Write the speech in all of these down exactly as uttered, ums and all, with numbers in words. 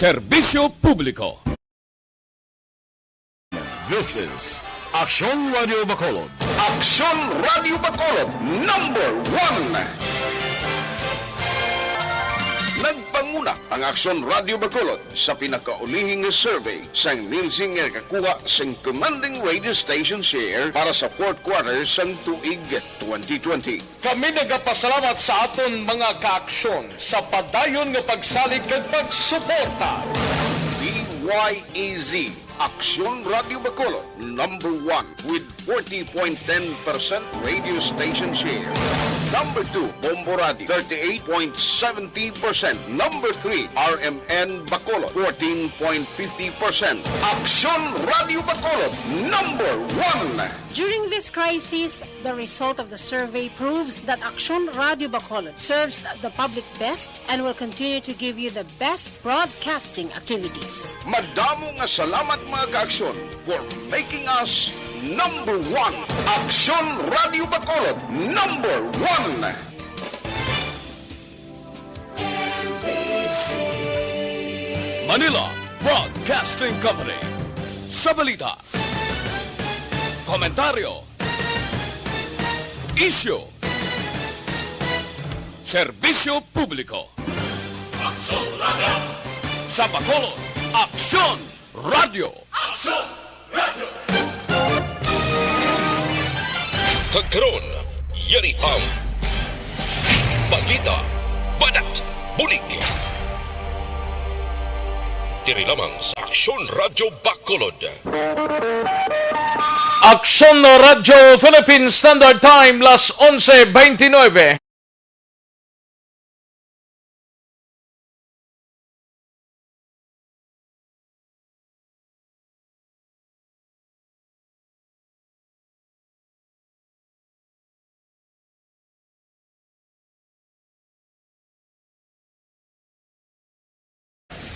Serbisyo Publiko. This is Aksyon Radio Bacolod. Aksyon Radio Bacolod, number one. Nagpanguna ang Aksyon Radio Bacolod sa pinakaulihing survey sang Nielsen nga nakakuha sang commanding radio station share para sa fourth quarter sang tuig twenty twenty. Kami nagapasalamat sa aton mga kaaksyon sa padayon nga pagsalig kag pagsuporta. D Y E Z, Aksyon Radio Bacolod, number one with forty point ten percent radio station share. Number two, Bombo Radio, thirty-eight point seventy percent. Number three, R M N Bacolod, fourteen point fifty percent. Aksyon Radio Bacolod, number one. During this crisis, the result of the survey proves that Aksyon Radio Bacolod serves the public best and will continue to give you the best broadcasting activities. Madamo nga salamat, mga kaaksyon, for making us number one. Aksyon Radio Bacolod, number one. Manila Broadcasting Company. Sa balita, komentaryo, isyu, serbisyo publiko. Aksyon Radio. Sa Bacolod, Aksyon Radio. Aksyon Radio. Kag karon, yari ang balita, banat, bulig. Diri lamang sa Aksyon Radio Bacolod. Aksyon Radio Philippine Standard Time, las onse veintinueve.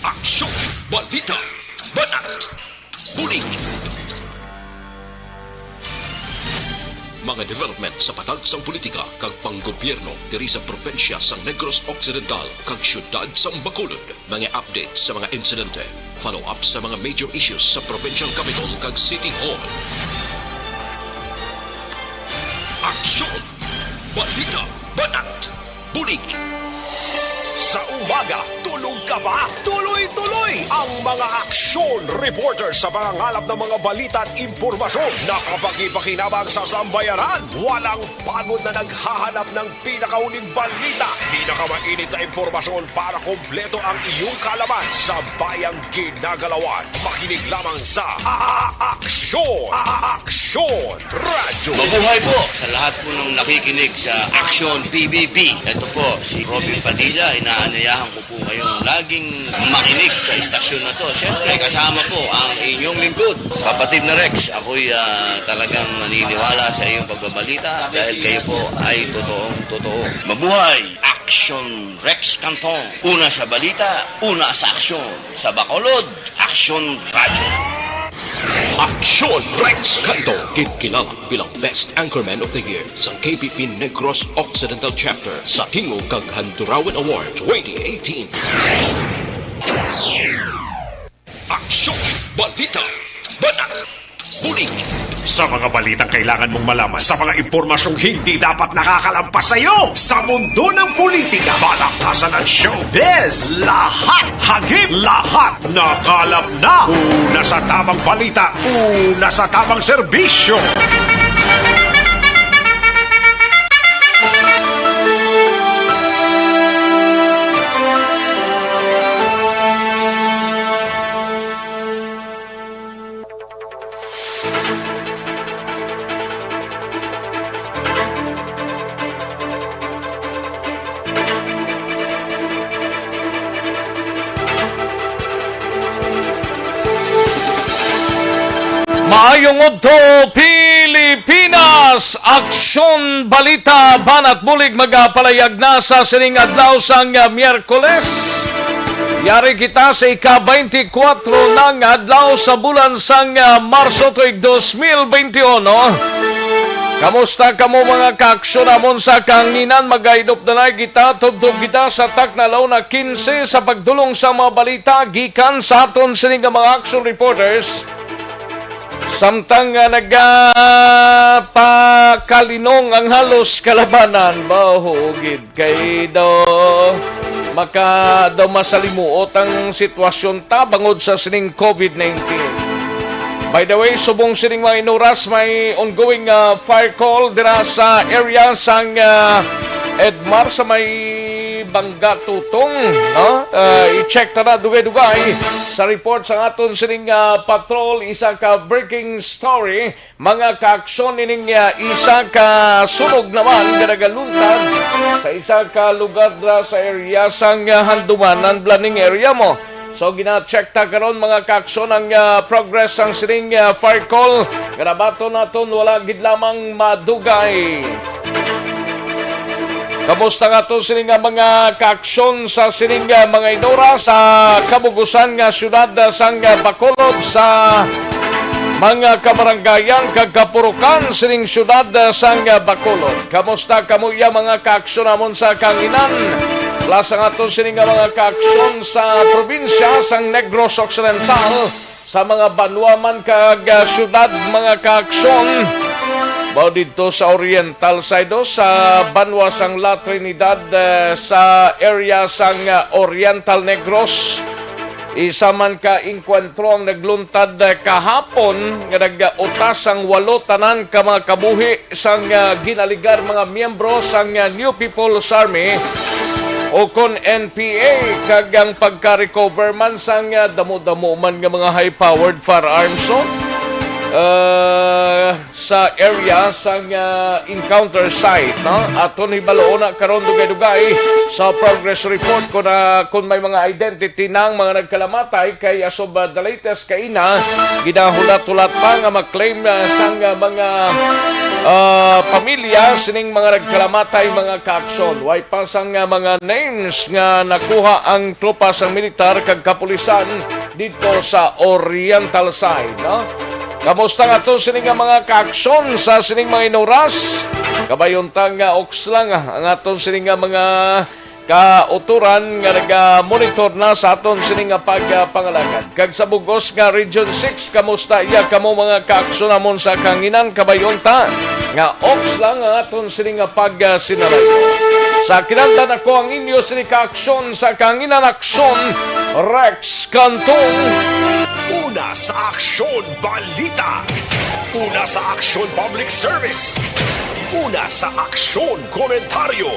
Aksyon, balita, banat, bulig. Mga development sa patag sang politika kag panggobyerno diri sa probinsya sang Negros Occidental kag siyudad sang Bacolod. Mga update sa mga insidente. Follow-up sa mga major issues sa provincial capital kag city hall. Aksyon! Balita! Banat! Bulig! Sa umaga, tulog ka ba? Tuloy-tuloy ang mga aksyon reporter sa pangangalap ng mga balita at impormasyon na kapaki-pakinabang sa sambayanan. Walang pagod na naghahanap ng pinakahuling balita, pinakamainit na impormasyon para kompleto ang iyong kaalaman sa bayang ginagalawan. Makinig lamang sa A-, A-, Aksyon! A-, A-, Aksyon Radyo! Mabuhay po sa lahat po ng nakikinig sa Aksyon P B B. Ito po si Robin Padilla, inaanyayahan ko po kayong laging makinig sa istasyon na to. Siyempre, kasama po ang inyong lingkod, kapatid na Rex. Ako'y, ah, talagang naniniwala sa iyong pagbabalita dahil kayo po ay totoong totoo. Mabuhay! Aksyon Rex Cantong. Una sa balita, una sa aksyon. Sa Bacolod, Aksyon Radyo. Aksyon Rex Cantong, ginkilala bilang Best Anchorman of the Year sang K P P Negros Occidental Chapter sa Tingog kag Handurawan Award twenty eighteen. Aksyon, balita, banat, bulig. Sa mga balitang kailangan mong malaman, sa mga impormasyong hindi dapat nakakalampas sa iyo, sa mundo ng politika, balakasan at showbiz, lahat hagip, lahat nakalap na. Una sa tamang balita, una sa tamang serbisyo. Maayong udto, Pilipinas! Aksyon, balita, banat, bulig magapalayag na sa sining adlaw sang, ah, Miyerkules. Yari kita sa ika-twenty-four na nga adlaw sa bulan sang, ah, Marso tuig dos mil benti uno. Kamusta kamo, mga kaaksyon namon sa kahanginan? Magaidop na na kita, tubtob kita sa takna, alauna quince, sa pagdulong sa mga balita gikan sa aton sini nga mga action reporters. Samtang nga nagapakalinong ang halos kalabanan, mahugid kay daw maka daw masalimuot ang sitwasyon ta bangod sa sining covid nineteen. By the way, subong sining mga inuras, may ongoing, ah, fire call dira sa area sang, ah, Edmar sa may Bangga Tutong, no? Ah, i-check ta na dugay-dugay sa report sa aton sining, ah, patrol. Isa ka breaking story, mga kaaksyon, ining, ah, isa ka sunog naman nga nagaluntad sa isa ka lugar dira sa area sang, ah, Handumanan, Blaning area mo. So, gina-check ta karon, mga kaaksyon, ang, ah, progress sang sining, ah, fire call. Nga nabaton naton, wala gid lamang madugay. Kamusta nga to sini nga mga kaaksyon sa sining, ah, mga inora sa kabugusan nga siyudad, ah, sang, ah, Bacolod, sa mga kabarangayan kag kapurukan sining siyudad, ah, sang, ah, Bacolod? Kamusta kamo iya, mga kaaksyon namon sa kanginan? Plus ang aton sini nga mga kaaksyon sa probinsya sang Negros Occidental, sa mga banwa man kag, ah, siyudad, mga kaaksyon. Mao didto sa Oriental side, o, sa banwa sang La Trinidad, ah, sa area sang, ah, Oriental Negros. Isa man ka engkwentro ang nagluntad, ah, kahapon nga nag-utas sang walo tanan ka mga kabuhi sang, ah, ginaligar mga miyembro sang, ah, New People's Army o kon N P A, kag ang pagka-recover man sang, ah, damo-damo man nga mga high-powered firearms, no? Ah, sa area sang, ah, encounter site, no? Aton hibaloon na karon dugay-dugay sa progress report kung, ah, kung may mga identity ng mga nagkalamatay kay as of, ah, the latest kaina, ginahulat-hulat pa nga ma-claim, ah, sang, ah, mga, ah, pamilya sining mga nagkalamatay, mga kaaksyon. Way pa sang, ah, mga names nga nakuha ang tropa sang militar kag kapulisan dito sa Oriental side, no? Kamusta nga to sini nga mga kaaksyon sa sining mga inuras? Kabayuntang nga oks lang, ah, ang aton sini nga mga kauturan nga naga-monitor na sa aton sini nga pagpangalagad. Kag sa bugos nga Region six, kamusta iya kamo, mga kaaksyon namon sa kanginan? Kabayuntang nga oks lang ang aton sini nga pagsinalayo. Sa kinantan, ako ang inyo sini kaaksyon sa kanginan, aksyon, Rex Cantong. Una sa aksyon, balita. Una sa aksyon, public service. Una sa aksyon, komentaryo.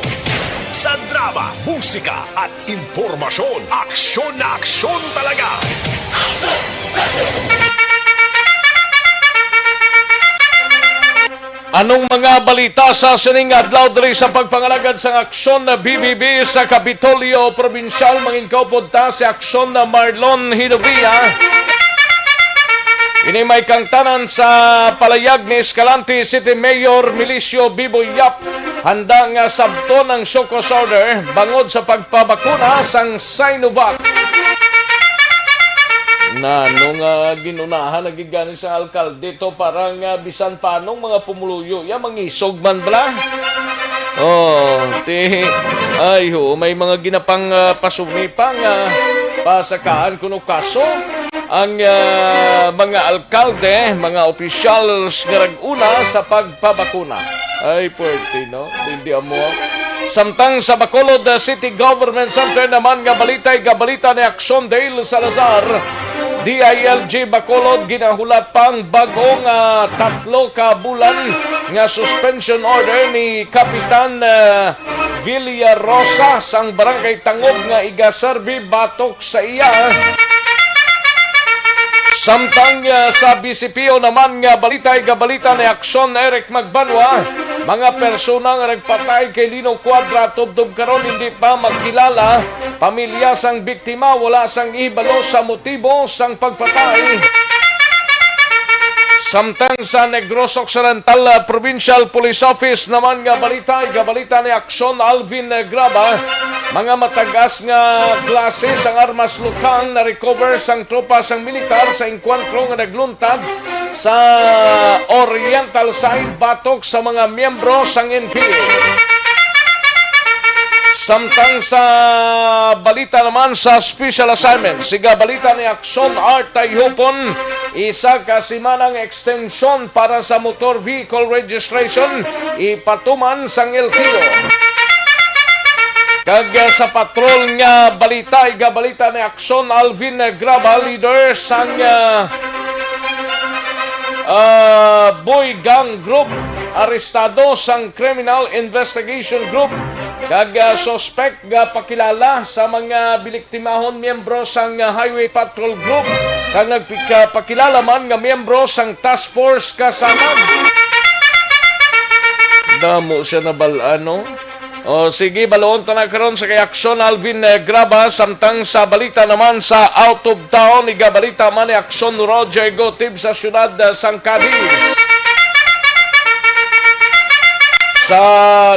Sa drama, musika, at impormasyon, aksyon na aksyon talaga. Anong mga balita sa sining adlaw diri sa pagpangalagad sang aksyon na B B B sa Kapitolyo Probinsyal? Mangin kaupod ta si aksyon na Marlon Hinovia. Ini may kangtanan sa palayag ni Escalante City Mayor Milicio Bibo Yap. Handa nga sabton ang show cause order bangod sa pagpabakuna sang Sinovac. Nano nga ginunahan na gid gani sa alkalde to, para nga bisan panong mga pumuluyo ya mangisog man bala. Oh, ti, ay, ho, may mga ginapang, ah, pasuni pa nga pasakaan kuno kaso ang, ah, mga alkalde, mga officials nga nag-una sa pagpabakuna. Ay, puwerte, no? Hindi amo. Samtang sa Bacolod, ah, City Government Center naman nga balitay, gabalita ni Aksyon Dale Salazar, D I L G Bacolod, ginahulat pa ang bag-o nga tatlo ka bulan nga suspension order ni Kapitan, ah, Villarosa sang Barangay Tangub nga iga-serve batok sa iya. Samtang, ah, sa B C P O naman nga balitay, gabalita ni Aksyon Eric Magbanwa, mga persona nga nagpatay kay Lino Cuadra tubtob karon hindi pa makilala. Pamilya sang biktima wala sang ihibalo sa motibo sang pagpatay. Samtang sa Negros Occidental, ah, Provincial Police Office naman nga balita, igabalita ni Aksyon Alvin, ah, Graba, mga matagas nga klase sang armas lutang na-recover sang tropa sang militar sa engkwentro nga nagluntad sa Oriental Side batok sa mga miyembro sang N P A. Samtang sa balita naman sa special assignment, siga balita ni Aksyon Art Tayhupon, isa ka simanang extension para sa motor vehicle registration ipatuman sang L T O. Kag, ah, sa patrol nga balita, igabalita ni Aksyon Alvin Graba, leader sang, ah, ah, Boy Gang Group, arestado sang Criminal Investigation Group, kag, ah, suspect nga pakilala sa mga biniktimahon miyembro sang, ah, Highway Patrol Group, kag nagpakilala man nga miyembro sang Task Force Kasamag. Damo siya nabal-an, no? O, sige, baloon ta na karon sa kay Aksyon Alvin, eh, Graba, samtang sa balita naman sa out of town, igabalita man ni Aksyon Roger Gotib sa siyudad, eh, sang Cadiz. Sa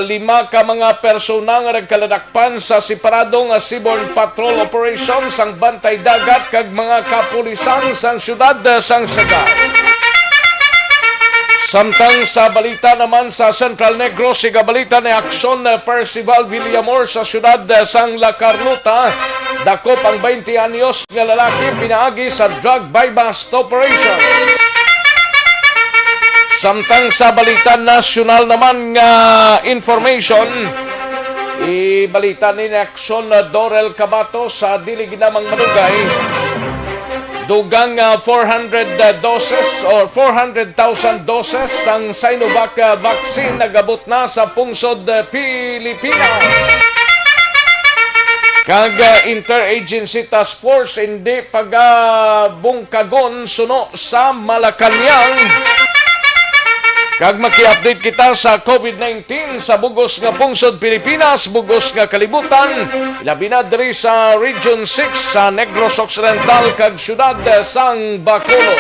lima ka mga persona nga nagkaladakpan sa separado nga seaborne patrol operation sang Bantay Dagat kag mga kapulisan sang siyudad, eh, sang Sagay. Samtang sa balita naman sa Central Negros, siga balita ni Aksyon, eh, Percival Villamor sa siyudad, eh, sang La Carlota, dakop ang twenty anyos nga lalaki pinaagi sa drug buy-bust operation. Samtang sa balita nasyonal naman nga information, ibalita ni Aksyon, eh, Dorel Cabato sa dili ginamang madugay. Dugang, ah, four hundred, ah, doses or four hundred thousand doses sang Sinovac, ah, vaccine nagabot na sa pungsod, ah, Pilipinas. Kag, ah, Interagency Task Force hindi pagabungkagon suno sa Malacañang. Kag maki-update kita sa COVID nineteen sa bugos nga pungsod Pilipinas, bugos nga kalibutan, labi na diri sa Region six sa Negros Occidental kag siyudad sang Bacolod.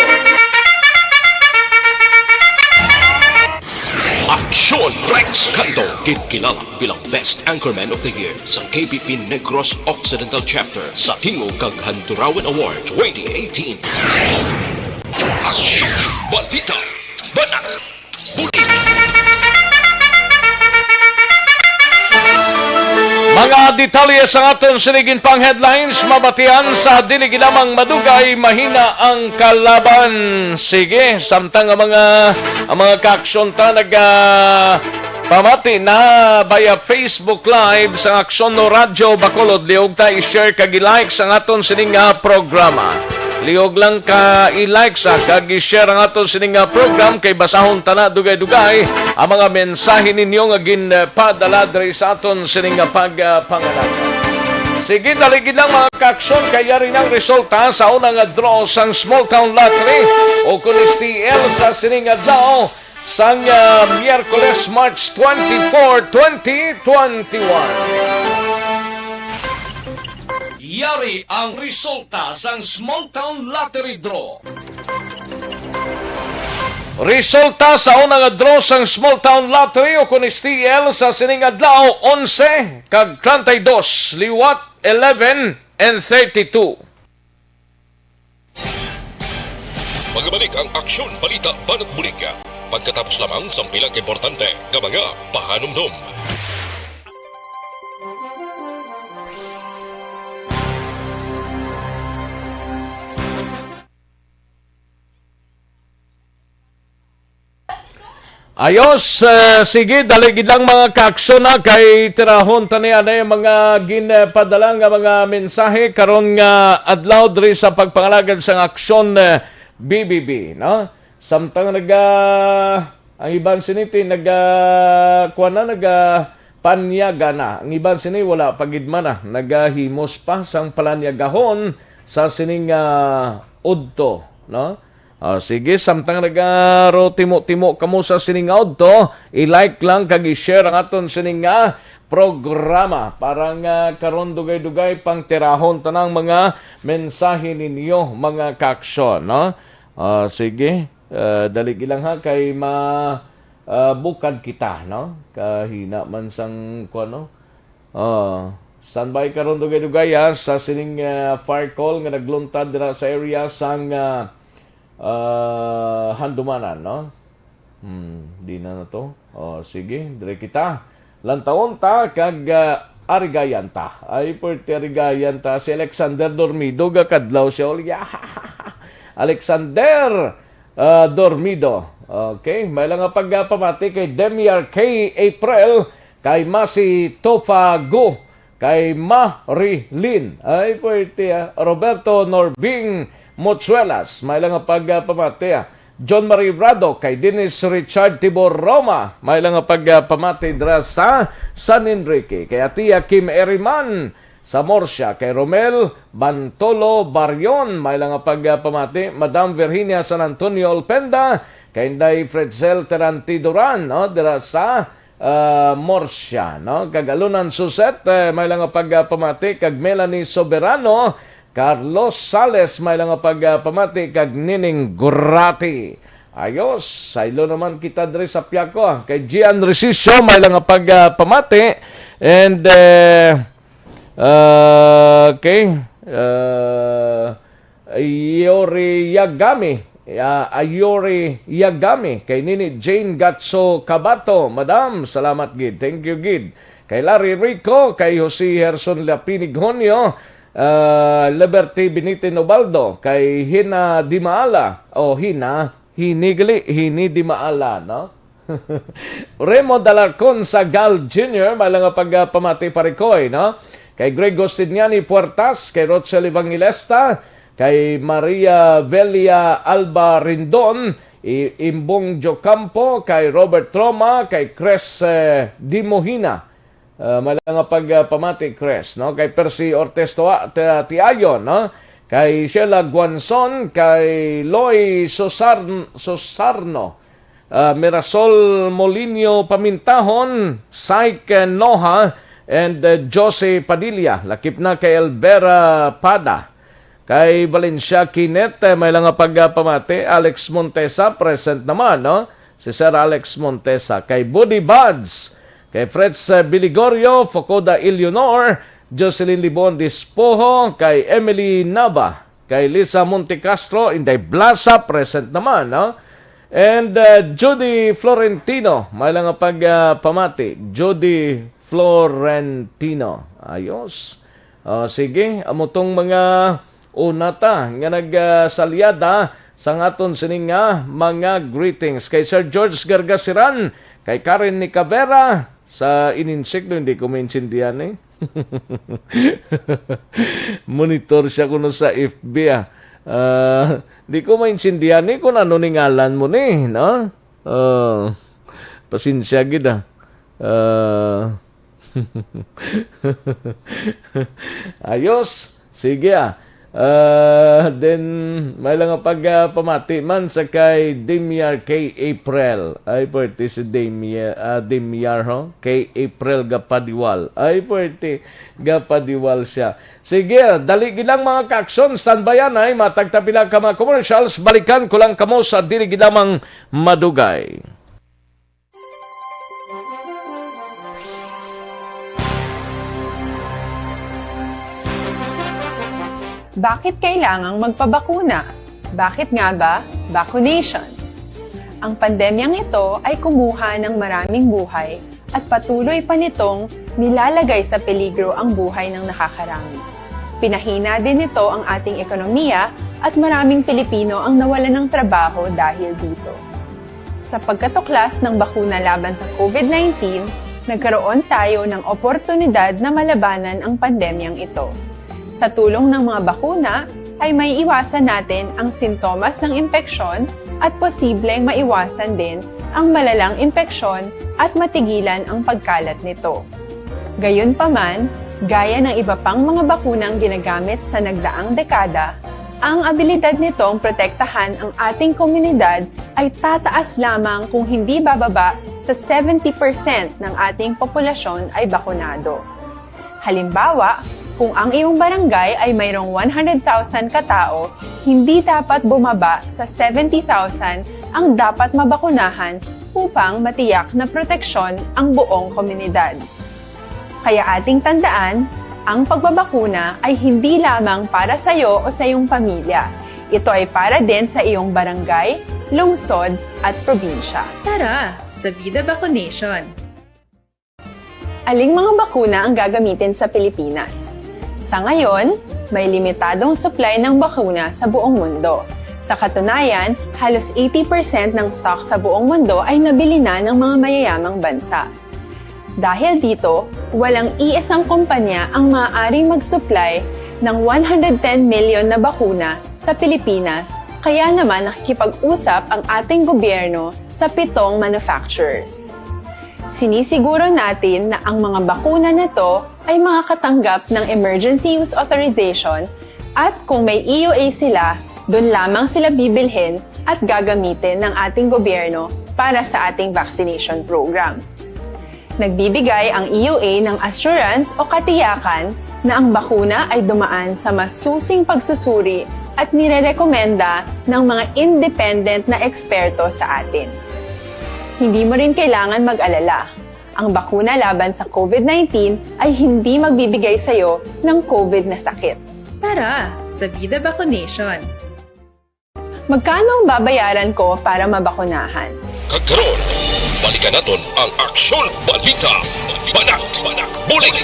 Aksyon Rex Canto, ginkilala bilang Best Anchorman of the Year sa K B P Negros Occidental Chapter sa Tingog kag Handurawan Award twenty eighteen. Aksyon! Balita! Banat! Bulig! Mga detalye sang aton sining pang headlines, mabatian sa dili ginamang madugay, mahina ang kalaban. Sige, samtang ang mga, ang mga kaaksyon ta naga pamati na via Facebook Live sang Aksyon no Radyo Bacolod. Liog ta i-share kag i-like sang aton sining nga programa. Liog lang ka i-like sa kag i-share ang aton sining nga program kay basahon ta na dugay-dugay ang mga mensahe ninyo nga ginpadala diri sa aton sining nga pagpangalagad. Sige, dali gid lang, mga kaaksyon, kay yari nang resulta sa una nga draw sang Small Town Lottery o kun S T L sa sining adlaw sang, ah, Miyerkules, March twenty-four, twenty twenty-one. Yari ang resulta sang Small Town Lottery Draw. Resulta sa una nga draw sang Small Town Lottery o kun S T L sa sining adlaw, onse kag treinta y dos, liwat eleven and thirty-two. Magabalik ang aksyon, balita, banat bulig. Pagkatapos lamang sang pila ka importante nga mga pahanumdom. Ayos, eh, sige, dali gid lang, mga kaaksyon, ha, kay tirahon ta ni anay mga ginpadala nga mga mensahe karon nga adlaw diri sa pagpangalagad sang Aksyon, eh, B B B, no? Samtang naga, ang iban sini ti naga, kuwan na, naga panyaga na. Ang iban sini wala pa gid man na, nagahimos pa sang palanyagahon sa sining, ah, udto, no? Ah, sige, samtang nagaro timo-timo kamo sa sining nga udto, i-like lang kag i-share ang aton sining nga programa para nga karon dugay-dugay pang tirahon tanang mga mensahe ninyo, mga kaaksyon, no? Ah, sige. Ah, dali gilang ha, kay ma, ah, bukad kita, no? Kahina man sang, kuwan, no? Ah, standby karon, dugay-dugay, ha, sa sining, ah, fire call nga nagluntad dira sa area sang, ah, ah, Handumanan, no? Hmm, di na na to. Oh, sige, dire kita. Lantawon ta kag, ah, arigayan ta. Ay, pwerte arigayan ta. Si Alexander Dormido, gakadlaw siya. Uli, Alexander, ah, Dormido. Okay, may lang nga pagpamati kay Demiar K. April, kay Masi Tofago, kay Marilyn. Ay, pwerte, ah. Roberto Norbing Mochuelas, may lang nga pagpamati, ah. John Marie Rado, kay Dennis Richard Tibor Roma, may lang nga pagpamati dira sa San Enrique. Kay Atia Kim Eriman sa Murcia, kay Romel Bantolo Barion, may lang nga pagpamati. Madam Virginia San Antonio Olpenda, kay Inday Fredzel Teranti Duran, no, dira sa, ah, Murcia, no? Kag Alunan Suset, eh, may lang nga pagpamati. Kag Melanie Soberano, Carlos Sales, may lang nga pagpamati. Kag Nining Gurati. Ayos, saylo naman kita diri sa Piaco, ah. Kay Gian Resicio, may lang nga pagpamati. And, eh, ah, okay, ah, Yori Yagami, ah, Ayori Yagami, kay Nini Jane Gatso Kabato, Madam, salamat gid. Thank you gid. Kay Larry Rico, kay Jose Herson Lapinig Honyo, ah, Liberty Binitin Ubaldo, kay Hina Dimaala, o Hina, Hini gali, Hini Dimaala, no? Remo Dalarcon Sagal Junior, may lang nga pagpamati, parikoy, no? Kay Greg Justiniani Puertas, kay Rochelle Evangelista, kay Maria Velia Alba Rindon, i-, Imbong Jocampo, kay Robert Troma, kay Chris, eh, Dimohina. Ah, may lang nga pagpamati, Chris, no? Kay Percy Ortiz Tua-, Ti-, Tiayon, no? Kay Sheila Guanzon, kay Loy Susar-, Susarno, ah, Mirasol Molinio Pamintahon, Syke Noha, and, uh, Josie Padilla. Lakip na kay Elvera Pada. Kay Valencia Kinet, eh, may lang nga pagpamati. Alex Montesa, present naman, no? Si Sir Alex Montesa. Kay Budi Buds, kay Fritz, eh, Biligorio, Focoda Eleanor, Jocelyn Libon Dispoho, kay Emily Nava, kay Lisa Montecastro, Inday Blasa, present naman, no? And, uh, Judy Florentino, may lang nga pag, uh, pamati. Judy Florentino. Ayos. O, sige, amo tong mga una ta nga nag, uh, salyada sa aton sini nga mga greetings. Kay Sir George Gargasiran, kay Karen Nicavera, sa ininsiklo, hindi ko maintindihan, eh. Monitor siya kuno sa F B, ah. Ah, di ko maintindihan ni kung ano ni ngalan mo ni, no? Ah, pasensya gid, ah. Ah. Ayos. Sige, ah. Ah, then, may lang nga pag, ah, pamati man sa kay Damiar K. April. Ay, pwerte si Damiar, ah, Damiar, ho? Kay April Gapadiwal. Ay, pwerte. Gapadiwal siya. Sige, dali gid lang, mga kaaksyon, standbyan ay matag ta pila ka mga commercials, balikan ko lang kamo sa dili gid lamang madugay. Bakit kailangang magpabakuna? Bakit nga ba vaccination? Ang pandemyang ito ay kumuha ng maraming buhay at patuloy pa nitong nilalagay sa peligro ang buhay ng nakakarami. Pinahina din nito ang ating ekonomiya at maraming Pilipino ang nawalan ng trabaho dahil dito. Sa pagkatuklas ng bakuna laban sa COVID nineteen, nagkaroon tayo ng oportunidad na malabanan ang pandemyang ito. Sa tulong ng mga bakuna, ay maiiwasan natin ang sintomas ng impeksyon at posibleng maiwasan din ang malalang impeksyon at matigilan ang pagkalat nito. Gayunpaman, gaya ng iba pang mga bakunang ginagamit sa nagdaang dekada, ang abilidad nitong protektahan ang ating komunidad ay tataas lamang kung hindi bababa sa seventy percent ng ating populasyon ay bakunado. Halimbawa, Kung ang iyong barangay ay mayroong one hundred thousand ka tawo, hindi dapat bumaba sa seventy thousand ang dapat mabakunahan upang matiyak na proteksyon ang buong komunidad. Kaya ating tandaan, ang pagbabakuna ay hindi lamang para sa iyo o sa iyong pamilya. Ito ay para din sa iyong barangay, lungsod, at probinsya. Tara, sa Vida Vaccination! Aling mga bakuna ang gagamitin sa Pilipinas? Sa ngayon, may limitadong supply ng bakuna sa buong mundo. Sa katunayan, halos eighty percent ng stock sa buong mundo ay nabili na ng mga mayayamang bansa. Dahil dito, walang iisang kumpanya ang maaaring mag-supply ng one hundred ten million na bakuna sa Pilipinas, kaya naman nakikipag-usap ang ating gobyerno sa pitong manufacturers. Sinisiguro natin na ang mga bakuna na to ay makakatanggap ng emergency use authorization, at kung may E U A sila, doon lamang sila bibilhin at gagamitin ng ating gobyerno para sa ating vaccination program. Nagbibigay ang E U A ng assurance o katiyakan na ang bakuna ay dumaan sa masusing pagsusuri at nirerekomenda ng mga independent na eksperto sa atin. Hindi mo rin kailangan mag-alala. Ang bakuna laban sa COVID nineteen ay hindi magbibigay sa iyo ng COVID na sakit. Tara, sa Vida Vaccination! Magkano ang babayaran ko para mabakunahan? Kag karon, balikan naton ang Aksyon Balita, Banat, Bulig.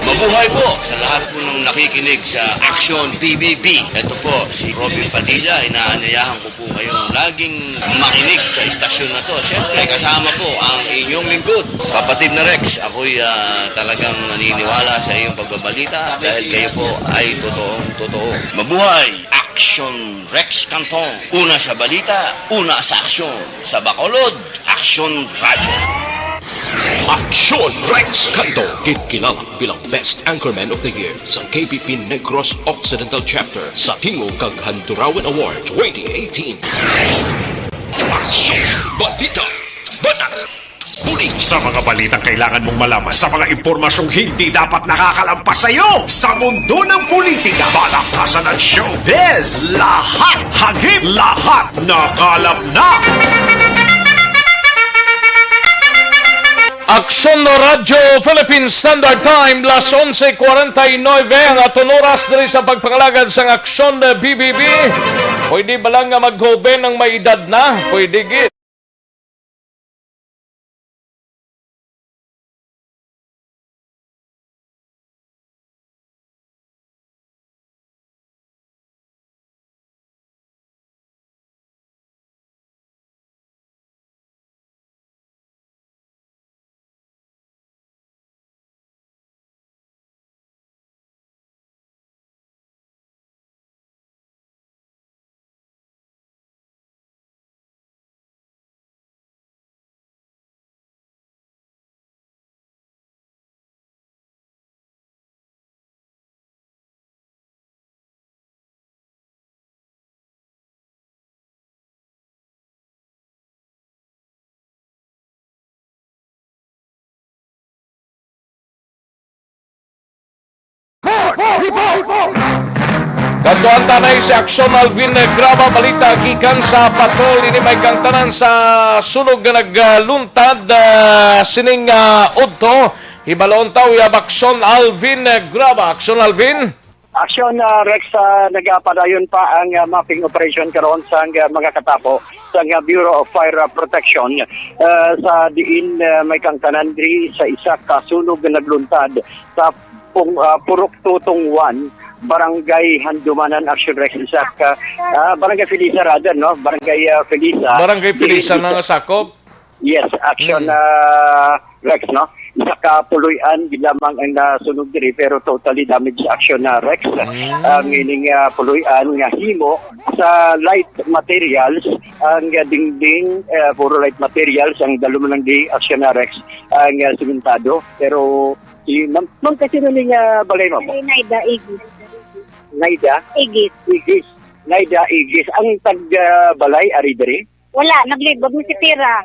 Mabuhay po sa lahat po ng nakikinig sa Aksyon B B B. Ito po si Robin Padilla. Inaanyayahan ko po kayong laging makinig sa istasyon na to. Siyempre, kasama po ang inyong lingkod, kapatid na Rex. Ako'y, ah, talagang naniniwala sa iyong pagbabalita dahil kayo po ay totoong totoo. Mabuhay! Aksyon Rex Canton. Una sa balita, una sa aksyon. Sa Bacolod, Aksyon Radyo. Aksyon Rex Canton, ginkilala bilang Best Anchorman of the Year sa K P P Negros Occidental Chapter sa Tingog kag Handurawan Award twenty eighteen. Aksyon Balita. Banat. Bulig. Sa mga balitang kailangan mong malaman, sa mga impormasyong hindi dapat nakakalampas sa iyo, sa mundo ng politika, palakpasan at showbiz, lahat hagip, lahat nakalap na. Aksyon Radyo Philippine Standard Time, las onse cuarenta y nueve ang aton oras diri sa pagpangalagad sang Aksyon B B B. Pwede ba lang nga maghoben ang may edad na? Pwede gid. Kadtuan ta na si Aksyon Alvin Graba, balita gikan sa patrol. Ini may kang tanan sa sunog nga nagluntad, ah, sining, ah, udto. Hibalon ta, uyab Aksyon Alvin Graba. Aksyon Alvin. Aksyon, ah, Rex, ah, nagapadayon pa ang, ah, mapping operation karon sang, ah, mga katapo sang, ah, Bureau of Fire, ah, Protection, ah, sa diin, ah, may kang tanan diri sa isa ka sunog nga nagluntad sa Pung-, ah, Purok Tutong one, Barangay Handumanan, Aksyon Rex, isa ka, ah, Barangay Felisa rather, no? Barangay, ah, Felisa. Barangay Felisa Diin na nga sakop? Yes, Aksyon, Mm. ah, Rex, no? Isa ka puloy-an gid lamang ang nasunog diri, pero totally damage sa Aksyon na Rex. Mm. Ah, meaning, ah, puloy-an nga himo sa light materials ang, ah, dingding, ah, puro light materials ang dalom lang di Aksyon na Rex ang, ah, simentado. Pero si ma'am, ma'am, kasi nun nga balay mo? Balay Naida, Igis. Naida? Igis. Igis. Naida, Igis. Ang tag, ah, balay, ari diri? Wala, naglibog ni si Pira.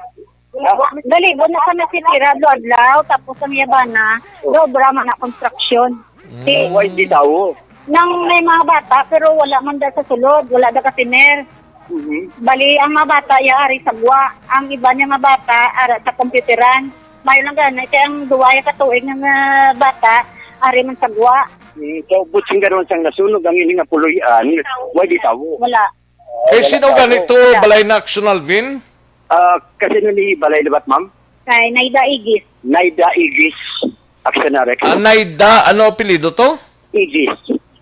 Ah, Galibot na kami si Tira, adlaw-adlaw, tapos ang yabana, do drama na construction. Si, Why di tawo? Nang may mga bata, pero wala man da sa sulod, wala da ka tener. Mhm. Bali, ang mga bata, ya ari sa gwa. Ang iba niya nga bata, ara sa computeran. Mayo lang gani, kay ang duwa ya ka tuig nga, nga bata, ari man sa gwa. Mm, so, butsing ganoon sang nasunog ang ini nga puloy-an, why di tawo? Wala. Kay sino gani to, balay na Action Alvin? Ah, kasi nun ni balay libat, ma'am? Kay Naida Igis. Naida Igis, Action Rex. Ah, Naida, ano apelyido to? Igis.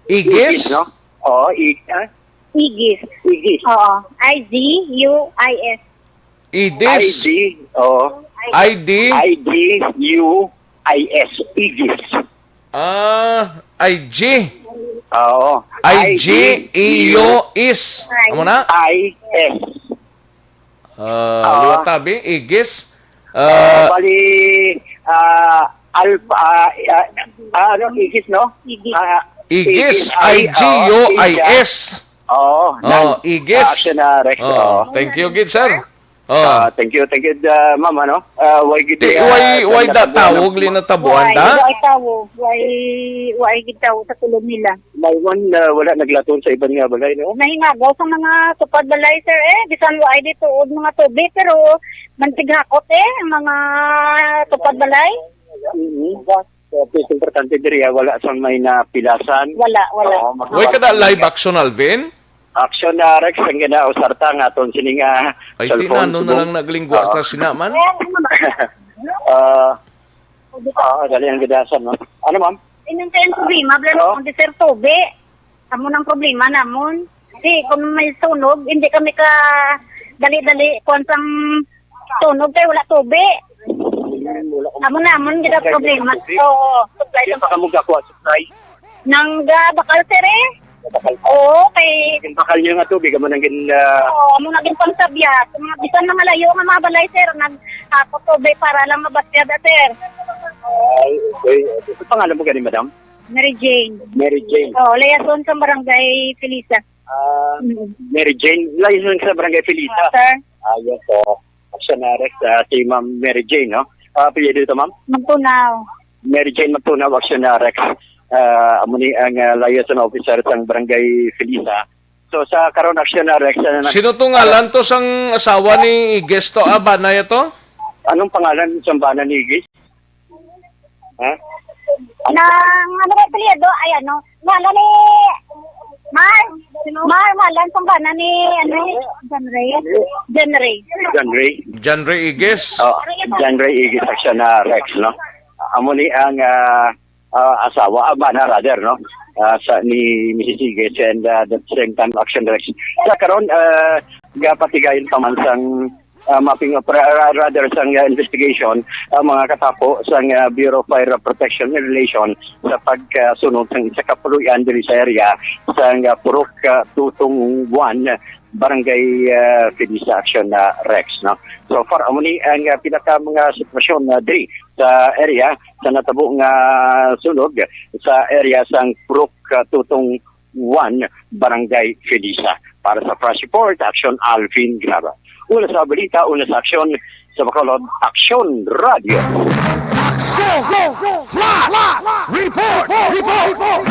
Igis? Igis, no? Oo, Ig-, ah? Igis. Igis. Oo. I G U I S. Idis? I D, oo. I D? I D U I S, Igis. Ah, I G. Oo. I G, I U, is. Amo na? I S. Ah, Oo. Liwat tabi, Igis. Ah, Ah, bali, ah, Alpha, ah, ah, ah, ano, Igis, no? Igis. Ah, Igis, Igis, I G U I S. Oo, Oh, nag-, Igis. Action na, Rex. Oh, Oo. Thank you, gid, sir. Oh. Ah, thank you, thank you, ah, ma'am, ano? Ah, why gid Ti-, ya, why, why da tawag linatabuan da? Why tawag? Why, why gid tawag sa tulog nila? May one, ah, wala naglaton sa iban nga balay, no? Nahingagaw sa mga tupad balay, sir, eh. Bisan wa ay di tuod mga tubig, pero mantighakot, eh, ang mga tupad balay. Mm-hmm. So, importante diri, ah, wala sang may napilasan. Wala, wala. Oo, mag- Way kada live action, Alvin? Action na, Rex, ang ginausar ta nga aton sining, ah, Ay, cellphone tinano na subong. lang naglingwa Oo. sa sinaman? Ah, ah, dali ang gidasan, no? Ano, ma'am? Inang kayang problema, bla, Oo. kung di, sir, tubi. Amo nang problema namon. Kasi kung may sunog, hindi kami ka dali-dali kuwan sang sunog kay wala tubi. Amo namon gid ang problema. Oo, supply. Kaya pa kamo gakuha supply? Nang ga bakal, sir, eh. Bakal. Oo, kay Yung bakal niyo nga tubig, amo nang gin-, ah, Oo, amo na gid pang sabya. Sa mga, bisan mga layo nga mga balay, sir, nag-, ako tubi para lang mabasyad, ah, sir. Ay, okay. Ano pangalan mo gani, madam? Mary Jane. Mary Jane. Oo, liaison sa Barangay Felisa. Ah, Mm. Mary Jane, liaison sa Barangay Felisa. Ah, sir. Ah, yes, so, Action na, Rex, ah, si Ma'am Mary Jane, no? Ah, apelyido ito, ma'am? Magtunaw. Mary Jane Magtunaw, Action na, Rex. Ah, amo ni ang, ah, liaison officer sang Barangay Felisa. So, sa karon, Action na, Rex, ah, na- Sino to ngalan to sang asawa ni Igis to? Ah, bana ya to? Anong pangalan sa bana ni Igis? Ha? Nang, ano ba apelyido? Ay, ano? Ngalan ni Mar. Mar, ngalan sang bana ni, ano? John Ray. John Ray. John Ray. John Ray Igis. Oh, John Ray Igis, Action na, Rex, no? Amo ni ang, ah, ah, asawa, ah, bana, rather, no? Ah, sa, ni Missus Igis and, ah, at the same time, Action Rex. Sa karon, ah, gapatigayon pa man sang ah, mapping of, ra-, ra-, rather sang, ah, investigation, ang mga katapo sang, ah, Bureau of Fire Protection in relation sa pagkasunog sang isa ka puloy-an diri sa area sang, ah, Purok, ah, Tutong one, Barangay, ah, Felisa, Action na, Rex, no? So far, amo ni ang, ah, pinaka mga sitwasyon, ah, diri sa area sa natabo nga sunog sa area sang Purok, ah, Tutong one, Barangay Felisa. Para sa Flash Report, Action Alvin Graba. Una sa balita, una sa aksyon, sa Bacolod, Action Radio. Action! Flash! Report! Report!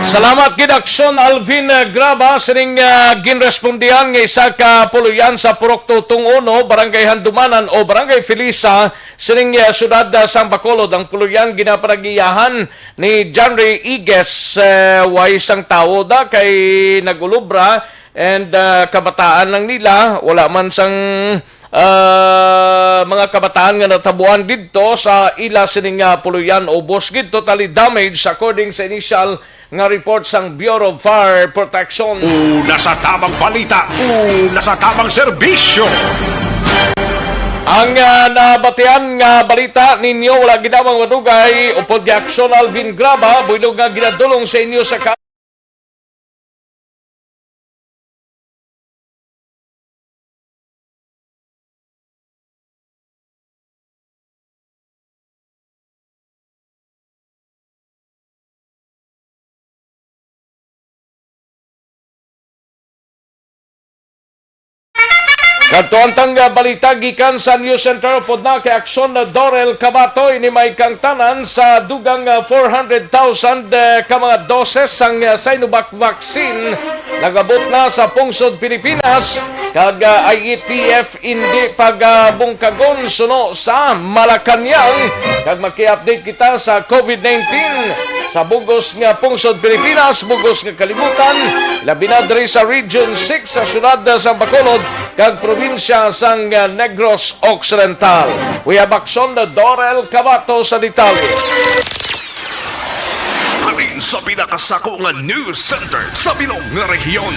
Salamat gid, Action Alvin, eh, Graba, sining, ah, ginrespondihan nga isa ka puloy-an sa Purok Tutong uno, Barangay Handumanan o Barangay Felisa, sining, ah, siyudad, ah, sang Bacolod. Ang puloy-an ginapanagiyahan ni John Ray Iges, eh, way sang tawo da kay nag-ulobra and, ah, kabataan lang nila, wala man sang, ah, mga kabataan nga natabuan didto sa ila sining, ah, puloy-an. Ubos gid totally damage according sa initial nga report sang Bureau of Fire Protection. Una sa tamang balita, una sa tamang serbisyo. Ang, ah, nabatian nga balita ninyo, wala gid lamang madugay, upod ni Action Alvin Graba, buylog nga ginadulong sa inyo sa ka- Ato ang tang, ah, balita gikan sa News Center. Upod na kay Aksyon na Dorel Kabato, ini may kangtanan sa dugang, ah, four hundred thousand, ah, ka mga doses sang, ah, Sinovac vaccine nagabot na sa pungsod Pilipinas, kag, ah, I A T F indi pagabungkagon suno sa Malacañang. Kag maki-update kita sa COVID nineteen sa bugos nga pungsod Pilipinas, bugos nga kalibutan, labi na diri sa Region six sa siyudad sa Bacolod kag probinsya sang Negros Occidental. We have Aksyon na Dorel Kabato sa detalye. Halin sa pinakasako nga news center sa bilog nga rehiyon.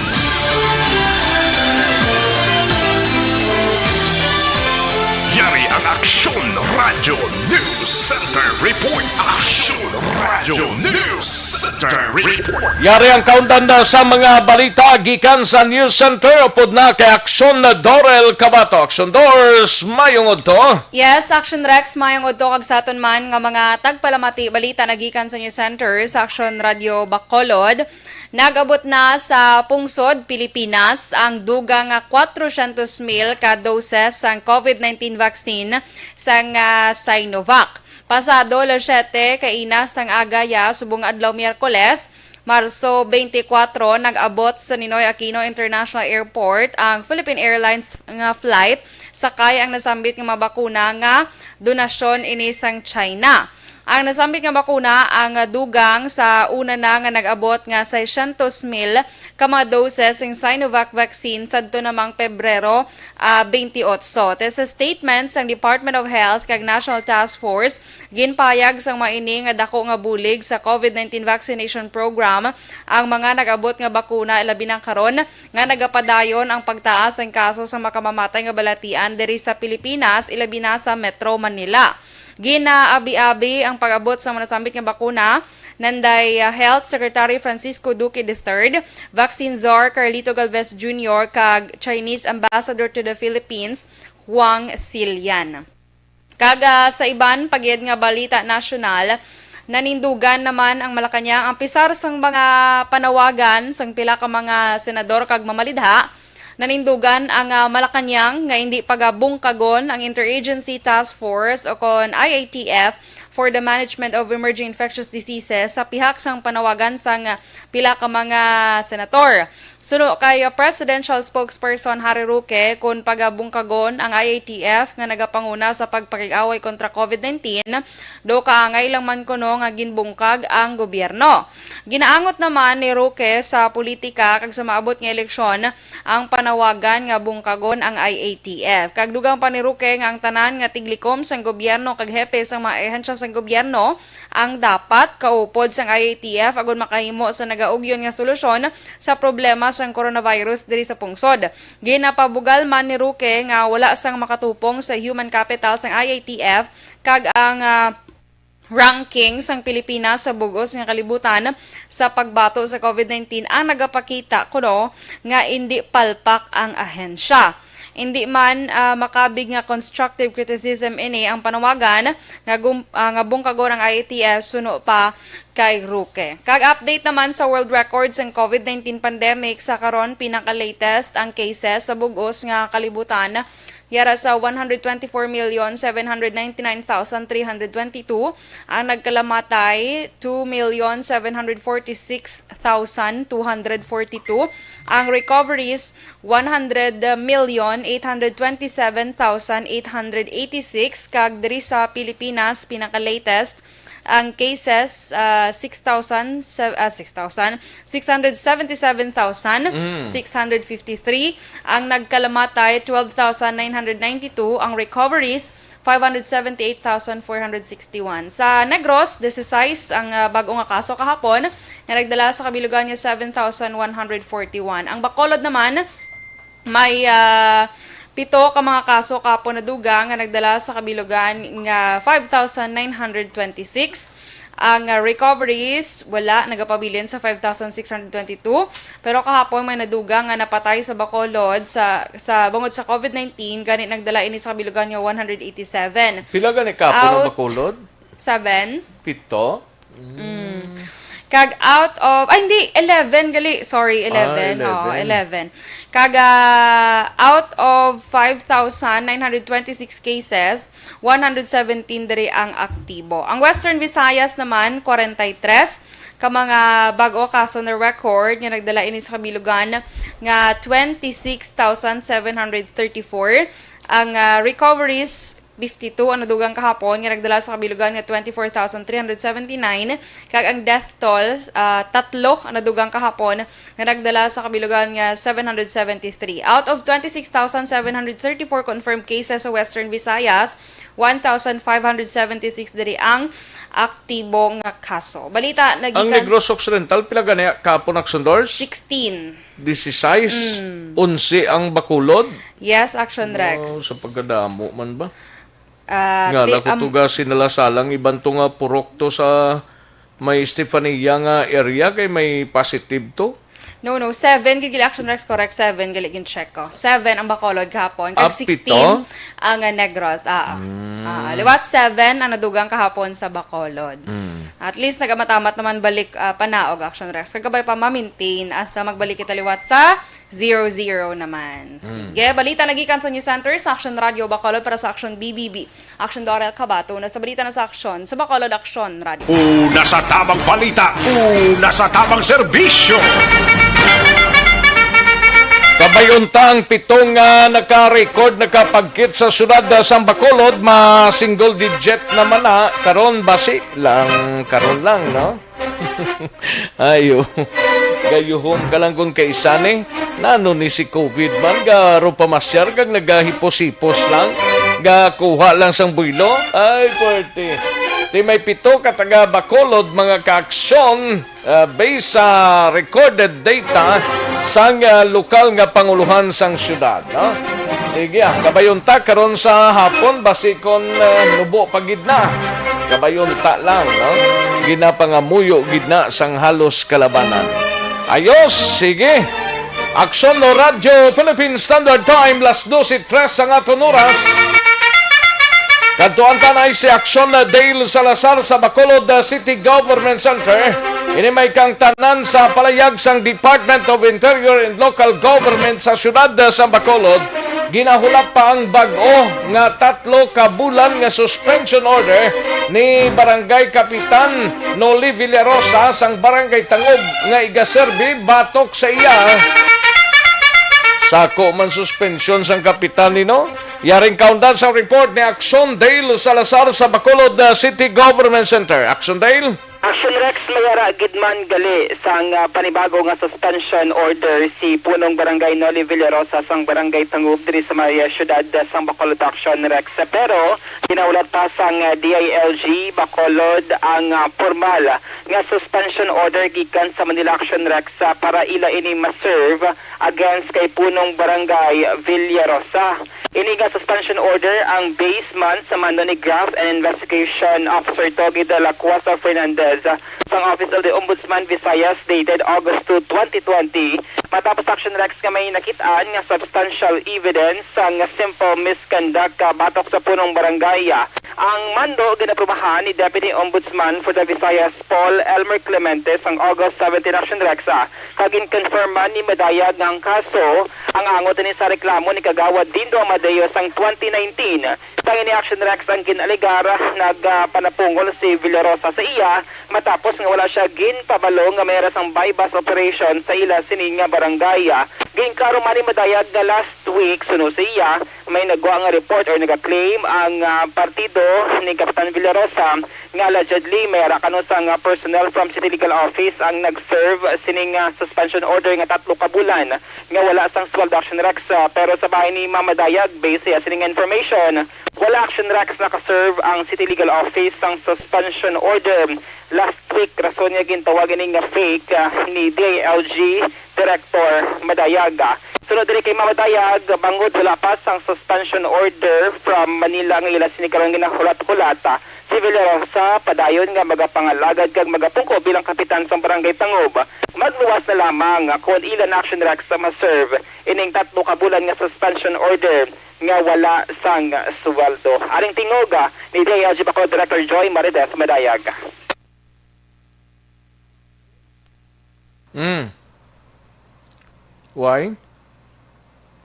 Yari ang Aksyon Radyo News Center Report. Aksyon Radyo News Center Report. Yari ang kaundan na sa mga balita gikan sa News Center. Upod na kay Aksyon na Dorel Kabato. Aksyon Dors, mayong udto. Yes, Action Rex, mayong udto kag sa aton man nga mga tagpalamati balita nagikan sa News Center sa Action Radio Bacolod. Nag-abot na sa pungsod Pilipinas ang dugang nga kwatrocientos mil ka doses sang COVID nineteen vaccine sang, ah, Sinovac. Pasado alas siyete kaina sang aga ya subong adlaw Miyerkules, Marso twenty-four, nag-abot sa Ninoy Aquino International Airport ang Philippine Airlines nga flight sakay ang nasambit nga mga bakuna nga donasyon ini sang China. Ang nasambit nga bakuna ang dugang sa una na nga nag-abot nga seiscientos mil ka mga doses sing Sinovac vaccine sadto namang Pebrero, ah, twenty-eight. Te sa statement sang Department of Health kag National Task Force, ginpayag sang mga ini nga dako nga bulig sa COVID nineteen vaccination program ang mga nag-abot nga bakuna, ilabi na karon nga nagapadayon ang pagtaas sang kaso sa makamamatay nga balatian diri sa Pilipinas, ilabi na sa Metro Manila. Ginaabi-abi ang pag-abot sa mga nasambit nga bakuna, nanday, ah, Health Secretary Francisco Duque the third, Vaccine Czar Carlito Galvez Junior, kag Chinese Ambassador to the Philippines, Huang Xilian. Kag, ah, sa iban pa gid nga balita nasyonal, nanindugan naman ang Malacañang, ang pisar sang mga panawagan sang pila ka mga senador kag mamalidha. Nanindugan ang, ah, Malacañang nga indi pagabungkagon ang Interagency Task Force o kon I A T F for the Management of Emerging Infectious Diseases sa pihak sang panawagan sang, ah, pila ka mga senator. Suno kay, ah, Presidential Spokesperson Harry Roque, kon pagabungkagon ang I A T F nga nagapanguna sa pagpakig-away kontra COVID nineteen, daw kaangay lang man kuno nga ginbungkag ang gobyerno. Ginaangot naman ni Roque sa politika kag sa maabot nga eleksyon ang panawagan nga bungkagon ang I A T F. Kag dugang pa ni Roque nga ang tanan nga tiglikom sang gobyerno kag hepe sang mga ahensya sang gobyerno ang dapat kaupod sang I A T F agud makahimo sa nagaugyon nga solusyon sa problema sang coronavirus diri sa pungsod. Ginapabugal man ni Roque nga wala sang makatupong sa human capital sang I A T F kag ang, ah, ranking sang Pilipinas sa bug-os nga kalibutan sa pagbato sa COVID nineteen ang nagapakita kuno nga indi palpak ang ahensya. Indi man, ah, makabig nga constructive criticism ini ang panawagan nga gum-, ah, nga bungkagon ang I A T F suno pa kay Roque. Kag update naman sa world records ang COVID nineteen pandemic sa karon, pinaka-latest ang cases sa bug-os nga kalibutan yara sa one hundred twenty-four million seven hundred ninety-nine thousand three hundred twenty-two, ang nagkalamatay two million seven hundred forty-six thousand two hundred forty-two, ang recoveries one hundred million eight hundred twenty-seven thousand eight hundred eighty-six, kag diri sa Pilipinas, pinaka-latest ang cases, ah, six thousand, ah, six thousand, six hundred seventy-seven thousand six hundred fifty-three, ang nagkalamatay, twelve thousand nine hundred ninety-two, ang recoveries, five hundred seventy-eight thousand four hundred sixty-one. Sa Negros, disisais ang, ah, bag-o nga kaso kahapon, nga nagdala sa kabilugan nga seven thousand one hundred forty-one. Ang Bacolod naman, may, ah, pito ka mga kaso kahapon nadugang nga nagdala sa kabilugan nga five thousand nine hundred twenty-six. Ang, ah, recoveries, wala, nagapabilin sa five thousand six hundred twenty-two. Pero kahapon may nadugang nga napatay sa Bacolod sa, sa bangod sa COVID nineteen, gani nagdala ini sa kabilugan nga one hundred eighty-seven. Pila gani kahapon ang Out. Bacolod? Seven. Pito? Mm. Kag out of, ay, hindi, eleven gali. Sorry, Ah, eleven. Oo, eleven. eleven. Kag, ah, out of five thousand nine hundred twenty-six cases, one hundred seventeen diri ang aktibo. Ang Western Visayas naman, forty-three ka mga bag-o kaso na record nga nagdala ini sa kabilugan nga twenty-six thousand seven hundred thirty-four. Ang, ah, recoveries, fifty-two ang nadugang kahapon nga nagdala sa kabilugan nga twenty-four thousand three hundred seventy-nine, kag ang death toll, ah, tatlo ang nadugang kahapon nga nagdala sa kabilugan nga seven hundred seventy-three. Out of twenty-six thousand seven hundred thirty-four confirmed cases sa Western Visayas, one thousand five hundred seventy-six diri ang aktibo nga kaso. Balita Ang nagikan Negros Occidental, pila gani kapon, Aksyon Dors? Sixteen. Disisais, Mm. Onse ang Bacolod. Yes, Action Rex. Wow, sa pagkadamo man ba? Ah, Nga ti-, lang ko am- tuga sinalasalang iban to nga purok to sa may Estefania nga area kay may positive to. No, no, seven gid gali, Action Rex, correct, seven gali gin-check ko. Seven ang Bacolod kahapon, kag Ah, sixteen pito? ang, ah, Negros. Ah, ah. Mm. Ah, ah. Liwat seven ang nadugang kahapon sa Bacolod. Mm. At least nagamamat naman balik, ah, panaog, Action Rex. Kag kabay pa ma-maintain hasta magbalik kita liwat sa zero zero naman. Mm. Sige, balita nagikan sa News Center sa Action Radio Bacolod para sa Action B B B. Action Dorel Cabato na sa balita na sa Action sa Bacolod Action Radio. Una sa tabang balita, una sa tabang serbisyo. Kabay unta ang pito nga naka-record, nakapagkit sa siyudad, ah, sang Bacolod, ma-single digit naman na. Karon, basi lang, karon lang, no? Ayo. Gayuhom ka lang kung kaisa ni. Nano ni si covid man, garo pamasyar kag nagahipos-hipos lang, gakuha lang sang buylo. Ay, puwerte. Ti may pito ka taga Bacolod, mga kaaksyon, ah, based sa recorded data sang, ah, lokal nga pangulohan sang siyudad, no? Sige, ah, kabay unta karon sa hapon, basi kon, ah, nubo pa gid na. Kabay unta lang, no? Ginapangamuyo gid na sang halos kalabanan. Ayos, sige. Aksyon no Radyo Philippine Standard Time, las dose tres ang aton oras. Kadtuan ta na si Aksyon Dale Salazar sa Bacolod City Government Center. Ini may kangtanan sa palayag sang Department of Interior and Local Government sa siyudad sa Bacolod. Ginahulat pa ang bag-o nga tatlo ka bulan nga suspension order ni Barangay Kapitan Noli Villarosa sang Barangay Tangub nga igaserbi batok sa iya. Sako man suspension sang kapitan ni, no? Yaring kaundan sang report ni Aksyon Dale Salazar sa Bacolod, uh, City Government Center. Aksyon Dale? Action Rex, may ara gid man gali sang, ah, panibago nga suspension order si Punong Barangay Noli Villarosa sang Barangay Tangub diri sa may, ah, siyudad, ah, sang Bacolod, Action Rex. Pero ginahulat pa sang, ah, D I L G Bacolod ang, ah, pormal nga suspension order gikan sa Manila, Action Rex, ah, para ila ini ma-serve against kay Punong Barangay Villarosa. Ini nga suspension order ang base man sa mando ni Graft and Investigation Officer Togi de la Cuasa Fernandez sang Office of the Ombudsman Visayas dated August two, twenty twenty, matapos, Action Rex, nga may nakit-an nga substantial evidence sang simple misconduct, ah, batok sa punong barangay. Ang mando ginaprubahan ni Deputy Ombudsman for the Visayas, Paul Elmer Clemente, sang August seventeen, Action Rex, ah, kag gin-confirm man ni Madayag nga ang kaso ang angot ini sa reklamo ni Kagawad Dindo Amadeo sang twenty nineteen. Sang ini, Action Rex, ang gin-alegar, nagpanapungol si Villarosa sa iya matapos nga wala siya ginpabalo nga may ara sang buy-bust operation sa ila sini nga barangay. Ginklaro man ni Madayag nga last week, suno sa iya, may nagwa nga report or nag-claim ang, ah, partido ni Kapitan Villarosa nga allegedly may ara kuno sang, ah, personnel from City Legal Office ang nag-serve sining, ah, suspension order nga tatlo ka bulan nga wala sang sweldo, Action Rex. Ah, pero sa bahin ni Ma'am Madayag, base sa iya sining information, wala, Action Rex, naka-serve ang City Legal Office sang suspension order last week, rason nga gintawag ini nga fake, ah, ni D I L G Director Madayag. Sunod diri kay Ma'am Madayag, bangod wala pa sang suspension order from Manila nga ila sini karon ginahulat-hulat, ah, si Villarosa padayon nga magapangalagad kag magapungko bilang kapitan sang Barangay Tangub. Magluwas na lamang kon ila na, Action Rex, ma-serve ining tatlo ka bulan nga suspension order nga wala sang sweldo. Aring tingog, ah, ni D I L G Bacolod Director Joy Marites Madayag. Mm. Why?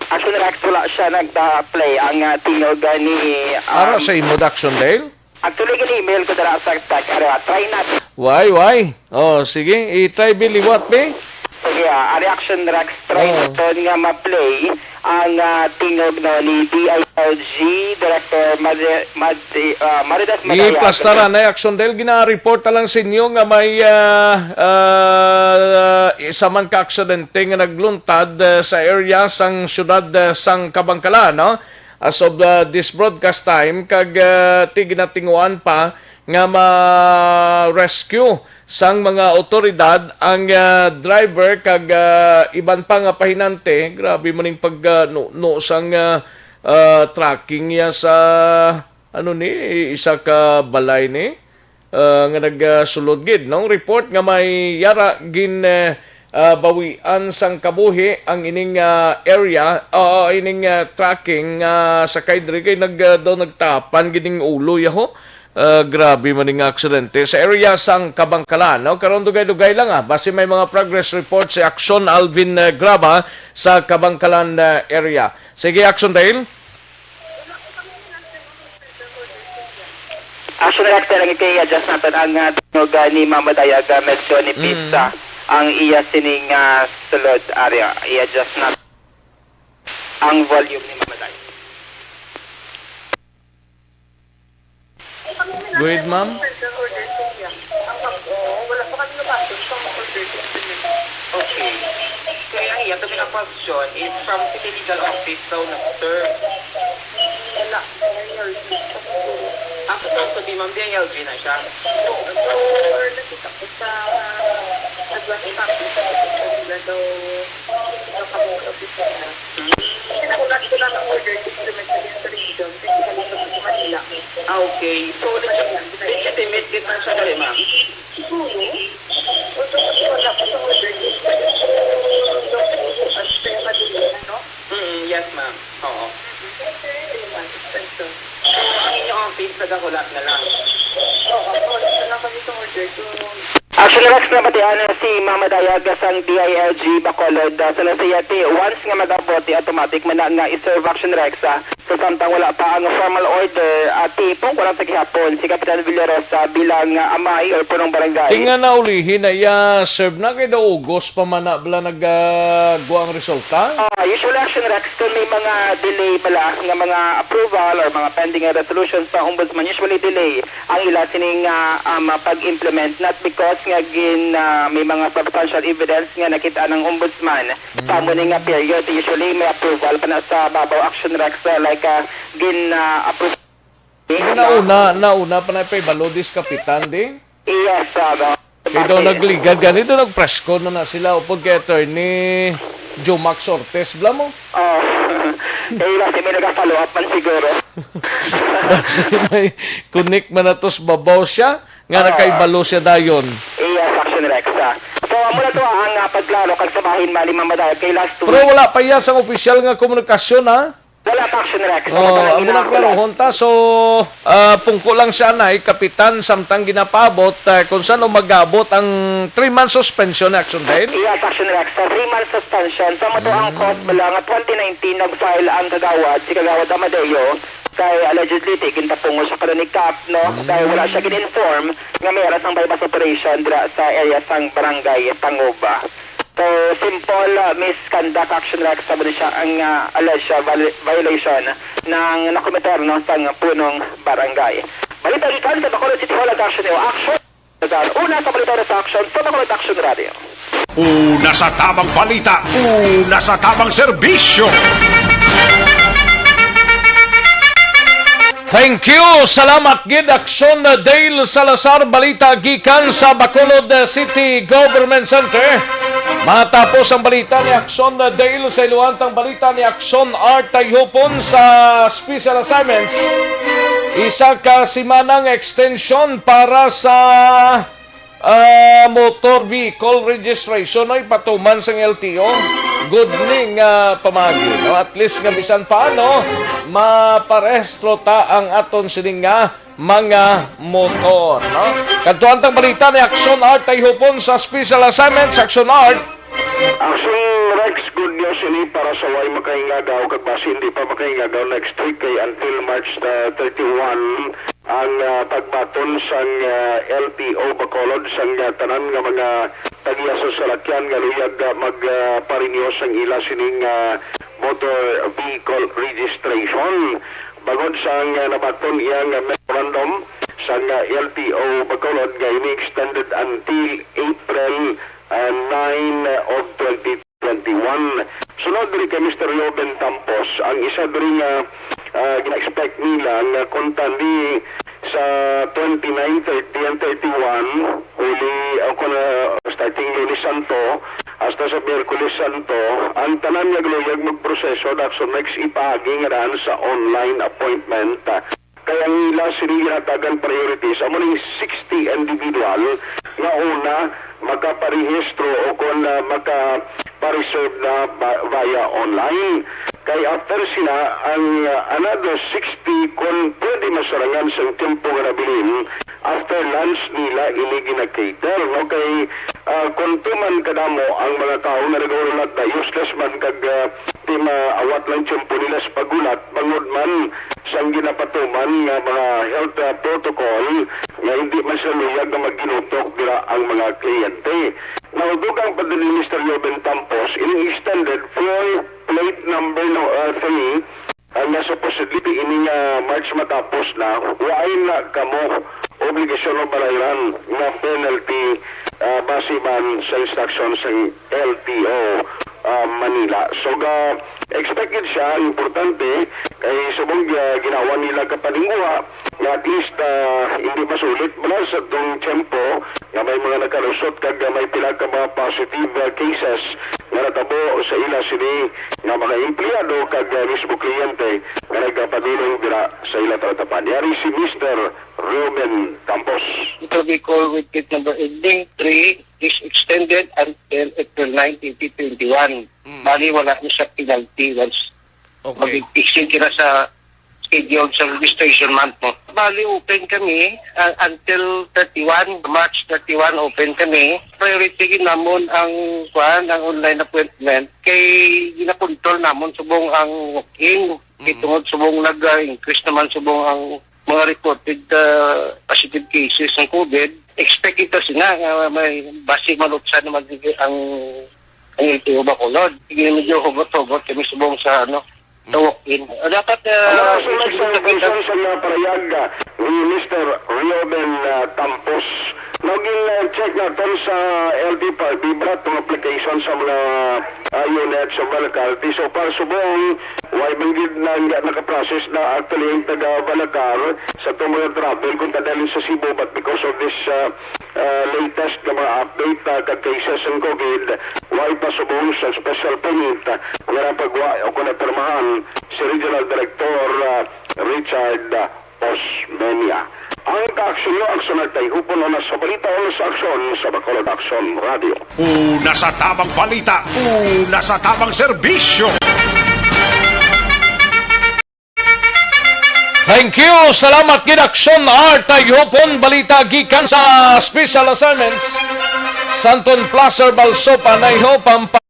Action Rex, wala siya nagda-play ang, ah, tingog, ah, ni, um, Ara sa imo, Action Dale? Actually, gin-email ko dira sa tech area. Try na. Why, why? Oh, sige, i-try bi liwat, be. Sige, ah, ang reaction, Rex, try Oh. naton nga ma-play ang, ah, tingog, no, ni D I L G Director Mari-, Mari-, ah, Maridas Madaya. I-plastaran na, Action Dale, gina-report na lang sa inyo nga may, ah, ah, isa man ka aksidente nga nagluntad, ah, sa area sang siyudad, ah, sang Kabangkalan, no? As of, uh, this broadcast time, kag, uh, ti ginatinguan pa nga ma-rescue sang mga awtoridad ang, uh, driver kag, uh, iban pa nga pahinante. Grabe man ning pag, uh, no, no sang, uh, uh, tracking niya sa, ano ni, isa ka balay ni, uh, nga nagsulod gid, no? Report nga may yara gin, uh, uh, bawian sang kabuhi ang ining, uh, area, uh, ining, uh, tracking, uh, sakay diri kay nag, uh, daw nagtapan gid ning ulo yaho. Uh, grabe man ning aksidente sa area sang Kabangkalan, no? Karon dugay-dugay lang, ah, basi may mga progress report si Action Alvin, uh, Graba sa Kabangkalan, uh, area. Sige, Action Dale. Action Rex, lang iti i-adjust naton ang, ah, tingog, ah, ni Mama Dayag, ah, medyo nipis, Mm. ah, ang iya sining, ah, sulod area. I-adjust naton ang volume ni Mama Dayag. Go ahead, ma'am. Okay. Kaya ang iya kami ang question is from City Legal Office daw na, sir. Wala. Ang sa, ang sabi, ma'am, D I L G na siya. Oo, so, nakita ko sa Advance Office, sa City Legal daw, sa City Legal Office na. Hmm. Kasi nakulat ko lang ang order to implement sa Central Region, kasi kami sa Manila. Ah, okay. So, legit-, legitimate gid man siya dali, ma'am? Siguro. Although, wala pa sa order, kasi kaya madali, ano? Mm, yes, ma'am. Oo. Three months extension. So, ang inyong office, nagahulat na lang? Oo, hulat na lang kami sa order. So, Actually, Rex, nabatian si Mama Dayag sang D I L G Bacolod, ah, sa Lasayate, once nga mag-abot, di automatic man na nga i-serve, Action Rex, ah. So, samtang wala pa ang formal order, ah, tipong wala sa gihapon si Kapitan Villarosa bilang, ah, amay or punong barangay. Kay nga naulihi na iya serve na kay daw August pa man na bala nag, ah, gwa ang resulta? Ah, usually, Action Rex, kung may mga delay bala nga mga approval or mga pending nga resolution sa Ombudsman, usually delay ang ila sining, ah, um, pag-implement, not because nga gin, ah, may mga substantial evidence nga nakita ng Ombudsman sa amo ni nga period. Usually, may approval pa na sa babaw, Action Rex, ah, like, ah, gin, ah, approve. Hindi, nauna, nauna pa na pa ibalo dis kapitan, di? Yes, ah, ba? Kay daw nagligad gani, daw nagpresko na na sila upod kay Attorney Jomax Ortiz, bala mo? Oh. Kay basi may nag-follow up man siguro. Basi may connect man na to sa babaw siya, nga Oo. nakaibalo siya dayon. Yes, Action Rex, ah. So, amo na to, ah, ang, ah, pagklaro kag sa bahin mali mamadayag kay last week. Pero wala pa iya sang opisyal nga komunikasyon, ha? Wala pa, Action Rex. Oh, amo na klarohon ta. So, ah, pungko lang siya na, eh, kapitan, samtang ginapaabot, ah, kung saan mag-abot ang three months suspension, Action Dale? Yes, Action Rex. Sa three months suspension, sa mo to ang Mm. cause bala nga twenty nineteen nag-file ang kagawad, si Kagawad Amadeo, kay allegedly, ti, gintapungo siya karon ni Kap, no? Mm. Kay wala siya gin-inform nga may ara sang buy-bust operation dira sa area sang Barangay Panguba. So, simple, uh, misconduct, Action Rex, sa siya ang, uh, alleged, uh, viol-, violation ng nakometer, no, sang punong barangay. Balita gikan sa Bacolod City Hall, ang Action News. Action. Una sa balita sa Action, sa Bacolod Action Radio. Una sa tamang balita, una sa tamang serbisyo. Thank you. Salamat gid, Action Dale Salazar. Balita gikan sa Bacolod City Government Center. Matapos ang balita ni Action Dale, sa iluwantang balita ni Action Art Tayhupon sa special assignments. Isa ka simanang extension para sa ah, motor vehicle registration, no, ipatuman sang L T O. Good ni nga pamagi, no? At least nga bisan paano, maparehistro ta ang aton sining nga mga motor, no? Kadtuan tang balita ni Action Art Tayhupon sa special assignment sa Action Art. Action Rex, good news ini para sa way makahingagaw, kag basi hindi pa makahingagaw next week kay until March, ah, thirty-one ang, ah, pagbaton sang, ah, L T O Bacolod sang, ah, tanan nga mga tagiya sa salakyan nga luyag, ah, mag, ah, pa-renew sang ila sining, ah, motor vehicle registration. Bangod sang, ah, nabaton iya nga memorandum sang, ah, L T O Bacolod nga ini extended until April, ah, nine of twenty twenty-one. Sunod diri kay Mister Reuben Tampos, ang isa diri nga, ah, gina-expect nila nga kung tani sa twenty-nine, thirty, and thirty-one, huli, o kung, ah, starting Lunes Santo hasta sa Miyerkules Santo, ang tanan nga galuyag magproseso dason next ipaagi nga daan sa online appointment. Kay ang ila sini ginatagan priorities amo ning sixty individual nga una makaparehistro o kon, ah, makapareserve na ba-, via online. Kay after sina ang, ah, another sixty kon pwede masarangan sang tiyempo nga nabilin, after lunch nila ini gina-cater, no? Kay, ah, kon tuman kadamo ang mga tawo nga nagahulat na useless man kag, ah, di maawat lang tiyempo nila sa paghulat, bangod man sang ginapatuman nga mga health, ah, protocol nga hindi man sila luyag nga magginutok dira ang mga kliyente. Naudugang pa diri ni Mister Reuben Tampos, ining extended for plate number no, ah, three, ah, nga supposedly ini nga March matapos na, waay na kamo obligasyon o balayran nga penalty, ah, base man sa instruction sang L T O, ah, Manila. So, ga-expected siya, importante, kay subong, ah, ginawa nila kapaninguha nga at least, ah, hindi masulit bala sa tong tiyempo nga may mga nakalusot kag may pila ka mga positive, ah, cases nga natabo sa ila sini nga mga empleyado kag, ah, mismo kliyente nga nagapadulong dira sa ila talatapan. Yari si Mister Ruben Campos. Motor vehicle with plate number ending three is extended until April nine, twenty twenty-one. Mm. Bali, wala na siya penalty once Okay. mag-exceed sila sa schedule sa registration month mo. Bali, open kami, ah, until thirty-one, March thirty-one, open kami. Priority gid namon ang, kuan, ang online appointment kay ginakontrol namon subong ang walk-in. Mm. Kay tungod subong nag, ah, increase naman subong ang mga reported, ah, positive cases ng COVID, expect kita sina nga may basi malupsan naman ang, ang L T O Bacolod. Sige, medyo hugot-hugot kami subong sa, ano, sa walk-in. Ah, dapat, ah, Ang mga sulat sa isunod na kita. Information sa mga parayag, ah, ni Mister Reuben, ah, Tampos. Now, gin, ah, check naton sa L T P R, Bibrat, ang application sa mga, ah, unit sa Balacarte. So far, subong, why man gid na, nga nakaprocess na actually ang taga Balacar sa itong mga travel kung tadalin sa Cebu, but because of this, ah, ah, latest nga mga update, ah, kag cases ng COVID, why pa subong sa special permit, ah, nga napagwa o kung napirmahan si Regional Director, ah, Richard, ah, Osmeña. Ang kaaksyon nyo, aksyon at tayhupon, una sa balita, una sa aksyon, sa Bacolod Aksyon Radio. Una sa tamang balita, una sa tamang serbisyo. Thank you. Salamat gid, Aksyon Art Tayhupon. Balita gikan sa special assignments. Santon Placer, Balsopa, Naiho, Pampa-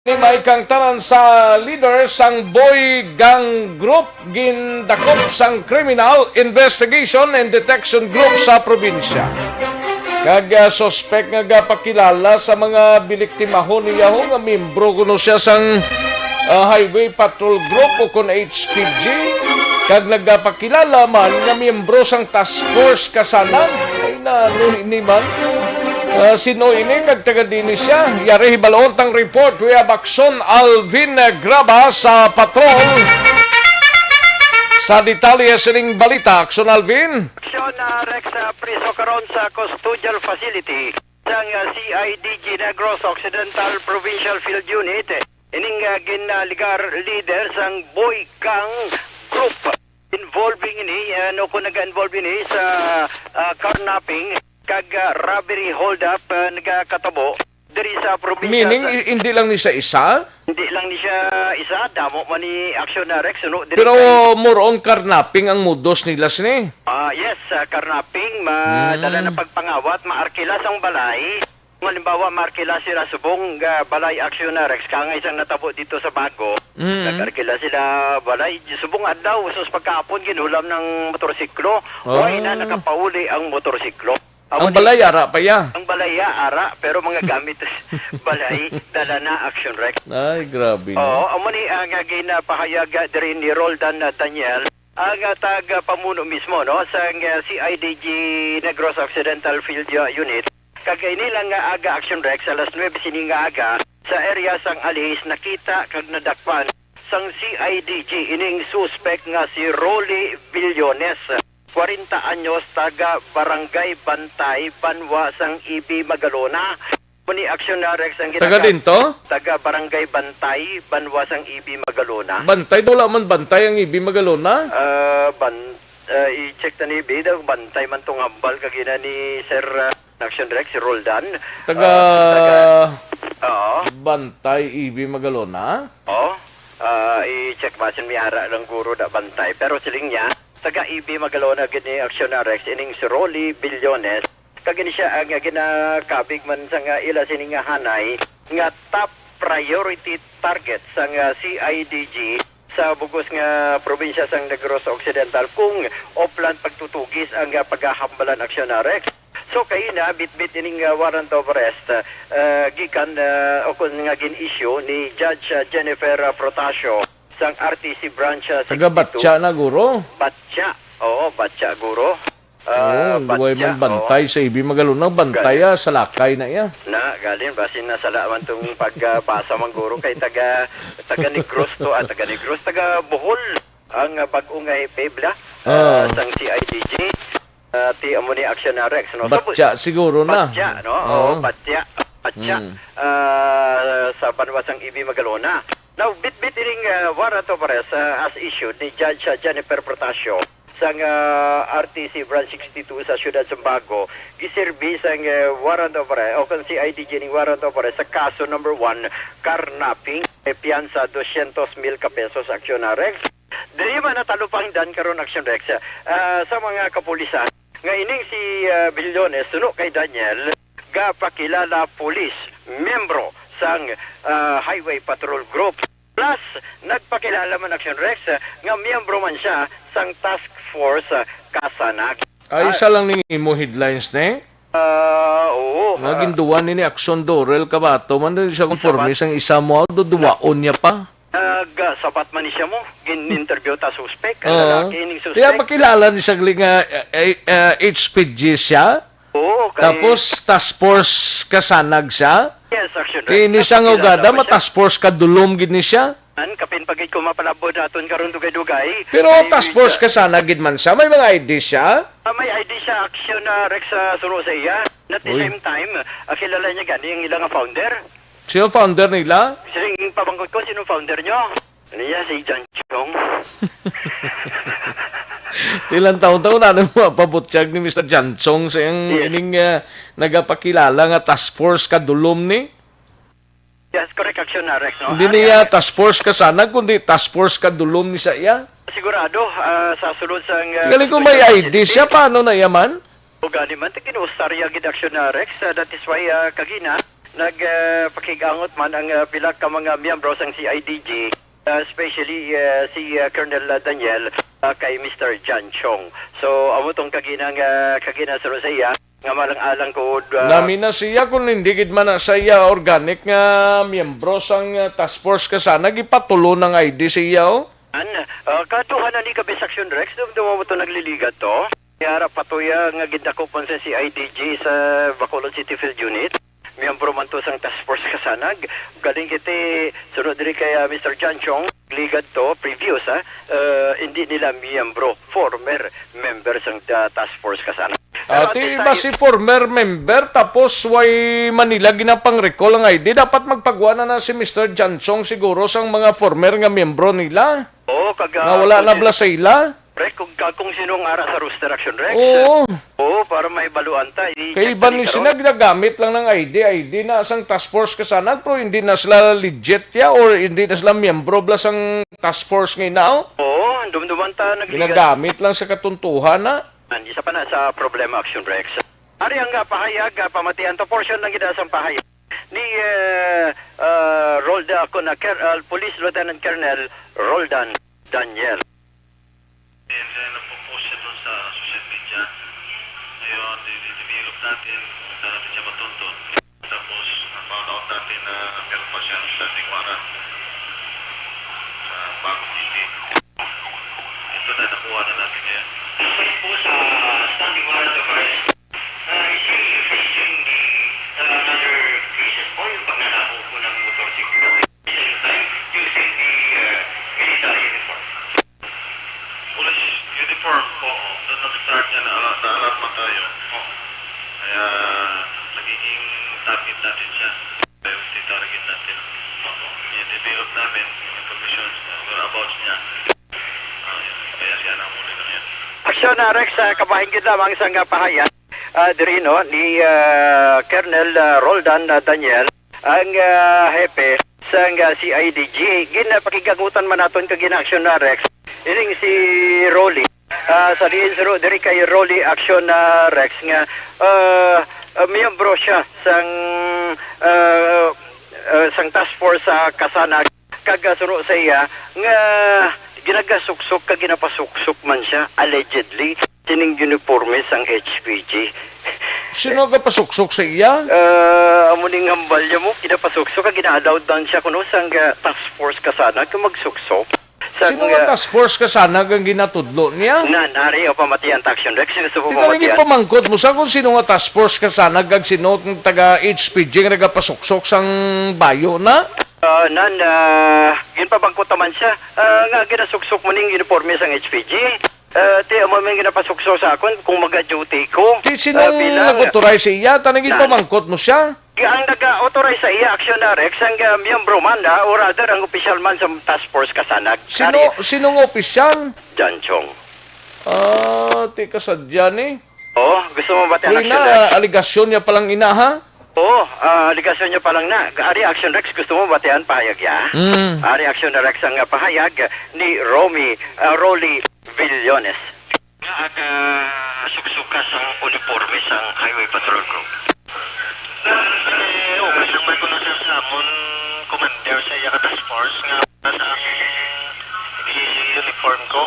Ni may kang tanan sa leader sang Boy Gang Group, gindakop sang Criminal Investigation and Detection Group sa probinsya. Kag, ah, suspek nga gapakilala sa mga biniktimahon niya ho nga membro kuno siya sang ah, Highway Patrol Group o kon H P G, kag nagapakilala man nga miyembro sang Task Force Kasanag. Ay, nano ini man? Ah, sino ini kag taga dini siya? Yari hibalon tang report. We have Akson Alvin Graba sa patrol. Sa detalye sining balita, Akson Alvin. Aksyon, ah, Rex, ah, priso karon sa custodial facility sang, ah, C I D G Negros Occidental Provincial Field Unit. Ining, ah, ginaligar leader sang Boy Gang Group. Involving ini, ah, no, kung nag-involve ini sa, ah, carnapping kag, ah, robbery holdup, ah, nagakatabo diri sa probinsya. Meaning, sa i-, hindi lang ni sa isa? Hindi lang ni siya isa, damo man ni aksyon na Rex, no? Diri Pero kay more on carnapping ang modus nila sini. Ah, yes, ah, carnapping, ma-, Hmm. dala na pagpangawat, maarkila sang balay. Kung halimbawa, maarkila sila subong, ah, balay aksyon na Rex, kangay sang natabo dito sa Bago. Mm. Nag-arkila sila balay, subong adlaw, sus pagkahapon, ginhulam ng motorsiklo. Oh. Why na nakapauli ang motorsiklo? Amo Ang ni balay, ara pa ya. Ang balay, ah, ara, pero mga gamit sa balay, dala na, action Rex. Ay, grabe, no? Oo, amo ni ang, ah, ginapahayag, ah, diri ni Roldan, ah, Daniel, ang, ah, tagapamuno mismo, no, sa, ah, C I D G Negros Occidental Field, ah, Unit. Kag ini lang nga aga, action Rex, alas nuwebe sini nga aga, sa area sang Alihis, nakita kag nadakpan sang C I D G ining suspek nga si Rolly Villones, kwarenta anyos, taga Barangay Bantay, banwa sang Ibi, Magalona. Amo ni aksyon na Rex ang Taga ginagamit. Din to? Taga Barangay Bantay, banwa sang Ibi, Magalona. Bantay, wala man Bantay ang Ibi, Magalona? Ah, ban-, ah, i-check ta ni Ibi daw, Bantay man tong hambal kagina ni Sir, ah, Action Rex, si Roldan. Taga Ah, taga, oo. Bantay, Ibi, Magalona? Oo. Ah, i-check ba sin may ara lang guro da Bantay. Pero siling niya, taga Ibi, Magalona gid ni Action Rex, ining si Rolly Billones. Kag ini siya ang ginakabig man sa nga ila sini nga hanay nga top priority target sang, ah, C I D G sa bugos nga probinsya sang Negros Occidental kung oplan pagtutugis ang, ah, paghahambalan aksyon na Rex. So, kaina, bitbit ining, ah, warrant of arrest, ah, gikan, ah, o kun nga gin-issue ni Judge, ah, Jennifer, ah, Protasio sang R T C Branch, ah, Taga sixty-two. Batya na, guro? Batya. Oo, Batya, guro. Ah, Oo, duway Batya, man Bantay oo. Sa Ibi Magalona. Bantay, Gani. Ah, salakay na iya. Na, galing, basin na sala man tong pagbasa man guro kay taga, taga Negros to, ah, taga Negros, taga Bohol. Ang, ah, bag-o nga hepe, bla, ah, Ah. Sang C I D G, ah, ti amo ni Action na Rex, no? So, Batya siguro na. Batya, no? Oo. Oo, Batya. Batya, Mm. ah, sa banwa sang Ibi Magalona. Now, bitbit ining, ah, warrant of arrest, ah, as issued ni Judge, ah, Jennifer Protasio sang, ah, R T C Branch sixty-two sa Siyudad Zumbago, giserbi sang, ah, warrant of arrest o kung C I D G ning warrant of arrest sa kaso number one, carnapping, may piyansa dosyentos mil ka pesos, Action na Rex. Diri man natalupangdan karon, Action Rex, ah, sa mga kapulisan nga ining si, ah, Billones, suno kay Daniel, gapakilala pulis, miyembro sang, ah, Highway Patrol Group. Plus, nagpakilala man, Action Rex, ah, nga miyembro man siya sang Task Force, ah, Kasanag. Ay, Ah, isa lang ning imo headlines, ne? Ah, oo, Nga ah. Ginduwa ni ni Action Dorel Kabato man din siya konforme Sabat. Sang isa mo, duduwaon niya pa. Nag, ah, sabat man ni siya mo. Gin-interview ta suspek, ang Oo. Lalaki ning suspek. Kaya makilala ni siya nga, eh, eh, eh, H P G siya? Oo, kay Tapos task force Kasanag siya? Yes, Action Kay Rex. Ni siya nga Nagpakilala ugada, man ma siya. Task force Kadulom gid ni siya. An, kapin pa gid ko mapalabod naton karon dugay-dugay. Pero Kay task force Mister Kasanag gid man siya, may mga I D siya? Ah, may I D siya, Action, ah, Rex, ah, suno sa iya. At the Uy. Same time, ah, kilala niya gani ang ilang founder. Sino founder nila? Siling pamangkot ko, sino founder nyo? Ano niya, si John Chong? Tilang taon-taon na mo pabutyag ni Mister John Chong sa iyang Yes. Ining, ah, nagapakilala nga task force Kadulom ni? Yes, correct, Action na, Rex, no? Hindi Ano niya yan? Task force Kasanag, kundi task force Kadulom ni sa iya. Sigurado, ah, sa sulod sang, ah, Galing kung may I D siya, paano na yaman? O gani man, ti ginuustarya gid, Action na, Rex. Ah, that is why, ah, kagina, nag, ah, pakigangot man ang, ah, pila ka mga miyembro sang C I D G, ah, especially, ah, si, ah, Colonel, ah, Daniel, ah, kay Mister John Chong. So, amo tong kagina nga, kagina sa Rosea, Nga malang-alang ko, ah, Nami na siya kung hindi gid man na siya organic nga miyembro sang, ah, task force ka sana, gipatulo ng I D siya, oh. An, ah, kaduha na ni Kabis Action Rex, dumduma mo to nagliligad to. Yara pa to ya nga gindakop man sa C I D G sa Bacolod City Field Unit. Miyembro man to sang task force kasanag. Galing kiti, sunod diri kay, ah, Mister John Chong, ligad to, previous, ha, ah, hindi nila miyembro, former member sang, ah, task force kasanag. Pero at Ati this ba time si former member tapos way Manila ginapang-recall ang I D? Dapat magpagwa na na si Mister John Chong siguro sang mga former nga miyembro nila. Oo, kag, Nga ah, wala na pwede bala sa ila? Pre, kung, kag kung sino ang ara sa roster, Action Rex. Oo. Oo, para maibaluan ta, i-check Kay ta iban ni ni sila karon. Ginagamit lang ng I D, I D na sang task force kasanag, pero hindi na sila legit ya or hindi na sila miyembro bala sang task force nga inaw. Oo, dumduman ta nagligan. Ginagamit lang sa katuntuhan na. An, isa pa na sa problema, Action Rex. Ari ang, ah, pahayag, ah, pamatian to, portion lang gid sang pahayag ni, eh, ah, Rolda, ako na, Ker-, ah, Police Lieutenant Colonel Roldan Daniel. And then, nagpo-post siya doon sa social media. Ngayon, i-develop natin kung saan natin siya matuntun. Tapos, na-found out natin na meron pa siyang standing warrant sa Bago City. Ito na, nakuha na natin ngayon. Aside po sa standing warrant of arrest, ah, is he facing the, uh, other cases po, yung pagnanakaw po ng motorsiklo? Using the, uh, military uniform. Police uniform po. Doon nag-start niya, na-ala-, na-alarma tayo. Kaya nagiging target natin siya. Priority target natin. Opo. I-develop namin yung information, uh, whereabouts niya. Ah, yun. Kaya siya nahuli na ngayon. Aksyon na, Rex, ah, kabahin gid lamang sa nga pahayag. Ah, diri, no, ni, ah, Colonel, ah, Roldan, ah, Daniel, ang, ah, hepe sang, ah, C I D G. Ginapakigangutan man naton kag gina-action na, Rex. Ining si Rolly, ah, sa diin suro diri kay Rolly Action na, Rex, nga, ah, ah, miyembro siya sang, ah, ah, sang task force sa Kasanag. Kag, ah, suno sa iya nga ginagasuksok kag ginapasuksok man siya, allegedly, sining uniforme sang H P G. Sino gapasuksok sa iya? Ah, amo ning hambal niya mo, ginapasuksok kag gina-allowed lang siya kuno sang, ah, task force Kasanag kung magsuksok. Sa Sino nga nga task force Kasanag ang ginatudlo niya? Na, nari o pamatian ta, Action Rex, gusto mo Di ka lagi pamatian? Pamangkot mo sa kung sino nga task force Kasanag kag sino ang taga H P G nga nagapasuksok sang bayo na? Ah, nan, ah, ginpabangkot naman siya, ah, nga ginasuksok mo ning uniforme sang H P G. Ah, ti, amo man ginapasuksok sa akon kung maga-duty ko. Ti, sinong Ah, bilang nag-authorize sa iya? Tanang Nan. Ginpamangkot mo siya? Ang nag-authorize sa iya, Action Rex, ang, ah, miyembro man, ah, or rather, ang opisyal man sa task force Kasanag. Sino, Ari. Sinong opisyal? John Chong. Ah, ti kasadya ni. Oh, gusto mo batian Uy, Action na, Rex? Aligasyon niya palang ina, ha? Oo, ah, aligasyon niya palang na. Ari, Action Rex, gusto mo batian pahayag ya? Mm. Ari, Action Rex ang, ah, pahayag ni Romy, ah, Rolly Villones. Nga aga suksuka sang uniforme sang Highway Patrol Group. Eh, okay lang man kuno, sir, sa amon commander sa iya ka task force nga para sa akong i-uniform ko.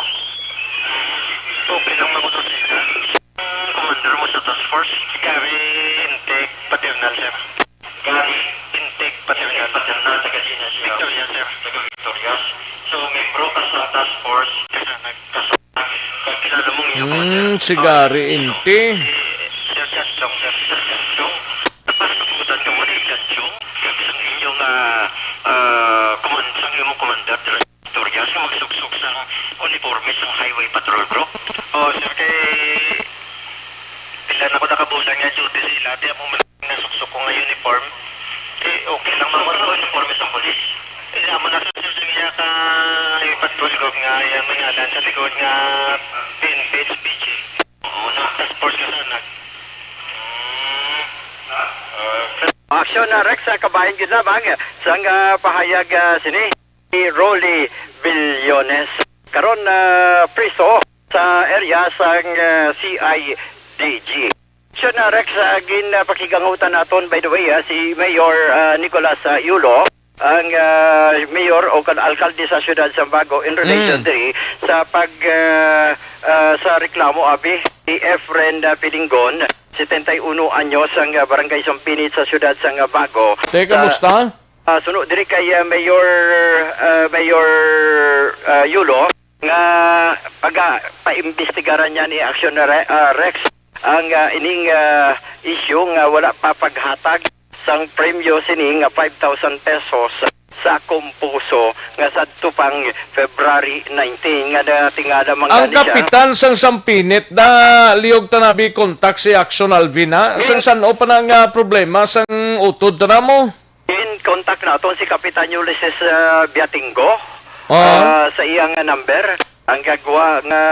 Okay lang man kuno sa ila. Commander mo sa task force, Gary Intec Paternal, sir. Gary Intec Paternal. Paternal, taga sino siya? Victoria, sir. Taga Victoria. So, membro ka sa task force, kasi nagkasa-, kag kilala mo ang iyang commander. Hmm, si Gary Intec. Si Sir Janchong, sir. Sir Janchong. Tapos, nabutan ka mo ni Janchong. Kag sa inyong, ah, ah, command-, sa inyong commander, Victoria, sa magsuksok sa uniforme sa Highway Patrol Group. Oh, sir, kay pila na ko nakabulan nga duty sa ila, di amo man nasuksok ko nga uniform. Eh, okay lang man ko uniforme sa polis. Eh, amo na sa, sir, sa iya ka Highway Patrol Group nga iya may ngalan sa likod nga P N P H P G. Oo, na task force Kasanag. Hmm. Ah, Action na, Rex, sa kabahin gid lamang sang, ah, pahayag, ah, sini ni Rolly Villones. Karon, ah, priso sa area sang, ah, C I D G. Action na, Rex, ah, gin, ah, pakigangutan naton, by the way, ah, si Mayor, ah, Nicolas, ah, Yulo, ang, ah, mayor o kan-, alkalde sa siyudad sa Bago in relation Mm. diri sa pag, ah, ah, sa reklamo, abi, ni Efren, ah, Pilingon. setenta y uno anyos, ang, ah, Barangay Sampinit sa siyudad sang, ah, Bago. Te, Sa, kamusta? ah, suno diri kay, ah, Mayor, ah, Mayor, ah, Yulo, nga paga-, paimbestigaran niya ni Action Re-, ah, Rex ang, ah, ining, ah, issue nga wala pa paghatag sang premyo sini nga five thousand pesos sa akong puso nga sadto pang February nineteen nga natingala man Ang gani siya. kapitan sang Sampinit na liyog ta nabi kontak si Action Alvin, ha? Sang Yes. san-o pa na nga problema sang utod ta namo? In contact naton si Kapitan Ulysses, ah, Biatinggo, Oo. ah, sa iyang number. Ang gagwa nga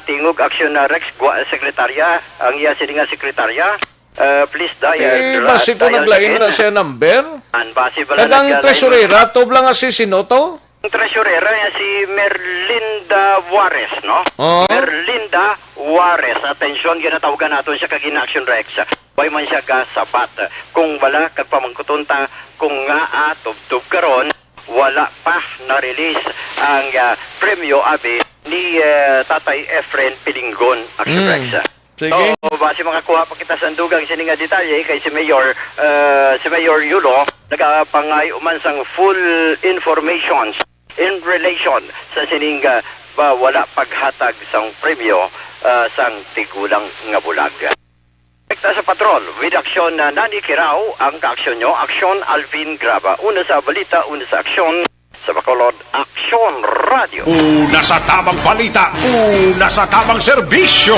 tingog Action na Rex, gwa sekretarya, ang iya sini nga sekretarya. Ah, please dial, Ti, ra-, basi ko dial naglain again. na siya number. An basi bala Kag ang naglain. treasurera, to bala nga si sino to? Ang treasurera nga si Merlinda Juarez, no? Oo. Merlinda Juarez. Atensyon, ginatawagan naton siya kag in Action Rex. Way man siya gasabat. Kung wala, kag pamangkuton ta, kung nga, ah, tubtob karon, wala pa na-release ang, ah, premyo abi ni, ah, Tatay Efren Pilingon, Action Mm. Rex. Sige. So, basi makakuha pa kita sa dugang sini nga detalye kay si Mayor, ah, si Mayor Yulo nagapangayo man sang full informations in relation sa sining, ah, ba wala paghatag sang premyo, ah, sang tigulang nga bulag. Direkta sa patrol, with aksyon na Nani Kirao, ang kaaksyon nyo, aksyon Alvin Graba. Una sa balita, una sa aksyon, sa Bacolod, Aksyon Radio. Una sa tamang balita, una sa tamang serbisyo.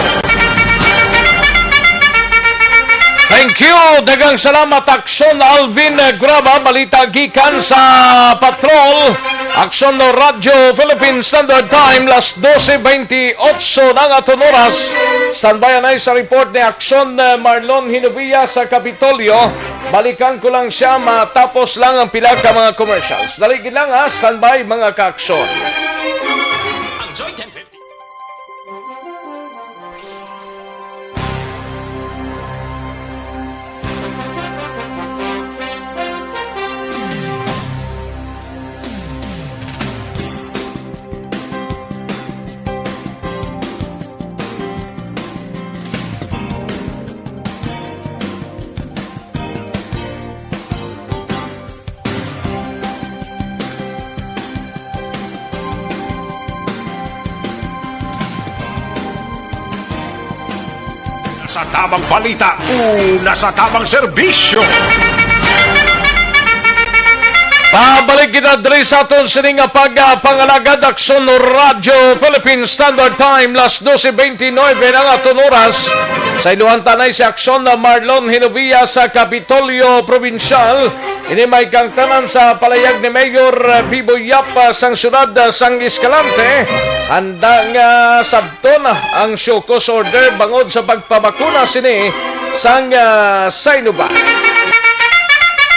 Thank you. Daghang salamat, Aksyon Alvin Graba. Balita gikan sa patrol. Aksyon no Radyo Philippine Standard Time, las doce veintiocho na ang aton oras. Standby anay sa report ni Aksyon, eh, Marlon Hinovia sa Kapitolyo. Balikan ko lang siya matapos lang ang pila ka mga commercials. Dali gid lang, ha, standby, mga kaaksyon. Ang Joy ten fifty. Sa tamang balita, una sa tamang serbisyo. Pabalik kita diri sa aton sini nga pagpangalagad, Aksyon Radyo Philippine Standard Time, las doce veintinueve na ang aton oras. Sa iluhan tanay si Aksyon na Marlon Hinovia sa Kapitolyo Probinsyal. Ini may kangtanan sa palayag ni Mayor Bibo Yap, ah, sang siyudad, ah, sang Escalante. Handa nga sabton ang show cause order bangod sa pagpabakuna sini sang, ah, Sinovac.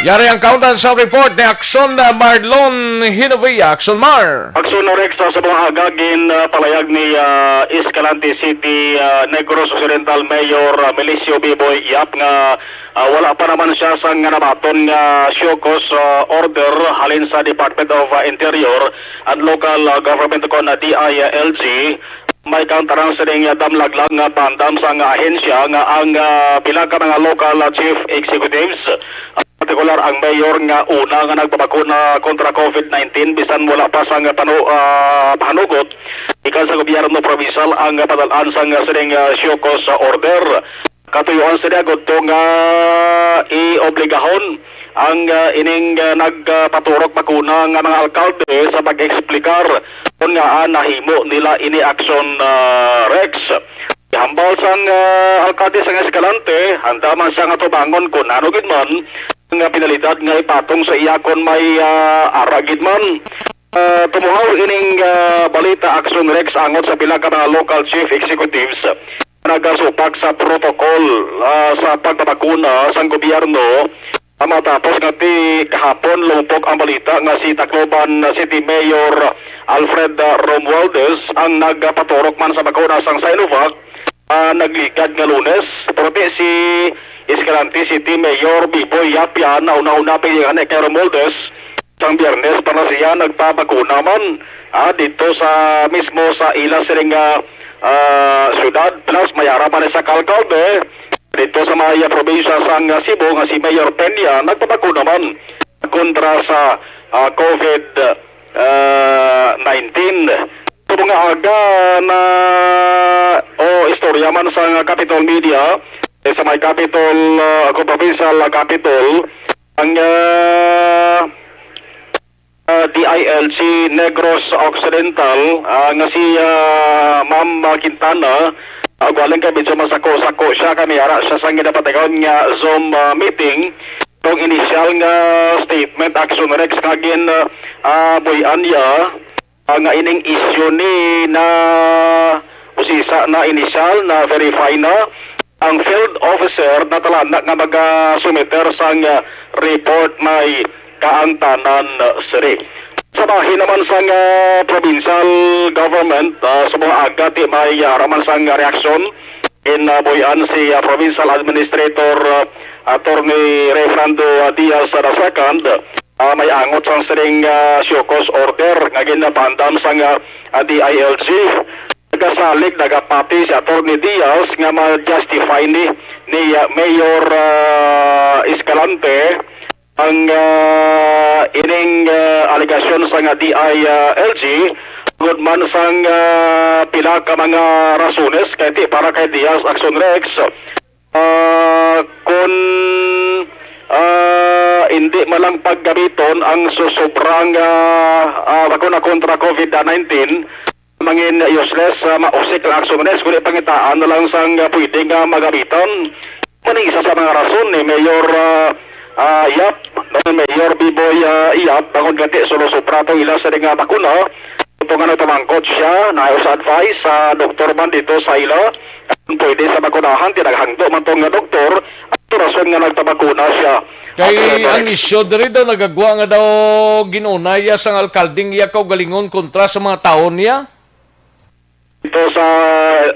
Yari ang kaundan sa report ni Aksyon, ah, Marlon Hinovia. Aksyon Mar. Aksyon Rex, ah, sa mga aga gin, ah, palayag ni, ah, Escalante City, ah, Negros Occidental Mayor, ah, Milicio Biboy Yap nga Ah, wala pa naman siya sang nabaton nga show cause, ah, order halin sa Department of, ah, Interior and Local, ah, Government kon, ah, D I L G. May kang tarang sining, ah, damlag lang nga bandam sang ahensya nga ang, ah, pila ka mga local, ah, chief executives, ah, partikular ang mayor nga una nga nagpabakuna kontra covid nineteen bisan wala pa sang panu-, ah, pahanugot ikan sa gobyerno provincial ang, ah, padal-an sang, ah, sining, ah, show cause, ah, order. Katuyuan sila gudto nga iobligahon ang, ah, ining, ah, nagpaturok bakuna nga mga alkalde sa pag-eksplikar kon ngaa nahimo nila ini aksyon, ah, Rex. Hambal sang, ah, alkalde sang Escalante, handa man siya nga tubangon kon ano gid man nga penalidad nga ipatong sa iya kon may, ah, ara gid man. Ah, tumuhaw ining, ah, balita, Aksyon Rex, angot sa pila ka mga local chief executives nga nagasupak sa protocol, ah, sa pagbabakuna sang gobyerno, ah, matapos nga ti kahapon lumupok ang balita nga si Tacloban City Mayor Alfred, ah, Romualdez ang nagpaturok man sa bakuna sang Sinovac, ah, nagligad nga Lunes. Pero ti si Escalante City Mayor Biboy Yap na una-una pagingani kay Romualdez sang Biyernes para siya nagpabakuna man, ah, dito sa mismo sa ila sining, ah, ah, syudad. Plus, may ara man sa alkalde, dito sa may, ah, probinsya sang, ah, Cebu nga si Mayor Peña nagpabakuna man kontra sa, ah, COVID, ah, nineteen. Sa mga aga na o istorya man sa Capitol Media, eh, sa may Capitol, ah, kung provincial, ah, Capitol, ang, ah, ah, D I L G Negros Occidental, ah, nga si, ah, Ma'am, ah, Quintana, ah, galing kay medyo masako-sako siya, kay may ara siya sa ginapatigayon nga Zoom, ah, meeting. Itong initial nga statement, Action Rex, nga gin, ah, ah, buy-an niya, ah, nga ining issue ni na usisa na initial na verify na ang field officer na talana nga magasumiter sang, ah, report may kaangtanan, ah, siri. Sa bahin naman sang, ah, provincial government, ah, sa mga aga ti may, ah, raman sang reaksyon in, ah, buy-an si, ah, provincial administrator, ah, Attorney Rayfrando, ah, Diaz the second. Ah, may angot sang siring, ah, show cause order nga ginapaandam sang, ah, ah, D I L G. Nagasalig, nagapati si Attorney Diaz nga ma-justify ni, ni, ah, Mayor, ah, Escalante ang, ah, ining, ah, alegasyon sang D I L G, tungod man sang, ah, pila ka mga rasones kay ti para kay Diaz, Action Rex, ah, kun, ah, hindi man lang paggamiton ang susobrang, ah, ah, bakuna kontra COVID nineteen, mangin useless, ah, mausik ang Action Rex, kundi pangitaan na lang sang, ah, pwede nga magamitan. Mani isa sa mga rason ni Mayor, ah, ah, Yap, ni Mayor Biboy, ah, Yap, bangod nga ti sulosobra to ila sa nga bakuna, ito nga nagpamangkot siya, na sa advice sa doktor man dito sa ila, kung pwede sa bakunahan, tinaghangdo man to nga doktor, ang rason nga nagpabakuna siya. Kay At, ah, ang isyu diri daw nagagwa nga daw ginunaya sang alkalding iya kaugalingon kontra sa mga tawo niya. Ito sa,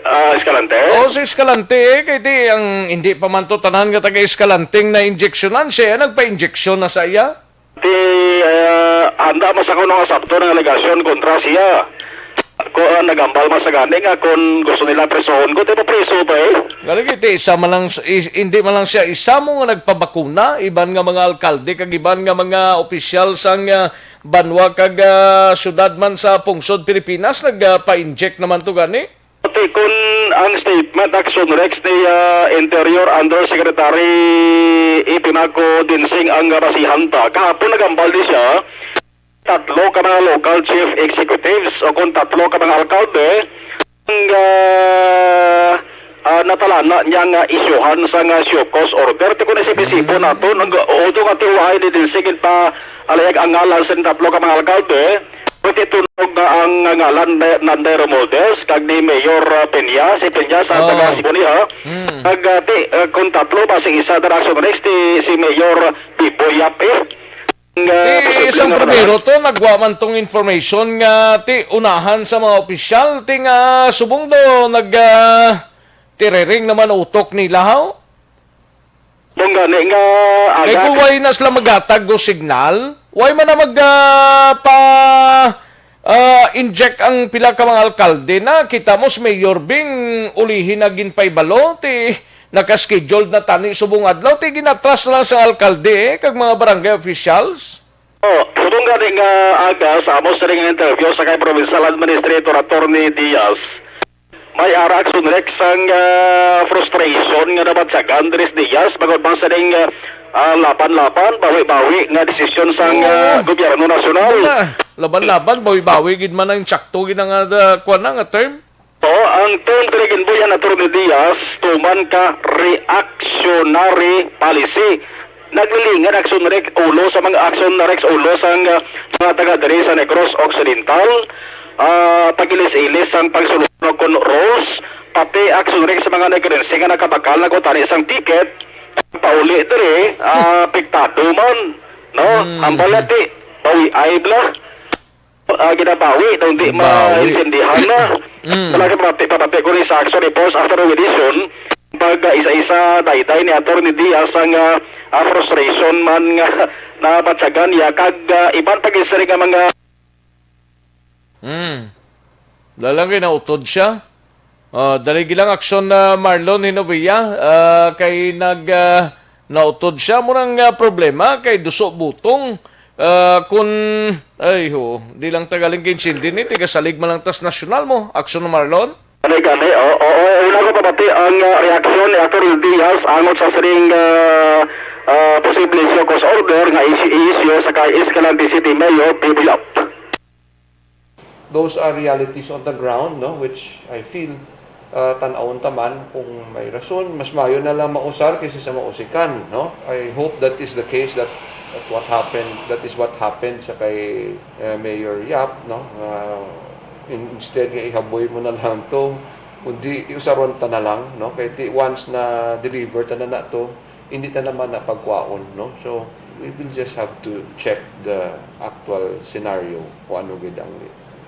ah, Escalante? Oo, sa Escalante, eh. Kay di, ang hindi pa man to tanan nga taga-Escalante na injeksyonan, siya nagpa-injeksyon na sa iya. Ti, ah, handa man sa kuno nga sabton ang alegasyon kontra siya. Ko, ah, nagambal man sa gani nga kung gusto nila presohon ko, ti mapreso pa eh. Galing iti isa man lang s-, is-, hindi man lang siya isa mo nga nagpabakuna, iban nga mga alkalde kag iban nga mga opisyal sang, ah, banwa kag, ah, syudad man sa pungsod Pilipinas nagpa-inject naman to gani. Pati kun ang statement, Action Rex, ni, ah, Interior Undersecretary Ipinaco Dinsing ang basihan ta. Kahapon nagambal di siya, tatlo ka mga local chief executives o kung tatlo ka mga alkalde ang, ah, ah, natalana niya nga isyuhan sa nga show cause order. Ti kun isip-isipon Mm. nato, nag-, although nga tiwaay ni Dinsing pa alayag ang ngalan sa tatlo ka mga alkalde, pwede tunog na ang ngalan ni Nanday Romualdez kag ni Mayor, ah, Peña, si Peña sa Oh. taga Sibuni, ha? Mm. Kag, ah, ti, ah, kung tatlo ba si isa na Action Rex, ti si Mayor Biboy Yap, eh. Nga Ti posible isang nga primero manahan. To, nagwa man tong information nga ti unahan sa mga opisyal, ti nga subong do nag, ah, tiriring naman utok nila, haw? Kung gani nga Kay agad. Kung way na sila maghatag go signal, way man na mag, ah, pa, ah, inject ang pila ka mga alkalde na. Kita mo si Mayor Bing, ulihi na ginpaibalo, ti naka-scheduled na tani subong adlaw, ti ginatras na lang sa alkalde, eh, kag mga barangay officials. Oh, subong gani nga aga sa amo sa ring interview sa kay Provincial Administrator Attorney Diaz, may ara Action Rex ang, ah, frustration nga nabatyagan diri sa Diaz bangod man sa ning, ah, ah, laban-laban, bawi-bawi nga desisyon sang, Oo. Ah, gobyerno nasyonal. Wala. Laban-laban, bawi-bawi gid man ang tsakto gid ang, ah, kuwan na nga term. O, ang term diri ginbuy-an, Attorney Diaz, tuman ka reactionary policy. Naglilingan Action Rex ulo sa mga Action Rex ulo sang, ah, mga taga diri sa Negros Occidental, ah, pag-ilis-ilis sang pagsunod kon rules, pati Action Rex sa mga Negrense nga nakabakal na kutani sang ticket, pauli diri, ah, apektado man, no? Mm. Ang balati, bawi ay bla. Ah, ginabawi daw, di Bawi. Maintindihan na. Mm. Talaga, pati, pati ko ni sa action reports after the edition, pag, ah, isa-isa, dayday ni Attorney Diaz ang, ah, ah, frustration man nga nabatyagan niya, kag, ah, iban pag isa rin nga mga Mm. Lalang kay nautod siya. Ah, dali gilang aksyon na Marlon Hinovia, ah, kay nag, ah, nautod siya. Murang, ah, problema kay duso butong. Ah, kun, ay, ho, di lang tagaling kinsindi ni, tigasalig man lang tas nasyonal mo. Aksyon na Marlon? Gani, gani. O, o, o, una ko pabati ang, ah, reaksyon ni Attorney Diaz angot sa sining, ah, ah, posible show cause order nga isi-, i-issue sa kay Escalante City Mayor Bibi Yap. Those are realities on the ground, no, which I feel, uh, tan-awon ta man kung may rason, mas maayo na lang mausar kaysa sa mausikan, no? I hope that is the case, that, that what happened, that is what happened sa kay, uh, Mayor Yap, no? Uh, in-, instead nga ihaboy mo na lang to, kundi iusaron ta na lang, no? Kay ti-, once na deliver ta na na to, hindi ta naman na pagkwaon, no? So, we will just have to check the actual scenario kung ano gid ang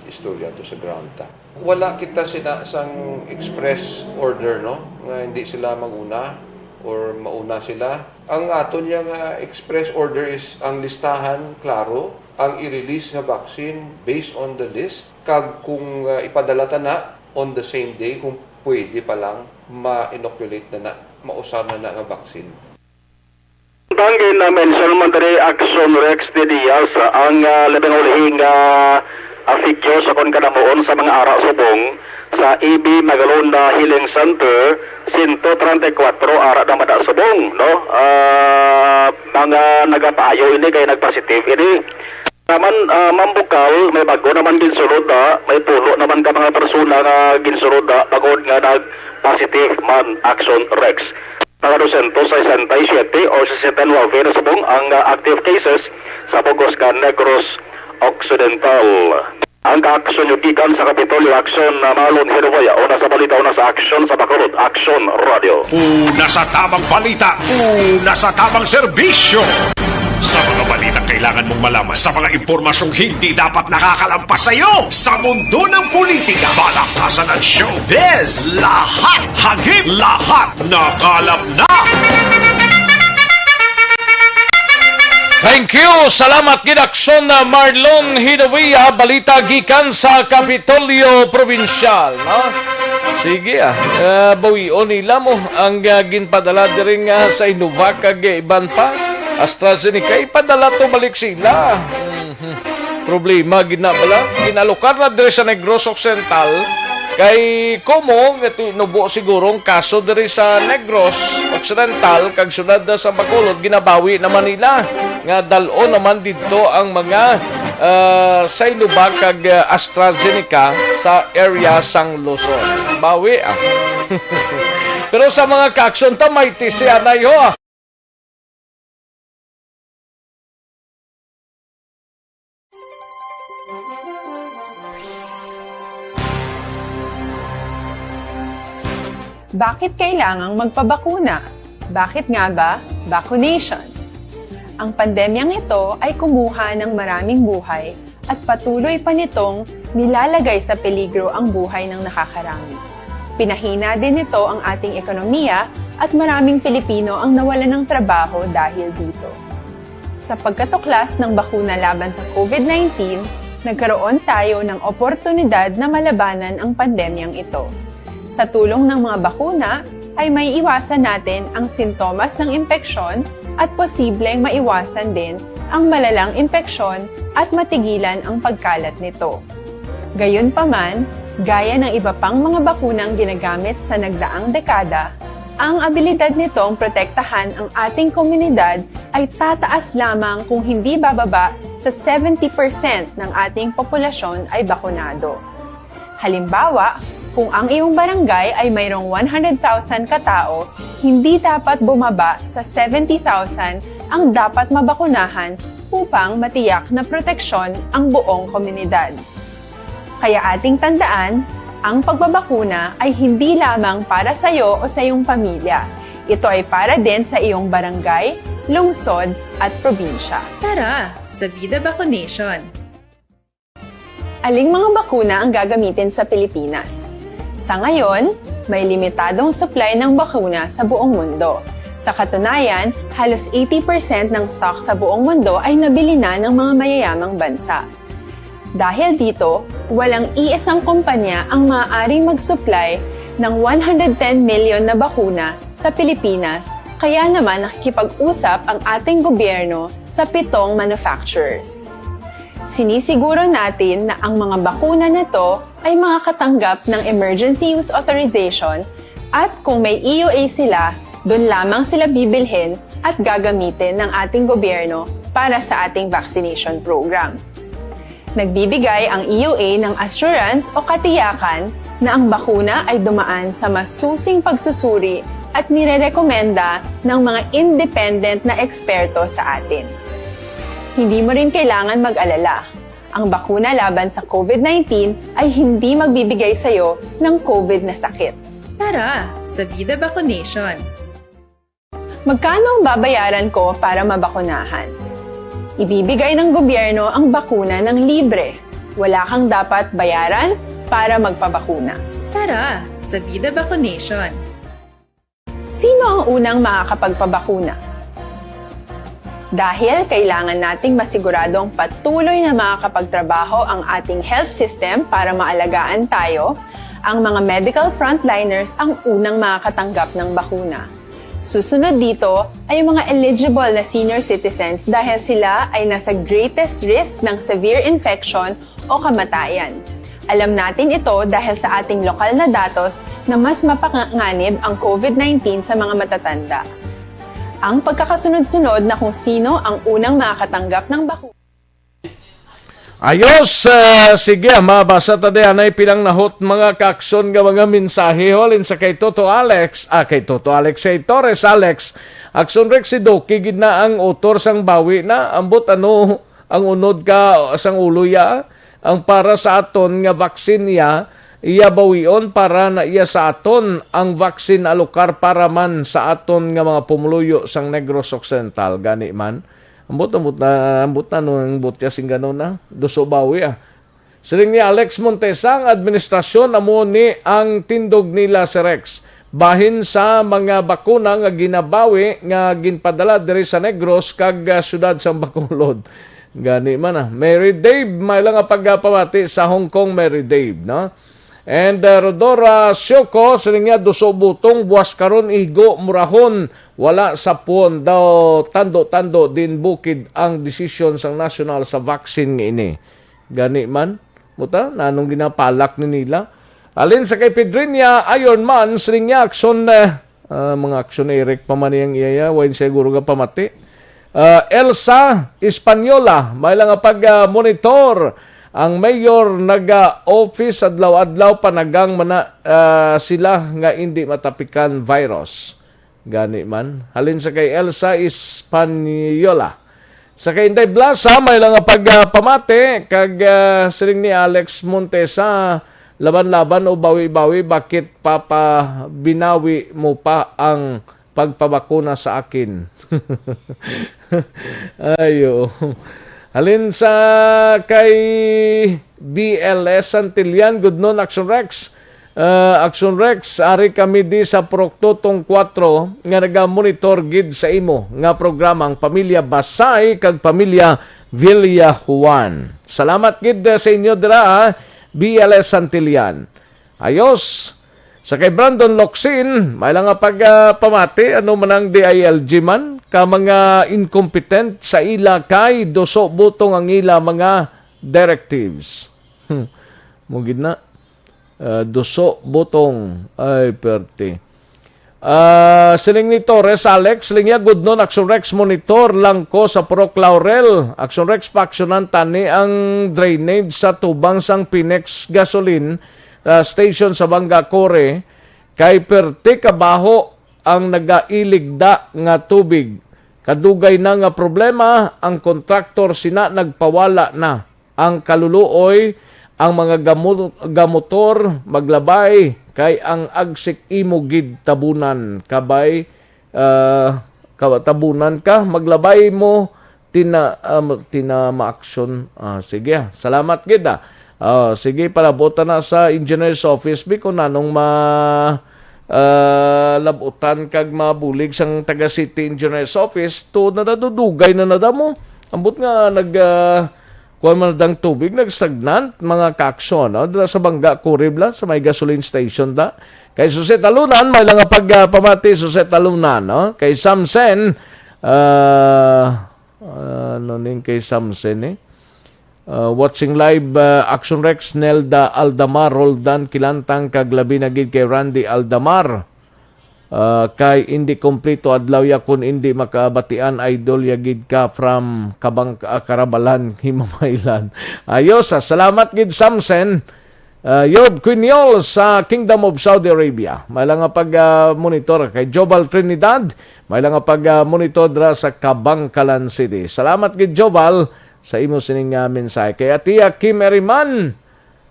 istorya to sa ground ta. Wala kita sina sang express order, no? Nga hindi sila mag-una or mauna sila. Ang aton niya nga express order is ang listahan, klaro, ang i-release nga vaccine based on the list, kag kung, ah, ipadala ta na on the same day, kung pwede pa lang, ma-inoculate na na, mausar na na nga vaccine. Ang gina-mention man diri, Action Rex de Diaz, ang, ah, labing ulihi nga, ah, figures sa kon kanamuon sa mga ara subong sa E B Magalona Healing Center, sento treinta y cuatro ara na man subong, no? Ah, mga nagapaayo ini kay nagpositive ini. Naman, ah, Ma'am Bukal, may bago naman ginsulod na, may pulo naman ka mga persona nga ginsulod na, bangod nga nag-positive man, Action Rex. Mga dosyentos sesenta y siete o sesenta y nuebe na subong ang, ah, active cases sa bug-os nga Negros Occidental. Ang kaaksyon nyo gikan sa Kapitolyo Action na Marlon Hinovia, una sa balita, una sa aksyon, sa Bacolod Action Radio. Una sa tamang balita, una sa tamang serbisyo. Sa mga balitang kailangan mong malaman, sa mga impormasyong hindi dapat nakakalampas sa iyo, sa mundo ng politika, palakasan at showbiz, lahat hagip, lahat nakalap na. Thank you. Salamat gid, Aksyon na Marlon Hinovia. Balita gikan sa Kapitolyo Probinsyal, no? Sige, ah. Ah, bawion nila mo ang, ah, ginpadala diri nga Sinovac kag iban pa. AstraZeneca, ipadala to balik sila. Mhm. Problema gid na bala. Ginalokar na diri sa Negros Occidental. Kay komo nga tinubo siguro ang kaso diri sa Negros Occidental kag syudad na sa Bacolod, ginabawi naman nila nga dal-on naman didto ang mga, ah, Sinovac kag, ah, AstraZeneca sa area sang Luzon. Bawi, ah. Pero sa mga kaaksyon ta, may tisianay, ho. Bakit kailangang magpabakuna? Bakit nga ba vaccination? Ang pandemyang ito ay kumuha ng maraming buhay at patuloy pa nitong nilalagay sa peligro ang buhay ng nakakarami. Pinahina din nito ang ating ekonomiya at maraming Pilipino ang nawalan ng trabaho dahil dito. Sa pagkatuklas ng bakuna laban sa COVID nineteen, nagkaroon tayo ng oportunidad na malabanan ang pandemyang ito. Sa tulong ng mga bakuna, ay maiiwasan natin ang sintomas ng impeksyon at posibleng maiwasan din ang malalang impeksyon at matigilan ang pagkalat nito. Gayunpaman, gaya ng iba pang mga bakunang ginagamit sa nagdaang dekada, ang abilidad nitong protektahan ang ating komunidad ay tataas lamang kung hindi bababa sa seventy percent ng ating populasyon ay bakunado. Halimbawa, kung ang iyong barangay ay mayroong one hundred thousand katao, hindi dapat bumaba sa seventy thousand ang dapat mabakunahan upang matiyak na proteksyon ang buong komunidad. Kaya ating tandaan, ang pagbabakuna ay hindi lamang para sa iyo o sa iyong pamilya. Ito ay para din sa iyong barangay, lungsod, at probinsya. Tara, sa Vida Vaccination! Aling mga bakuna ang gagamitin sa Pilipinas? Sa ngayon, may limitadong supply ng bakuna sa buong mundo. Sa katunayan, halos eighty percent ng stock sa buong mundo ay nabili na ng mga mayayamang bansa. Dahil dito, walang iisang kumpanya ang maaaring mag-supply ng one hundred ten million na bakuna sa Pilipinas, kaya naman nakikipag-usap ang ating gobyerno sa pitong manufacturers. Sinisiguro natin na ang mga bakuna na to ay makakatanggap ng emergency use authorization, at kung may E U A sila, doon lamang sila bibilhin at gagamitin ng ating gobyerno para sa ating vaccination program. Nagbibigay ang E U A ng assurance o katiyakan na ang bakuna ay dumaan sa masusing pagsusuri at nirerekomenda ng mga independent na eksperto sa atin. Hindi mo rin kailangan mag-alala. Ang bakuna laban sa COVID nineteen ay hindi magbibigay sa iyo ng COVID na sakit. Tara sa Vida Vaccination! Magkano ang babayaran ko para mabakunahan? Ibibigay ng gobyerno ang bakuna ng libre. Wala kang dapat bayaran para magpabakuna. Tara sa Vida Vaccination! Sino ang unang makakapagpabakuna? Dahil kailangan nating masiguradong patuloy na makakapagtrabaho ang ating health system para maalagaan tayo, ang mga medical frontliners ang unang makakatanggap ng bakuna. Susunod dito ay ang mga eligible na senior citizens, dahil sila ay nasa greatest risk ng severe infection o kamatayan. Alam natin ito dahil sa ating lokal na datos na mas mapanganib ang COVID nineteen sa mga matatanda. Ang pagkakasunod-sunod na kung sino ang unang makakatanggap ng bakuna. Ayos, ah, sige, ah, mabasa ta di anay pilang nahot mga kaakson nga mga mensahe halin sa kay Toto Alex, ah, kay Toto Alex, kay Torres Alex. Akson Rex, si Doki gid na ang author sang bawi na, ambot ano ang unod ka sang ulo ya, ang para sa aton nga vaccine ya, iya bawion para na iya sa aton ang vaccine alokar para man sa aton nga mga pumuluyo sang Negros Occidental, gani man. Ambot, ambot na, ambot na, no, ang butya sing ganon na. Duso bawi, ah. Siling ni Alex Montesa, ang administrasyon amo ni ang tindog nila si Rex. Bahin sa mga bakuna nga ginabawi nga ginpadala diri sa Negros kag, ah, siyudad sa Bacolod. Gani man, ah. Mary Dave, may lang nga pagpamati sa Hong Kong, Mary Dave, no? And, uh, Rodora Sioko, siling niya, duso butong, buwas karon igo, murahon, wala sa puon daw, tando-tando din bukid ang desisyon sang national sa vaccine nga ini. Gani man, muta, nanong ginapalak ni nila? Alin sa kay Pedrinia, Iron Man, siling niya, akson, eh, Ah, mga aksyon, Eric pa man iyang iya, way siguro nga pamati. Ah, Elsa Española, may lang nga pag, ah, monitor. Ang mayor naga-office adlaw-adlaw, panagang man na, ah, sila nga indi matapikan virus. Gani man. Halin sa kay Elsa Española. Sa kay Inday Blasa, may lang nga pag, ah, pamati, kag, ah, siling ni Alex Montesa, laban-laban o bawi-bawi, bakit papabinawi mo pa ang pagpabakuna sa akin? Ayo. Halin sa kay B L S Santillan, good noon, Action Rex. Ah, Action Rex, ari kami di sa Purok Tutong kuwatro nga nagamonitor gid sa imo nga programa, ang Pamilya Basay kag Pamilya Villajuan. Salamat gid, ah, sa inyo dira, ah, B L S Santillan. Ayos. Sa kay Brandon Locsin, may lang nga pag, ah, pamati, ano man ang D I L G man, ka mga incompetent sa ila kay duso butong ang ila mga directives. Hmm. Mo gid na. Ah, duso butong. Ay, perte. Ah, siling ni Torres Alex, siling niya, "Good noon, Action Rex, monitor lang ko sa Purok Laurel. Action Rex, paaksyonan tani ang drainage sa tubang sang Pinex gasoline, ah, station sa Banga Core, kay perte kabaho ang nagailigda nga tubig. Kadugay na nga problema, ang kontraktor sina nagpawala na." Ang kaluluoy, ang mga gamu-, gamotor maglabay, kay ang agsik imo gid tabunan, kabay, ah, ka-, tabunan ka, maglabay mo, tina-, ah, ma-, tina maaksyon. Ah, sige, ah. Salamat gid, ah. Ah, sige, palabutan na sa engineer's office, bi, kung nanong ma-, ah, labutan kag mabulig sang taga City Engineer's Office, to nadadudugay na nadamo. Ambot nga nag, ah, kuwan man ang tubig, nagstagnant, mga kaaksyon, no? Dira sa Bangga, Kurib la, sa may gasoline station da. Kay Suset Alunan, may lang nga pag, ah, pamati, Suset Alunan, no? Kay Samsen, ah, ano ning kay Samsen, eh? Ah, watching live, ah, Action Rex, Nelda, Aldamar, Roldan, Kilantang, kag labi na gid kay Randy Aldamar. Ah, kay indi kompleto adlaw ya kun indi makabatian, idol, ya gid ka from Kabang, ah, Karabalan, Himamaylan. Ayos, ah, salamat gid, Samsen. Ah, Yob Quiniol sa Kingdom of Saudi Arabia. May lang nga pag, ah, monitor kay Jobal Trinidad. May lang nga pag, ah, monitor dira sa Kabangkalan City. Salamat gid, Jobal, sa imo sining, ah, mensahe. Kay Atia Kim Eriman,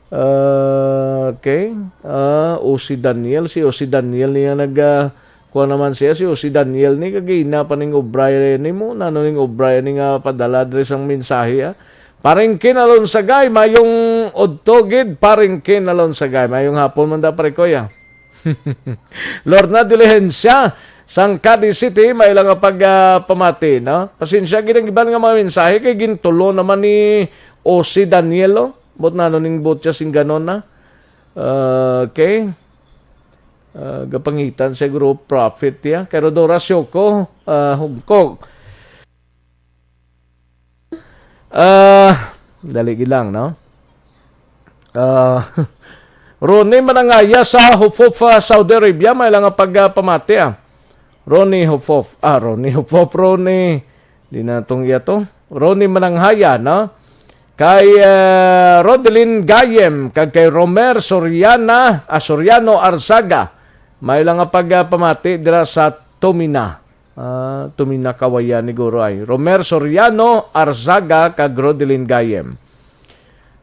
ah, okay. Ah, o si Daniel, si o si Daniel niya nag, ah, kuha naman siya, si o si Daniel ni kagina pa ning obra nimo, nano ning obra ni nga padala diri sang mensahe, ah. Paring Kinalonsagay, mayong udto gid, Paring Kinalonsagay. Mayong hapon man da, pare ko, ya. Lorna Diligencia, sang Cadiz City, may lang nga pag, ah, pamati, no? Pasensya gid ang iban nga mga mensahe kay gintulo naman ni O C Daniel, oh. But nano ning butya sing ganon na? Ah, okay. Ah, gapangitan siguro profit ya. Kay Rodora Sioko, ah, Hong Kong. Ah, dali gid lang, no? Ah, Ronnie Manangaya sa Hufuf, ah, Saudi Arabia, may lang nga pag, ah, pamati, ah. Ronnie Hufuf. Ah, Ronnie Hufuf, Ronnie. Di na tong iya to. Ronnie Mananghaya, no? Kay, ah, Rodelin Gayem, kag kay Romer Soriana, ah, Soriano Arzaga. May lang nga pag, ah, pamati dira sa Tomina. Ah, Tomina Kawayan ni Guro ay. Romer Soriano Arzaga kag Rodelin Gayem.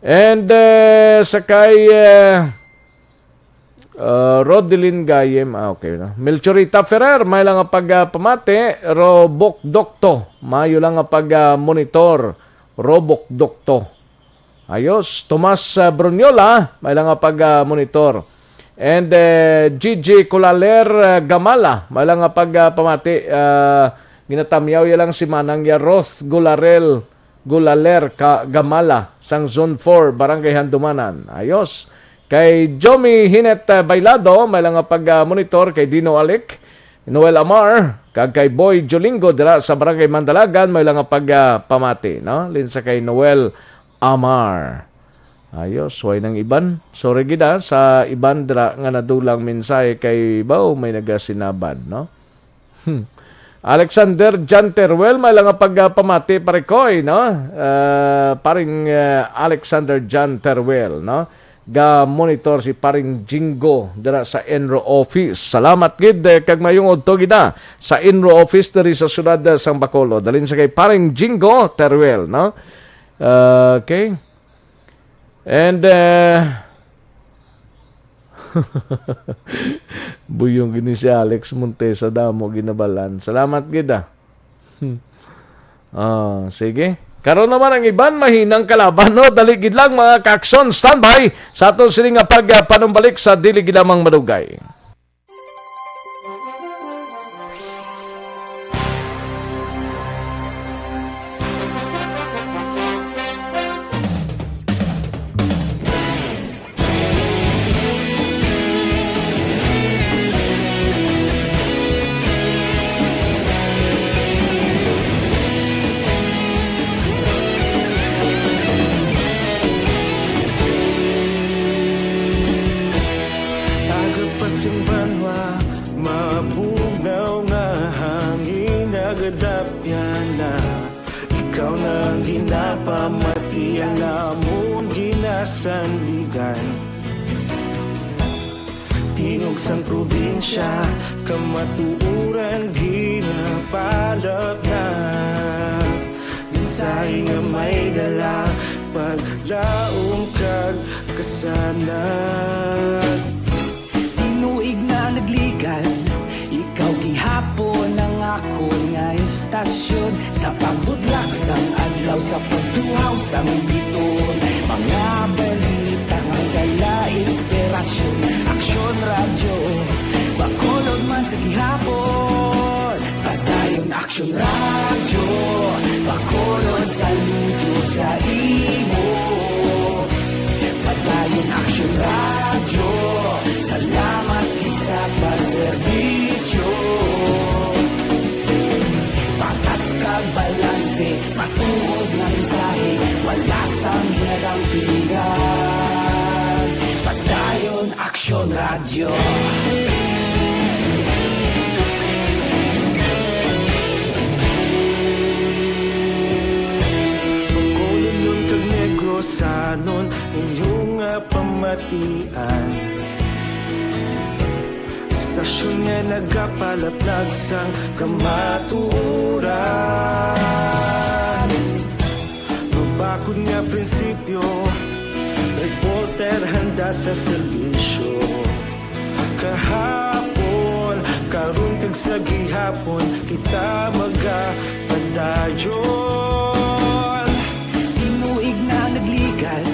And, eh, sa kay, eh, uh, Rodelin Gayem, ah, okay na. Melchorita Ferrer, may lang nga pag, ah, pamati, Robok Dokto, mayo lang nga pag, ah, monitor, Robok Dokto. Ayos, Tomas, ah, Brunyola, may lang nga pag, ah, monitor. And, eh, G G Kulaler, ah, Gamala, may lang nga pag, ah, pamati, ah, ginatamyaw ya lang si Manang ya Roth Gularel, Gulaler ka Gamala, sang Zone four, Barangay Handumanan. Ayos. Kay Jomi Hinet, ah, Bailado, may lang nga pag, ah, monitor kay Dino Alic, Noel Amar, kag kay Boy Jolingo dira sa Barangay Mandalagan, may lang nga pag, ah, pamati, no? Linsa kay Noel Amar. Ayos, way nang iban. Sorry gid, ah, sa iban dira nga nadulang mensahe kay baw may nagasinabad, no? Hmm. Alexander John Teruel, may lang nga pagpamati, pare Koy, no? Ah, paring, ah, Alexander John Teruel, no? Ga monitor si paring Jingo dira sa Enro office. Salamat gid, eh, kag mayong udto gid, ah, sa Enro office diri sa siyudad, ah, sang Bacolod. Dalin sa kay paring Jingo Teruel, no? Ah, okay. And, eh, buyong gini si Alex Montesa, damo ginabalan. Salamat gid, ah. Ah, sige. Karon naman ang iban, mahinang kalaban, no? Dali gid lang, mga kaakson, standby sa aton sini nga pag, ah, panumbalik sa Dili Gid Lamang Madugay. Aga pa sing banwa, mabugnaw nga hangin nagadapyan na. Ikaw na ang ginapamati, ang amon ginasandigan. Tingog sang probinsya, kamatuoran ginapalapnap. Mensahe nga may dala, paglaom kag kasanag. Tinuig na nagligan, ikaw gihapon ang akon nga istasyon. Sa pagbudlak sang adlaw, sa pagtuhaw sang biton, mga balita nga dala inspirasyon. Aksyon Radyo, Bacolod man sa gihapon. Padayon Aksyon Radyo, Bacolod, saludo sa imo. Pilihan, Padayon Aksyon Radyo. Bacolodnon kag Negrosanon, inyo nga pamatian. Istasyon nga nagapalaplag sang kamatuoran. Mabakod nga prinsipyo, reporter handa sa serbisyo. Kahapon, karon kag sa gihapon, kita magapadayon. Tinuig na nagligan,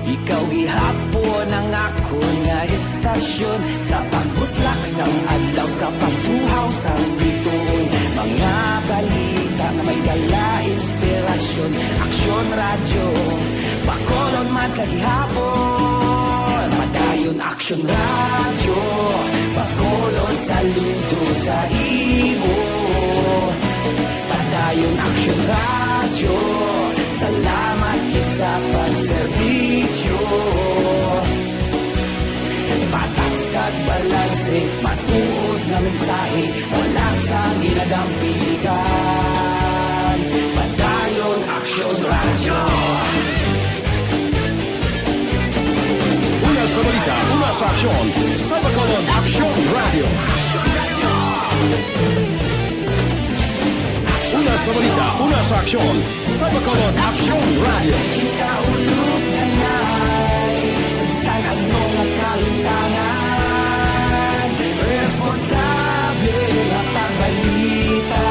ikaw gihapon ang akon nga istasyon. Sa pagbutlak sang adlaw, sa pagtuhaw sang bituon, mga balita nga may dala inspirasyon. Aksyon Radyo, Bacolod man sa gihapon. Padayon Aksyon Radyo, Bacolod, saludo sa imo. Padayon Aksyon Radyo, salamat gid sa pagserbisyo. Patas kag balanse, matuod nga mensahe, wala sang ginadampigan. Padayon Aksyon Radyo. Una sa balita, una sa aksyon, sa Bacolod Aksyon Radyo. Una sa balita, una sa aksyon, sa Bacolod Aksyon Radyo. Ikaulo na nay, sa bisan ano nga kahimtangan, responsable nga pagbalita.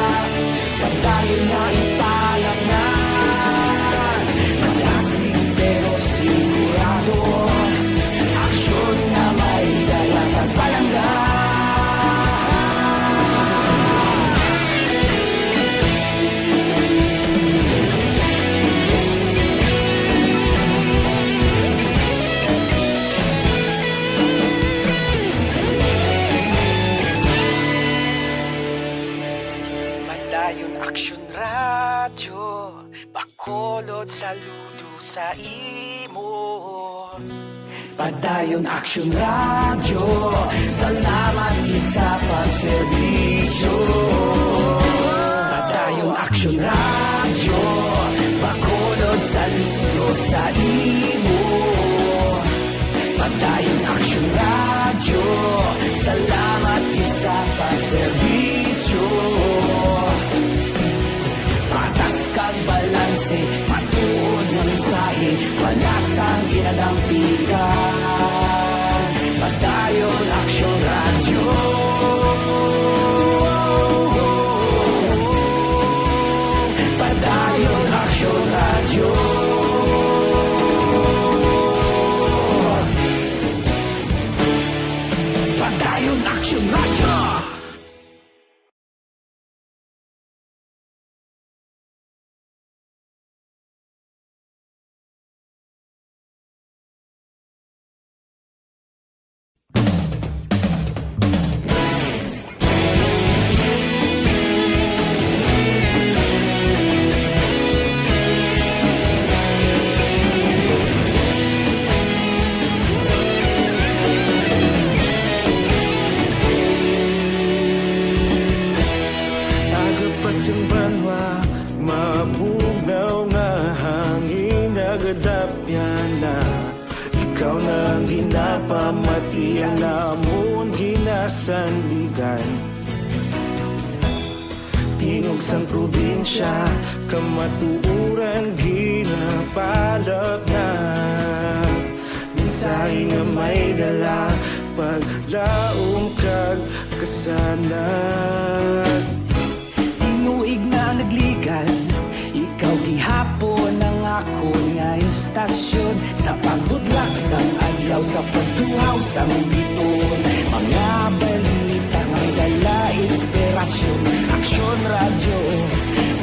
Padayon nga ipalapnan, malasig pero sigurado, aksyon nga may dala kag palangga. Padayon Aksyon Radyo, Bacolod, saludo sa imo. Padayon Aksyon Radyo, salamat gid sa pagserbisyo. Padayon Aksyon Radyo, Bacolod, saludo sa imo. Padayon Aksyon Radyo, salamat gid sa pagserbisyo. Patas kag balanse, matuod nga mensahe, wala sang ginadampigan. Padayon Aksyon Radyo. Padayon Aksyon Radyo. Padayon Aksyon Radyo. Aga pa sing banwa, mabugnaw nga hangin nagadapyan na. Ikaw na ang ginapamatian namon ginasandigan. Tingog sang probinsya, kamatuoran ginapalapnag. Mensahe nga may dala, paglaom kag kasanag. Tinuig na nagligan, ikaw gihapon ang akon nga istasyon. Sa pagbudlak sang adlaw, sa pagtuhaw sang bituon, mga balita nga may dala inspirasyon. Aksyon Radyo,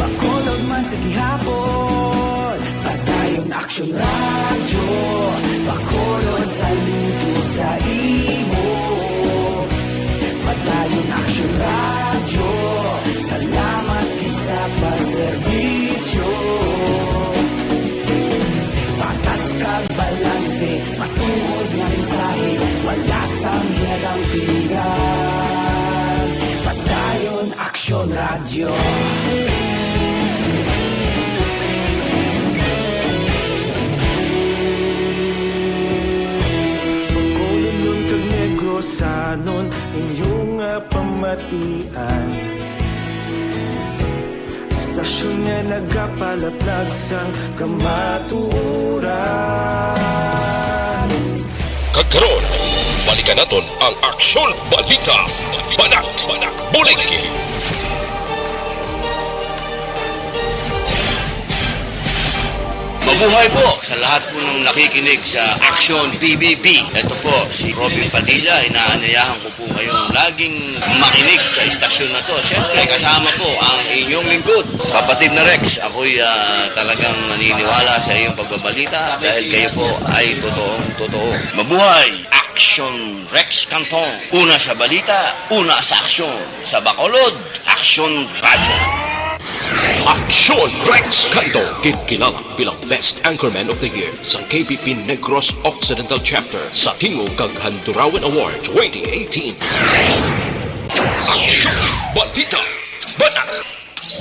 Bacolod man sa gihapon. Padayon Aksyon Radyo, Bacolod, saludo sa imo. Padayon Aksyon Radyo, salamat gid sa pagserbisyo. Patas ka Yo. Bacolod kag Negrosanon, inyo nga pamatian. Istasyon nga nagapalaplag sang kamatuoran. Kag karon, balikan naton ang Aksyon Balita, Banat, Bulig. Mabuhay po sa lahat po ng nakikinig sa Aksyon B B B. Ito po si Robin Padilla. Inaanyayahan ko po kayong laging makinig sa istasyon na to. Siyempre, kasama po ang inyong lingkod, kapatid na Rex. Ako'y, ah, talagang naniniwala sa iyong pagbabalita dahil kayo po ay totoong totoo. Mabuhay! Aksyon Rex Canton. Una sa balita, una sa aksyon. Sa Bacolod, Aksyon Radyo. Aksyon Rex Canton, ginkilala bilang Best Anchorman of the Year sa K B P Negros Occidental Chapter sa Tingog kag Handurawan Award twenty eighteen. Aksyon! Balita! Banat!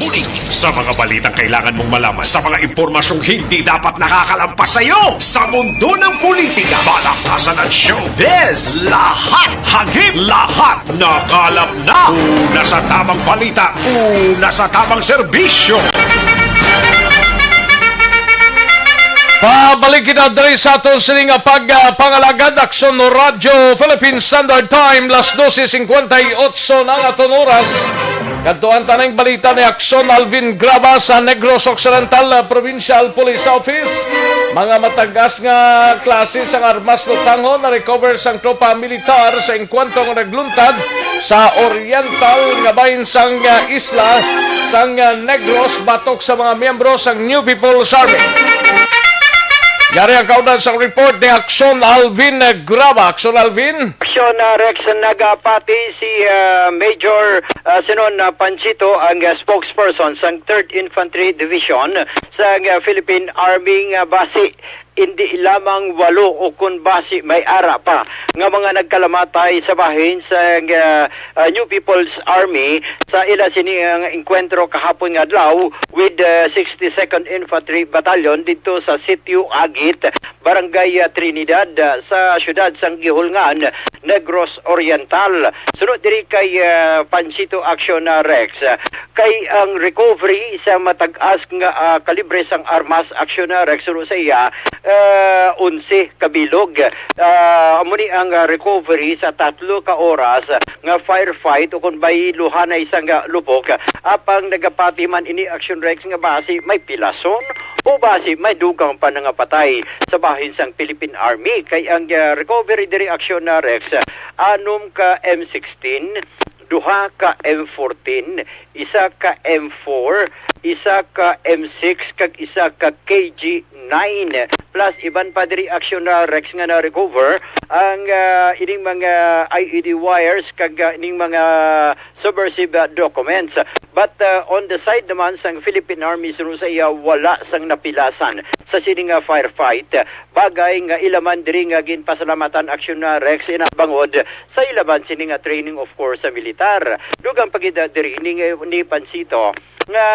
Bulig! Sa mga balitang kailangan mong malaman, sa mga impormasyong hindi dapat nakakalampas sa iyo, sa mundo ng politika, balakasan at showbiz, lahat, hagip, lahat, nakalap na. Una sa tamang balita, una sa tamang serbisyo. Pabalik kita diri sa aton sini nga pag, ah, pangalagad, Aksyon Radyo Philippine Standard Time, las doce cincuenta y ocho na ang aton oras. Kadtuan ta ning balita ni Aksyon Alvin Graba sa Negros Occidental, ah, Provincial Police Office. Mga matagas nga klase sang armas lutanghon na-recover sang tropa militar sa engkwentro nga nagluntad sa oriental nga bahin sang, ah, isla sang, ah, Negros batok sa mga miyembro sang New People's Army. Yari ang kaundan sang report ni Aksyon Alvin Graba. Aksyon Alvin. Aksyon, ah, Rex, nagapati si, ah, Major, ah, Sinon, ah, Panchito, ang, ah, spokesperson sang Third Infantry Division sang, ah, Philippine Army nga basi indi lamang walo o kon basi may ara pa nga mga nagkalamatay sa bahin sang, ah, ah, New People's Army sa ila sini nga engkwentro kahapon nga adlaw with, ah, sixty-second Infantry Battalion didto sa Sitio Agit, Barangay, ah, Trinidad, ah, sa siyudad sang Guihulngan, Negros Oriental. Sunod diri kay, ah, Panchito Action, ah, Rex, ah, kay ang recovery sa matag-as nga, ah, kalibre sang armas, Action, ah, Rex, suno sa iya, ah, onse ka bilog. Ah, amo ni ang, ah, recovery sa tatlo ka oras, ah, nga firefight ukon bay luhanay sang, ah, lupok, apang nagapati man ini, Action Rex, nga basi may pilason o basi may dugang pa na nga patay sa bahin sang Philippine Army. Kay ang, ah, recovery diri, Action, ah, Rex, ah, anom ka M sixteen, duha ka M fourteen, isa ka M four, isa ka M six, kag isa ka K G nine. Plus, iban pa diri, Action, ah, Rex, nga na-recover ang, ah, ining mga I E D wires kag, ah, ining mga subversive, ah, documents. But, ah, on the side naman sang Philippine Army, suno sa iya, wala sang napilasan sa sini nga firefight. Bagay nga ila man diri nga ginpasalamatan, Action, ah, Rex, ina bangod sa ila man sini nga training, of course, sa militar. Dugang pa gid, ah, diri ni, ni Pansito nga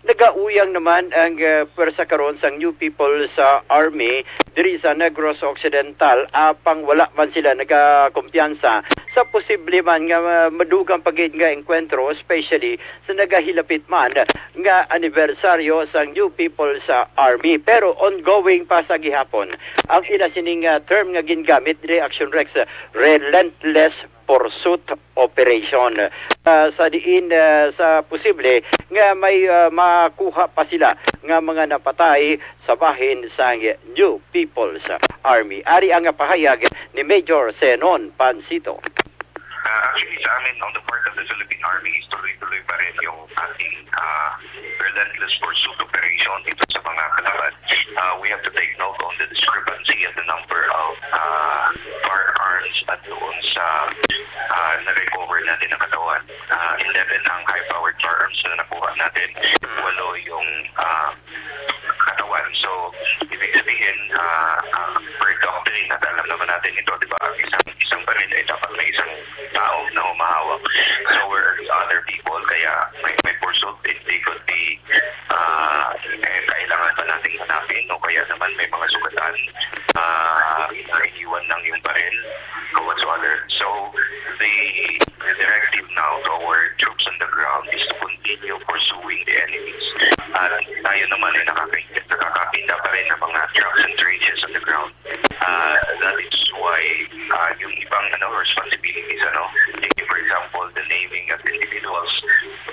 nagauyang naman ang, ah, pwersa karon sang New People's, ah, Army diri sa Negros Occidental, apang wala man sila nagakumpiyansa sa posible man nga, ah, madugang pa gid nga engkwentro, especially sa nagahilapit man nga anibersaryo sang New People's, ah, Army. Pero ongoing pa sa gihapon ang ila sining, ah, term nga gingamit diri, Action Rex, ah, relentless pursuit operation. Ah, sa diin, ah, sa posible nga may, ah, makuha pa sila nga mga napatay sa bahin sang New People's Army. Ari ang pahayag ni Major Zenon Pansito. Ah, actually, sa amin, on the part of the Philippine Army, is tuloy-tuloy pa rin yung ating, ah, relentless pursuit operation dito sa mga kalaban. Ah, we have to take note on the discrepancy at the number of, ah, firearms at doon sa, ah, na-recover natin na katawan. Ah, eleven ang high-powered firearms na nakuha natin. Walo yung, ah, katawan. So, ibig sabihin, ah, ah, per doctrine, at alam naman natin ito, di ba? Ang isang, isang baril ay dapat may isang tao na humahawak. So, we're other people, kaya may hanapin o kaya naman may mga sugatan, ah, na iniwan lang yung baril or whatsoever. So, the, the directive now to our troops on the ground is to continue pursuing the enemies. At tayo naman ay nakaka-, nakakakita pa rin ng mga traps and traces on the ground. Ah, that is why, ah, yung ibang, ano, responsibilities, ano, like, for example, the naming of individuals,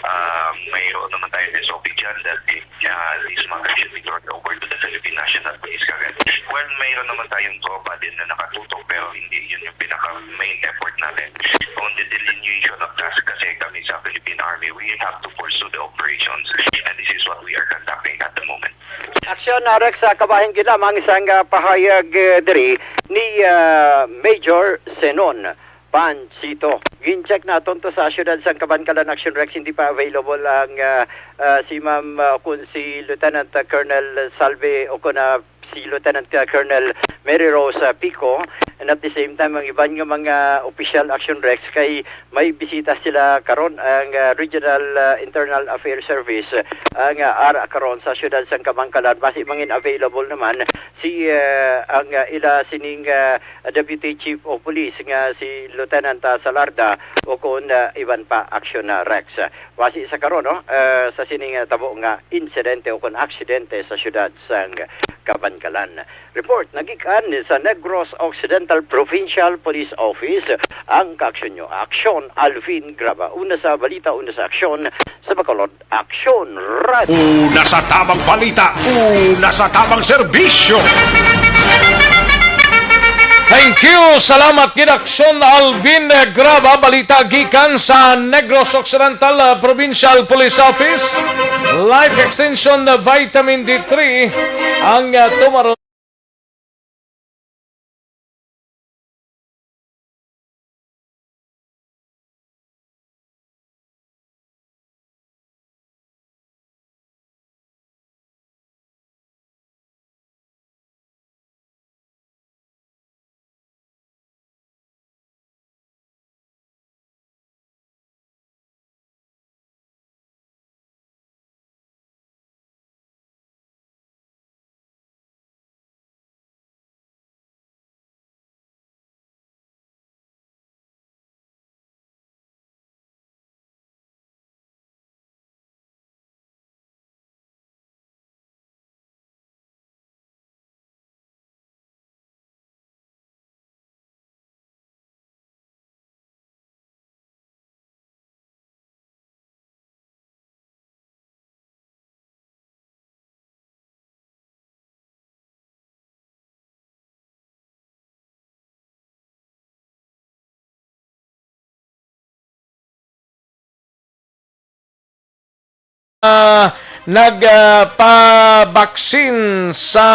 ah, mayroon naman tayo S O P dyan that, ah, this matter should be turned over to the Philippine National Police kagad. Well, mayroon naman tayong tropa din na nakatutok, pero hindi yun yung pinaka-main effort natin. On the delineation of task kasi kami sa Philippine Army, we have to pursue the operations, and this is what we are conducting at the moment. Aksyon, ah, Rex, sa kabahin gid lamang isang, ah, pahayag, eh, diri ni, ah, Major Zenon Pancito. Gin-check naton to sa siyudad sang Kabankalan, Aksyon Rex, hindi pa available ang, ah, ah, si Ma'am, ah, kun si Lieutenant, ah, Colonel Salve o kun, ah, si Lieutenant, ah, Colonel Mary Rose, ah, Pico. And at the same time, ang iban nga mga opisyal, Aksyon Rex, kay may bisita sila karon, ang, ah, Regional, ah, Internal Affairs Service, ah, nga ara karon sa siyudad sang Kabankalan. Basi mangin available naman si, ah, ang, ah, ila sining, ah, Deputy Chief of Police nga si Lieutenant, ah, Salarda o kun, ah, iban pa, Aksyon, ah, Rex. Basi sa karon, no, ah, sa sining, ah, tabo nga insidente o kun aksidente sa siyudad sang Kabankalan. Report nagikan sa Negros Occidental Provincial Police Office. Ang kaaksyon nyo, Aksyon Alvin Graba. Una sa balita, una sa aksyon, sa Bacolod, Aksyon Radio. Una sa tabang balita, una sa tabang serbisyo. Thank you. Salamat gid, Aksyon Alvin Graba. Balita gikan sa Negros Occidental, uh, Provincial Police Office. Life Extension, uh, Vitamin D three ang, uh, tumaron. Ah, nag, ah, pabaksin sa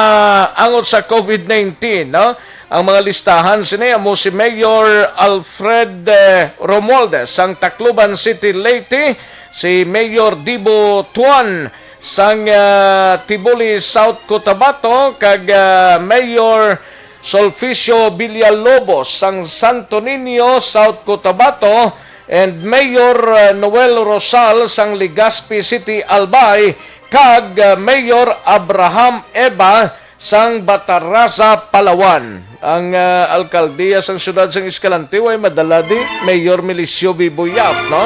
angot sa COVID nineteen, no? Ang mga listahan sini amo si Mayor Alfred, eh, Romualdez sang Tacloban City, Leyte, si Mayor Dibo Tuan sang, ah, Tiboli, South Cotabato, kag, ah, Mayor Sulficio Villalobos sang Santo Niño, South Cotabato, and Mayor, uh, Noel Rosal sang Legazpi City, Albay, kag, uh, Mayor Abraham Eva sang Bataraza, Palawan. Ang, uh, alkaldiya sang siyudad sang Escalante, way madala di, Mayor Milicio Bibuyap, no?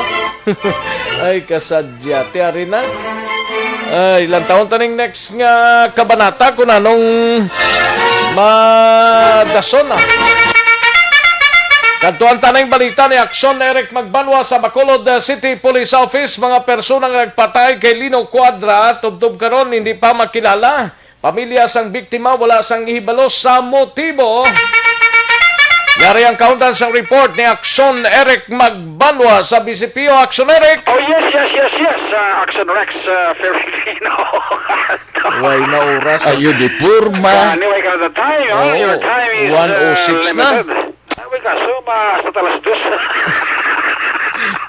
Ay, kasadya. Ti ari na. Ay, lantawon ta ning next nga kabanata kung anong madason na. Kadtuan ta ning balita ni Aksyon Eric Magbanwa sa Bacolod, uh, City Police Office. Mga persona nga nagpatay kay Lino Cuadra, tubtob karon hindi pa makilala. Pamilya sang biktima wala sang ihibalo sa motibo. Yari ang kaundan sang report ni Aksyon Eric Magbanwa sa B C P O. Aksyon Eric! Oh, yes, yes, yes, yes. Ah, Aksyon Rex, ah, Ferrifino. Way na oras. Ayo, di purma. Ah, anyway, ka the time, oh, Oo, your time is, one oh six uh, na. Limited. Ah, well, kaso, ma-, hasta alas dos.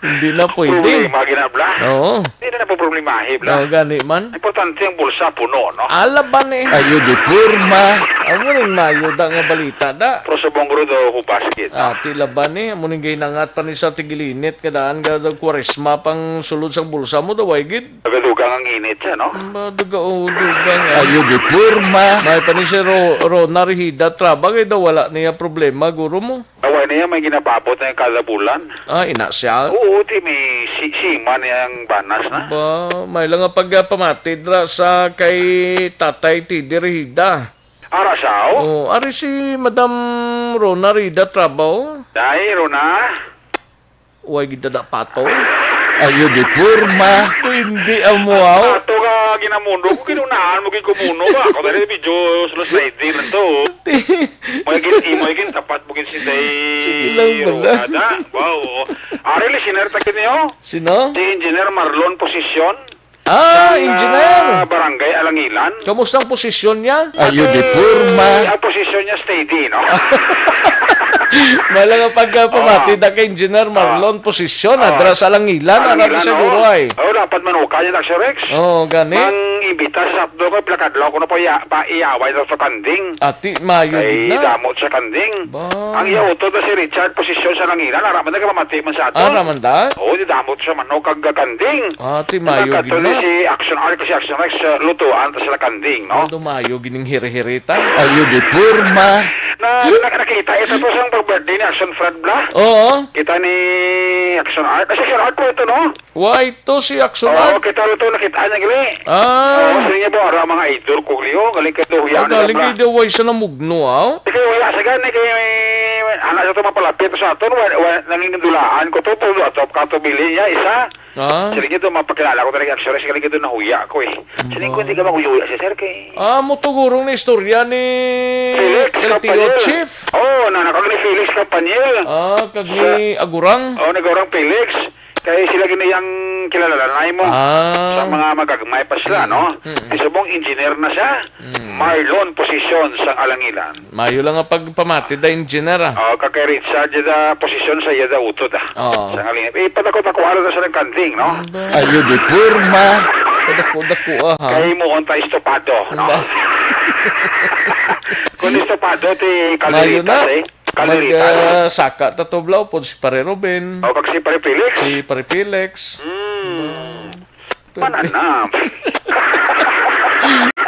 Hindi na pwede. Problema, ginabla. Oo. Hindi na po problemahi, bla. Oo, gani man. Importante ang bulsa puno, no? Alaban eh. Ayo di porma. Amo ning mayo da nga balita da. Pero sa bongro daw ko basket. Ah, ti laban eh. Amo ning gahinangat pa ni sa tigilinit nga daan nga daw kwaresma pang sulod sang bulsa mo daw, ay gid. Nagadugang ang init siya, no? Ba, duga, o, dugang, eh. Ayo di porma. May pa ni si Ro-, Rona Rehida Traba, kay daw wala niya problema, guro mo. Away niya, may ginapabot na yung kada bulan. Ah, ina siya. Oo, ti may si-, sima niya ang banas na. Ba, may lang nga pagpamati dra sa kay Tatay T D Rehida. Ara sa, oh? Oh, ari si Madam Rona Rehida Traba, oh. Dai, Rona. Way gid da pato. Ayo di porma. Hindi amo, aw. Ato ka ginamuno ko, kinunahan mo gid kumuno ba? Ako dali medyo slow sliding lang to. Ti- Mo gid, imo gid, tapat mo gid si Day Sige lang, wala. Rugada. Wow. Ari, listener ta kini, oh. Sino? Si Engineer Marlon Posisyon. Ah, Sa engineer. Barangay Alangilan. Kamusta ang posisyon niya? Ayo di porma. Ang posisyon niya steady, no? May lang ang pagpamati Oo. na kay Engineer Marlon posisyon, Oo. adra sa Alangilan, Alangilan, ana di siguro oo. ay. Oo, dapat manuka niya, Action Rex. Oo, gani. Mang imbita sa Sapdo ko, pila kadlaw ko na po iya-, pa iyaway sa, sa kanding. Ati, mayo Kay gid na. damo sa kanding. Ba. Ang iya utod na si Richard, posisyon sa Alangilan, ara man na kapamati man sa ato. Ara man da? Oo, di damo sa manok kag kanding. Ati, mayo Ang gid katulad na. si Action Art, si Action Rex, uh, lutuan ta sila kanding, no? Although mayo gining hiri-hirita. Ayo di porma. Na, na, nakita ito to sa pag-birthday ni Action Fred Bla. Oo. Kita ni Action Art. Ah, si Action Art po ito, no? Why to si Action Oo, Art? kita ito, nakita niya gali. Ah. Oo, sa inyo po, ara mga idol ko, Leo. Galing ka to, Ah, yan galing na, kayo daw, why sa namugno, ah? Ikaw, wala sa gani, kay may, anak sa ito, mapalapit sa ato, wa-, wa-, nanging dulaan ko to, to, to, kato bili niya, isa. Ah. Sige, ito, mapakilala ko talaga, Action Rex, galing ito, nahuya ko, eh. Siling ko, Ba? hindi ka maguyo-uya si sir kay Ah, mo to gurong na istorya ni Felix L T O Campaniel. Chief? Oo, na, na, kag ni Felix Campaniel. Ah, kag ni Sa Agurang? Oo, ni Agurang Felix. Kay sila gini ang kilala na mo. Ah. Sa mga magagmay pa sila, Mm, no? mm. Isubong engineer na siya. Mm. Marlon posisyon sang Alangilan. Mayo lang nga pagpamati da engineer, ah. Oh, kag kay Richard, da posisyon sa iya da utod, ah. Oo. Sa ngaling, eh, padako-dako, ara na sa nagkanding, no? Ang ba? Ayo di porma. Padako-dako, ah, ha? Kay mo on ta estopado, no? Ang ba? Kung estopado, ti Mayo kaldereta, na. eh. Kaldereta, Mag, eh. ah, saka ta to, Blau, pod si Pare Ruben. O, kag si Pare Felix? Si Pare Felix. Hmm. Ang ba? Mananap.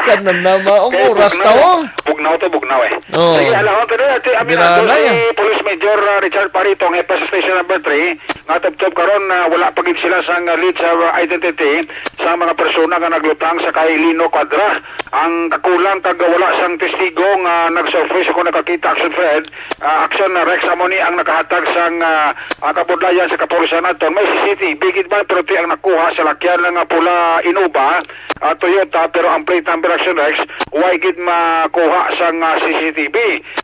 Kananama, ang Kay oras bugnaw, ta, oh. bugnaw to, bugnaw, eh. Oh. Sige, alam mo, pero ati, amin Ginala nato si yan. Police Major, uh, Richard Parito, ang F S Station number three, nga tubtob karon, uh, wala pa gid sila sang, uh, lead sa, uh, identity sa mga persona nga naglutang sa kay Lino Cuadra. Ang kakulang kag wala sang testigo nga nagsurface o kung nakakita, Action Fred, uh, Action Rex, amo ni ang nakahatag sang, uh, uh, kabudlayan sa kapulisan naton. May C C T V gid man, pero ti ang nakuha sa lakyan nga pula Innova, ah, Toyota, pero ang plate number, Action Rex, way gid makuha sang, ah, C C T V.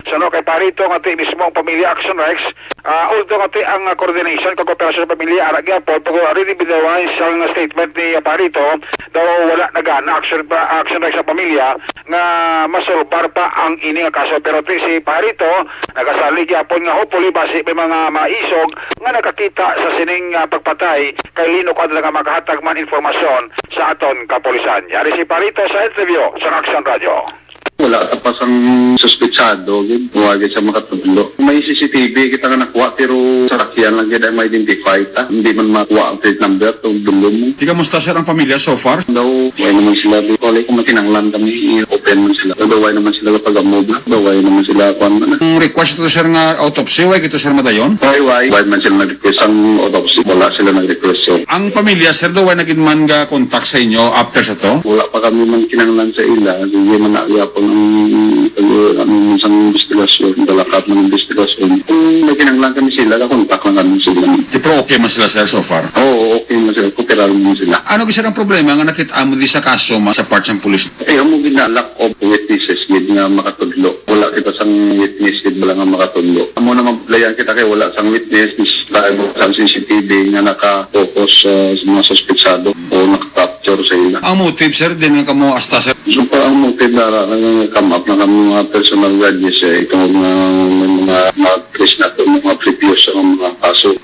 Sa no kay Parito nga ti mismo ang pamilya, Action Rex, ah, although nga ti ang, ah, coordination kag operasyon sa pamilya ara gyapon, pero already binawan sang statement ni, ah, Parito, daw wala nagana, Action, Action Rex, sa pamilya nga masolbar pa ang ini nga kaso. Pero ti si Parito nagasalig gyapon nga hopefully basi may mga maisog nga nakakita sa sining, ah, pagpatay kay Lino Cuadra nga makahatag man informasyon sa aton kapulisan. Yari si Parito sa interview sa Action Radio. Wala ta pa sang suspitsado, gid. Wa gid sa makatudlo. May C C T V kita nga nakuha, pero sarakyan lang gid ang ma-identify ta. Hindi man makuha ang plate number, kung dulom. Di kamusta, sir, ang pamilya so far? Daw, wala naman sila. Wala ko makinanglan kami. Open man sila. Daw, wala naman sila pag-amo ba? Daw, wala naman sila, kwan man. Ang request to, sir, nga autopsy, wala ito, sir, madayon? Why, why? Why man sila nag-request ang autopsy? Wala sila nag-request, sir. Ang pamilya, sir, daw, wala na gid man ga contact sa inyo after sa to? Wala pa kami man kinanglan sa ila. Sige man na, iya po ng, ano, ano, sa investigasyon. Dalakat ng investigasyon. Kung may kinanglan kami sila, kakontak lang kami sila. Di, pero okay man sila, sir, so far? Oo, okay man sila. Kooperar man sila. Ano gid, sir, ang problema nga nakita mo di sa kaso, ma-, sa part sang pulis? Eh, amo gid na lack of witnesses gid nga makatudlo. Wala kita sang witness gid bala nga makatudlo. Amo naman, layan kita kay wala sang witness, is dahil mo sang C C T V nga naka-focus, uh, sa mga suspetsado o naka-capture sa ila. Ang motive, sir, din nga kamo hasta, sir? So, pa ang motive na, na, na come up na kami mga personal grudges, eh, itong mga, mga, mga, mga case na to, mga previous sa mga kaso.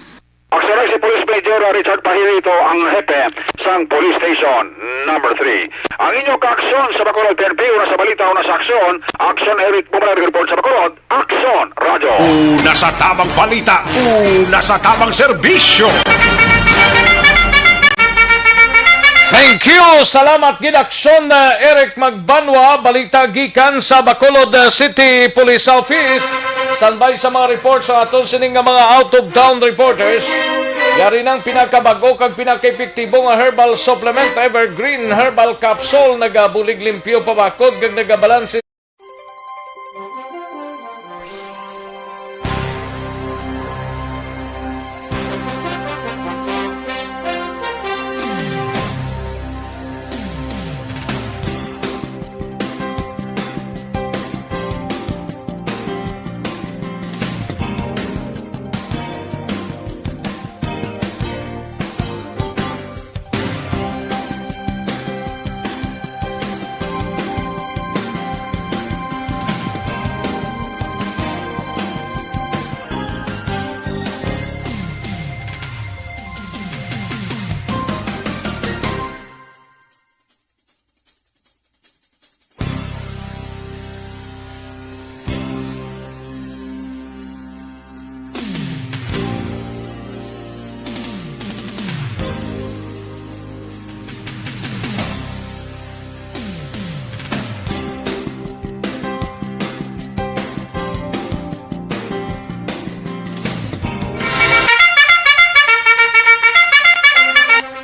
Aksyon si Police Major Richard Pahilito ang hepe sang Police Station Number Three. Ang inyo kaaksyon sa Bacolod P N P, una sa balita, una sa aksyon, Aksyon Eric Bumalag report sa Bacolod, Aksyon Radyo. Una sa tamang balita, una sa tamang serbisyo. Thank you! Salamat gid, Aksyon, uh, Eric Magbanwa. Balita gikan sa Bacolod, uh, City Police Office. Standby sa mga reports ang aton sining nga mga out-of-town reporters. Yari nang pinakabag-o kag pinakaepektibo nga herbal supplement, Evergreen Herbal Capsule, nagabulig limpyo pabakod kag nagabalanse.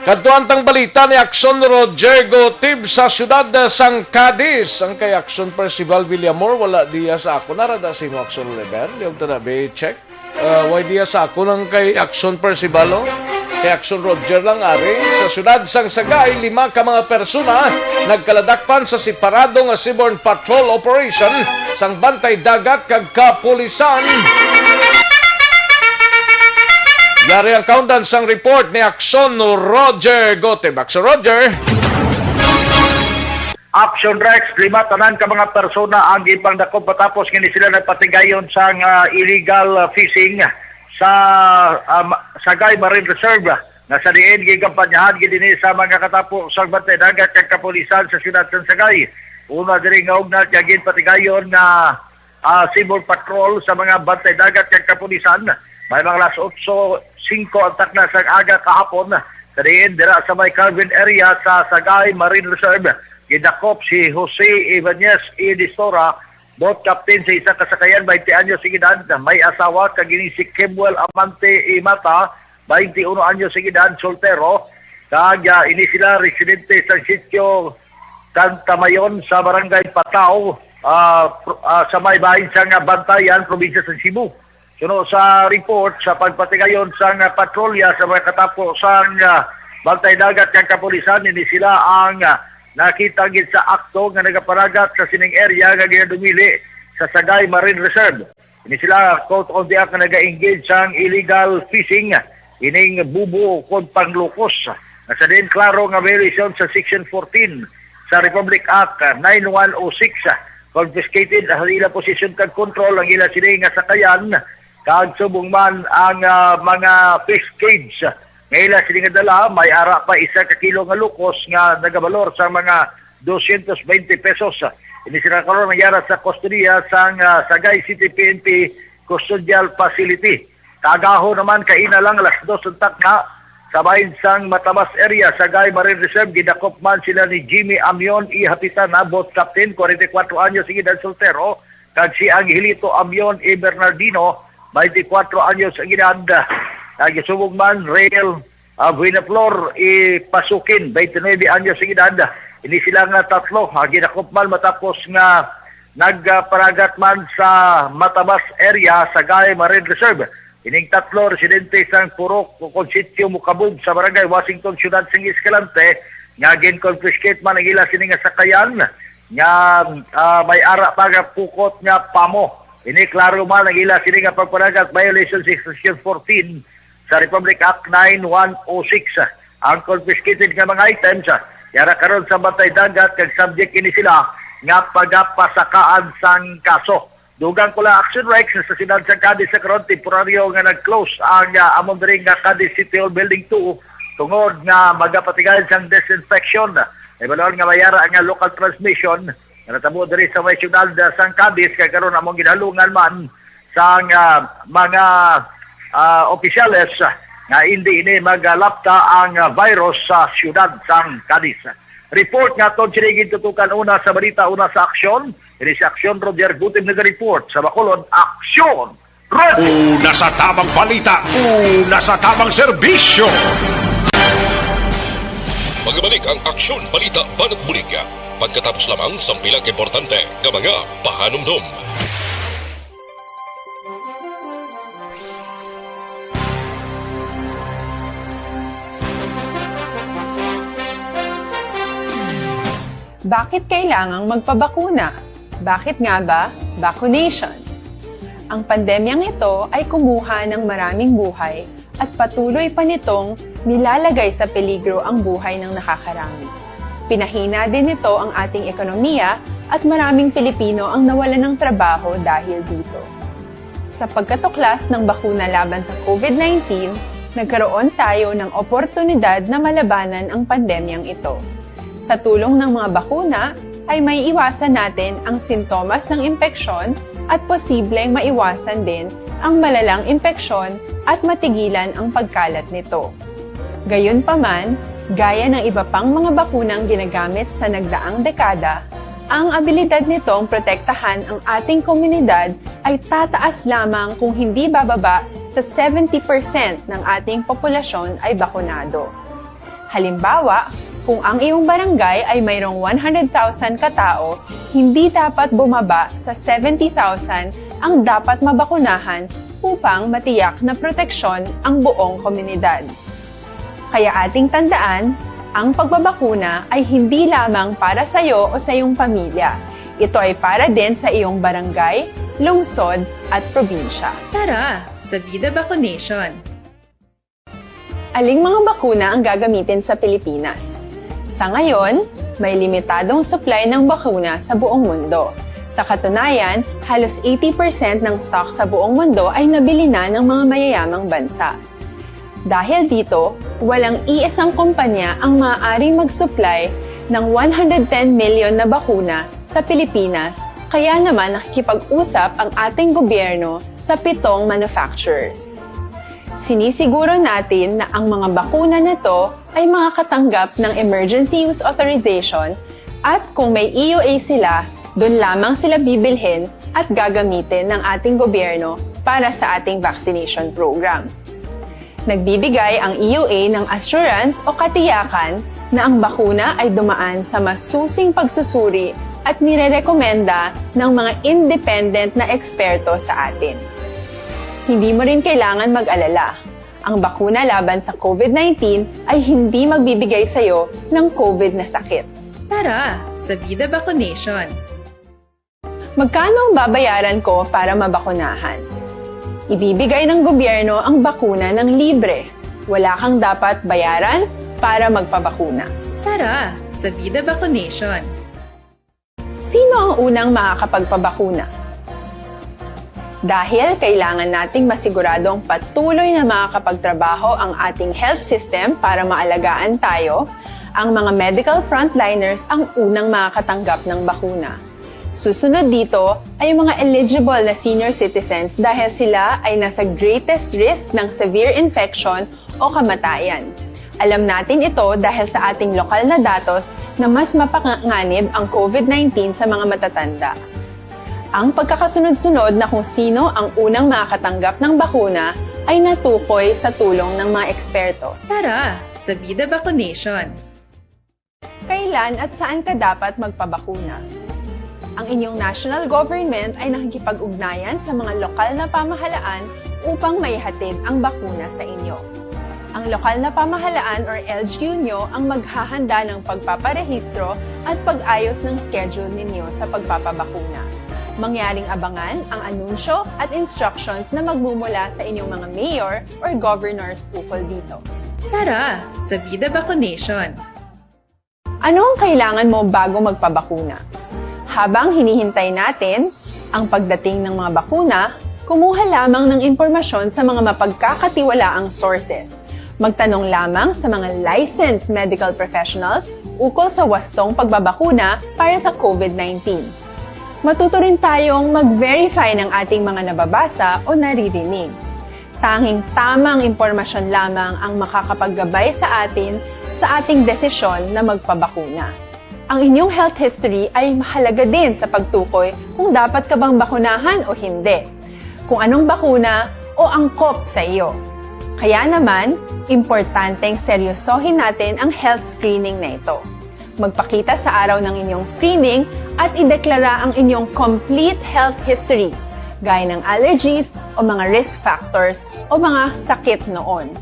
Kadtuan tang balita ni Aksyon Roger Gotib sa siyudad sang Cadiz. Ang kay Aksyon Percival Villamor, wala diya sa ako. Narada si mo, Aksyon Oliver. Liog ta na, be, check. Uh, why diya sa ako nang kay Aksyon Percival, oh? Kay Aksyon Roger lang, ari. Sa siyudad sang Sagay, lima ka mga persona nagkaladakpan sa separado nga seaborne patrol operation sang Bantay Dagat kag kapulisan. Yari ang kaundan sang report ni Aksyon Roger Gotib. Aksyon Roger. Action Rex, lima tanan ka mga persona ang gipangdakop matapos nga ni sila nagpatigayon sang, ah, illegal, ah, fishing sa, ah, ma-, Sagay Marine Reserve, nga sa diin gikampanyahan gid ini sa mga katapo sa Bantay Dagat kag kapulisan sa siyudad sa Sagay. Una diri nga ugnat nga ginpatigayon nga, ah, seaborne patrol sa mga Bantay Dagat kag kapulisan. May mga alas otso singko ang takna sa aga kahapon. Sa diin, dira sa may Calvin area sa Sagay Marine Reserve, gidakop si Jose Ibanez Idistora, boat captain sa isa ka sakayan, twenty anyos ang edad, may asawa, kag ini si Kemuel Amante Imata, twenty-one anyos ang edad, soltero, kag, ah, ini sila residente sa sitio Cantamayon sa barangay Patao, ah, pro-, ah, sa may bahin sang Bantayan, probinsya sa Cebu. Suno sa report, sa pagpatigayon sang patrolya sa mga katapo sang, ah, Bantay Dagat kag kapulisan, ini sila ang, ah, nakita gid sa akto nga nagapanagat sa sining area nga ginadumili sa Sagay Marine Reserve. Ini sila, quote on the act, nga naga-engage sang illegal fishing ining bubo kon panglukos, nga sa diin klaro nga violation sa Section fourteen sa Republic Act nine one oh six. Confiscated sa ila posisyon kag control ang ila sini nga sakayan, kag subong man ang, ah, mga fish cage nga ila sini nga dala, may ara pa isa ka kilo nga lukos nga nagabalor sa mga dosyentos baynte pesos. Ini sila karon nangyara sa kustodiya sang, ah, Sagay City P N P Custodial Facility. Kaagahon naman, kaina lang alas dos ang takna, sa bahin sang Matabas area, Sagay Marine Reserve, gidakop man sila ni Jimmy Amion I. Hapitana, boat captain, forty-four anyos ang edad, soltero, kag si Angelito Amion I. Bernardino, twenty-four anyos ang edad, kag subong man, Real, ah, Buenaflor I. Pasukin, twenty-nine anyos ang edad. Ini sila nga tatlo, ah, gidakop man matapos nga nagpanagat man sa Matabas area, Sagay Marine Reserve. Ining tatlo, residente sang Purok, kon sitio Mukabog sa Barangay Washington, Siyudad sang Escalante, nga gin-confiscate man ang ila sini nga sakayan nga, ah, may ara pa nga pukot nga pamo. Ini klaro man ang ila sini nga pagpanagat, violation sa Section fourteen sa Republic Act nine one oh six. Ang confiscated nga mga items, ah, yara karon sa Bantay Dagat kag subject ini sila nga pagapasakaan sang kaso. Dugang ko lang, Action Rex, sa siyudad sa Cadiz sa karon, temporaryo nga nag-close ang, ah, amon diri nga Cadiz City Hall Building two tungod nga magapatigay sang disinfection. Ibalon nga mayara nga local transmission nga natabo diri sa may siyudad, ah, sang Cadiz, kay karon among ginhalungan man sang, ah, mga, ah, opisyales, ah, nga hindi ini magalapta ang, ah, virus sa siyudad sang Cadiz. Report nga aton sini gintutukan una sa balita, una sa aksyon. Ini si Aksyon Roger Gutim nag-report sa Bacolod. Aksyon Roger! Una sa tamang balita, una sa tamang serbisyo. Magbalik ang Aksyon Balita Banat Bulig pagkatapos lamang sang pila ka importante nga mga pahanumdom. Bakit kailangang magpabakuna? Bakit nga ba vaccination? Ang pandemyang ito ay kumuha ng maraming buhay at patuloy pa nitong nilalagay sa peligro ang buhay ng nakakarami. Pinahina din nito ang ating ekonomiya at maraming Pilipino ang nawalan ng trabaho dahil dito. Sa pagkatuklas ng bakuna laban sa COVID nineteen, nagkaroon tayo ng oportunidad na malabanan ang pandemyang ito. Sa tulong ng mga bakuna, ay may iwasan natin ang sintomas ng impeksyon at posibleng maiwasan din ang malalang impeksyon at matigilan ang pagkalat nito. Gayunpaman, gaya ng iba pang mga bakunang ginagamit sa nagdaang dekada, ang abilidad nitong protektahan ang ating komunidad ay tataas lamang kung hindi bababa sa seventy percent ng ating populasyon ay bakunado. Halimbawa, kung ang iyong barangay ay mayroong one hundred thousand ka tawo, hindi dapat bumaba sa seventy thousand ang dapat mabakunahan upang matiyak na proteksyon ang buong komunidad. Kaya ating tandaan, ang pagbabakuna ay hindi lamang para sa iyo o sa iyong pamilya. Ito ay para din sa iyong barangay, lungsod, at probinsya. Tara, sa Vida Vaccination! Aling mga bakuna ang gagamitin sa Pilipinas? Sa ngayon, may limitadong supply ng bakuna sa buong mundo. Sa katunayan, halos eighty percent ng stock sa buong mundo ay nabili na ng mga mayayamang bansa. Dahil dito, walang iisang kumpanya ang maaaring mag-supply ng one hundred ten million na bakuna sa Pilipinas, kaya naman nakikipag-usap ang ating gobyerno sa pitong manufacturers. Sinisiguro natin na ang mga bakuna na to ay makakatanggap ng emergency use authorization at kung may E U A sila, dun lamang sila bibilhin at gagamitin ng ating gobyerno para sa ating vaccination program. Nagbibigay ang E U A ng assurance o katiyakan na ang bakuna ay dumaan sa masusing pagsusuri at nirerekomenda ng mga independent na eksperto sa atin. Hindi mo rin kailangan mag-alala. Ang bakuna laban sa COVID nineteen ay hindi magbibigay sa iyo ng COVID na sakit. Tara, sa Vida Vaccination! Magkano ang babayaran ko para mabakunahan? Ibibigay ng gobyerno ang bakuna ng libre. Wala kang dapat bayaran para magpabakuna. Tara, sa Vida Vaccination! Sino ang unang makakapagpabakuna? Dahil kailangan nating masiguradong patuloy na makakapagtrabaho ang ating health system para maalagaan tayo, ang mga medical frontliners ang unang makakatanggap ng bakuna. Susunod dito ay ang mga eligible na senior citizens dahil sila ay nasa greatest risk ng severe infection o kamatayan. Alam natin ito dahil sa ating lokal na datos na mas mapanganib ang COVID nineteen sa mga matatanda. Ang pagkakasunod-sunod na kung sino ang unang makakatanggap ng bakuna ay natukoy sa tulong ng mga eksperto. Tara, sa Vida Vaccination! Kailan at saan ka dapat magpabakuna? Ang inyong national government ay nakikipag-ugnayan sa mga lokal na pamahalaan upang maihatid ang bakuna sa inyo. Ang lokal na pamahalaan or L G U nyo ang maghahanda ng pagpaparehistro at pag-ayos ng schedule ninyo sa pagpapabakuna. Mangyaring abangan ang anunsyo at instructions na magmumula sa inyong mga mayor or governors ukol dito. Tara, sa Vida Vaccination! Ano ang kailangan mo bago magpabakuna? Habang hinihintay natin, Ang pagdating ng mga bakuna, kumuha lamang ng impormasyon sa mga mapagkakatiwalaang sources. Magtanong lamang sa mga licensed medical professionals ukol sa wastong pagbabakuna para sa COVID nineteen. Matuto rin tayong mag-verify ng ating mga nababasa o naririnig. Tanging tamang impormasyon lamang ang makakapaggabay sa atin sa ating desisyon na magpabakuna. Ang inyong health history ay mahalaga din sa pagtukoy kung dapat ka bang bakunahan o hindi, kung anong bakuna o angkop sa iyo. Kaya naman, importanteng seryosohin natin ang health screening na ito. Magpakita sa araw ng inyong screening at ideklara ang inyong complete health history, gaya ng allergies o mga risk factors o mga sakit noon.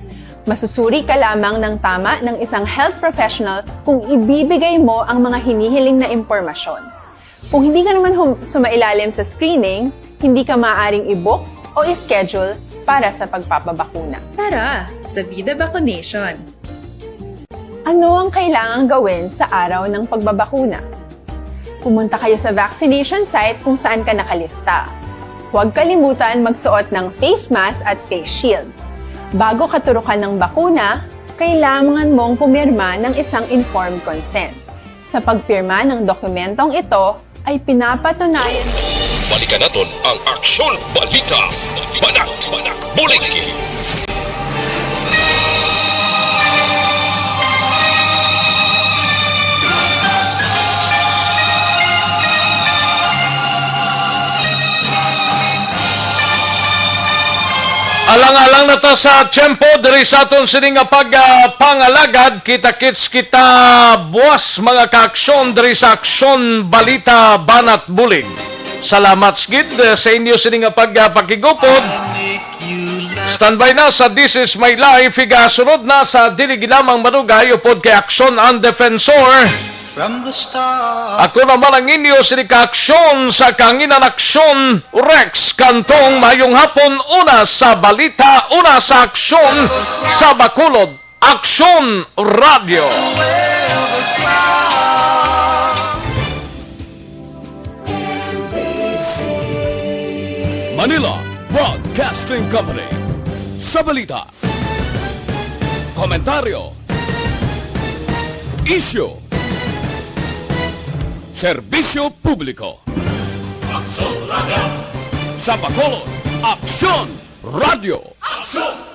Masusuri ka lamang ng tama ng isang health professional kung ibibigay mo ang mga hinihiling na impormasyon. Kung hindi ka naman hum- sumailalim sa screening, hindi ka maaaring i-book o i-schedule para sa pagpapabakuna. Tara sa Vida Vaccination! Ano ang kailangang gawin sa araw ng pagbabakuna? Pumunta kayo sa vaccination site kung saan ka nakalista. Huwag kalimutan magsuot ng face mask at face shield. Bago katurukan ng bakuna, kailangan mong pumirma ng isang informed consent. Sa pagpirma ng dokumentong ito, ay pinapatunayan Balikan naton ang Aksyon Balita, Banat, Bulig. Alang-alang na ta sa tiyempo diri sa aton sini nga pag, ah, pangalagad. Kita-kits kita buwas, mga kaaksyon, diri sa Aksyon Balita Banat Bulig. Salamat gid, eh, sa inyo sini nga pag, ah, pakigupod. Standby na sa This Is My Life, igasunod na sa Dili Lamang Madugay upod kay Aksyon ang Defensor. From the start. Ako naman ang inyo sini kaaksyon sa Kanginan Aksyon, Rex Cantong. Mayong hapon, una sa balita, una sa aksyon, sa Bacolod, Aksyon Radyo. Manila Broadcasting Company. Sa balita, komentaryo, isyu, serbisyo publiko. Aksyon Radyo. Sa Bacolod, Aksyon Radyo. Aksyon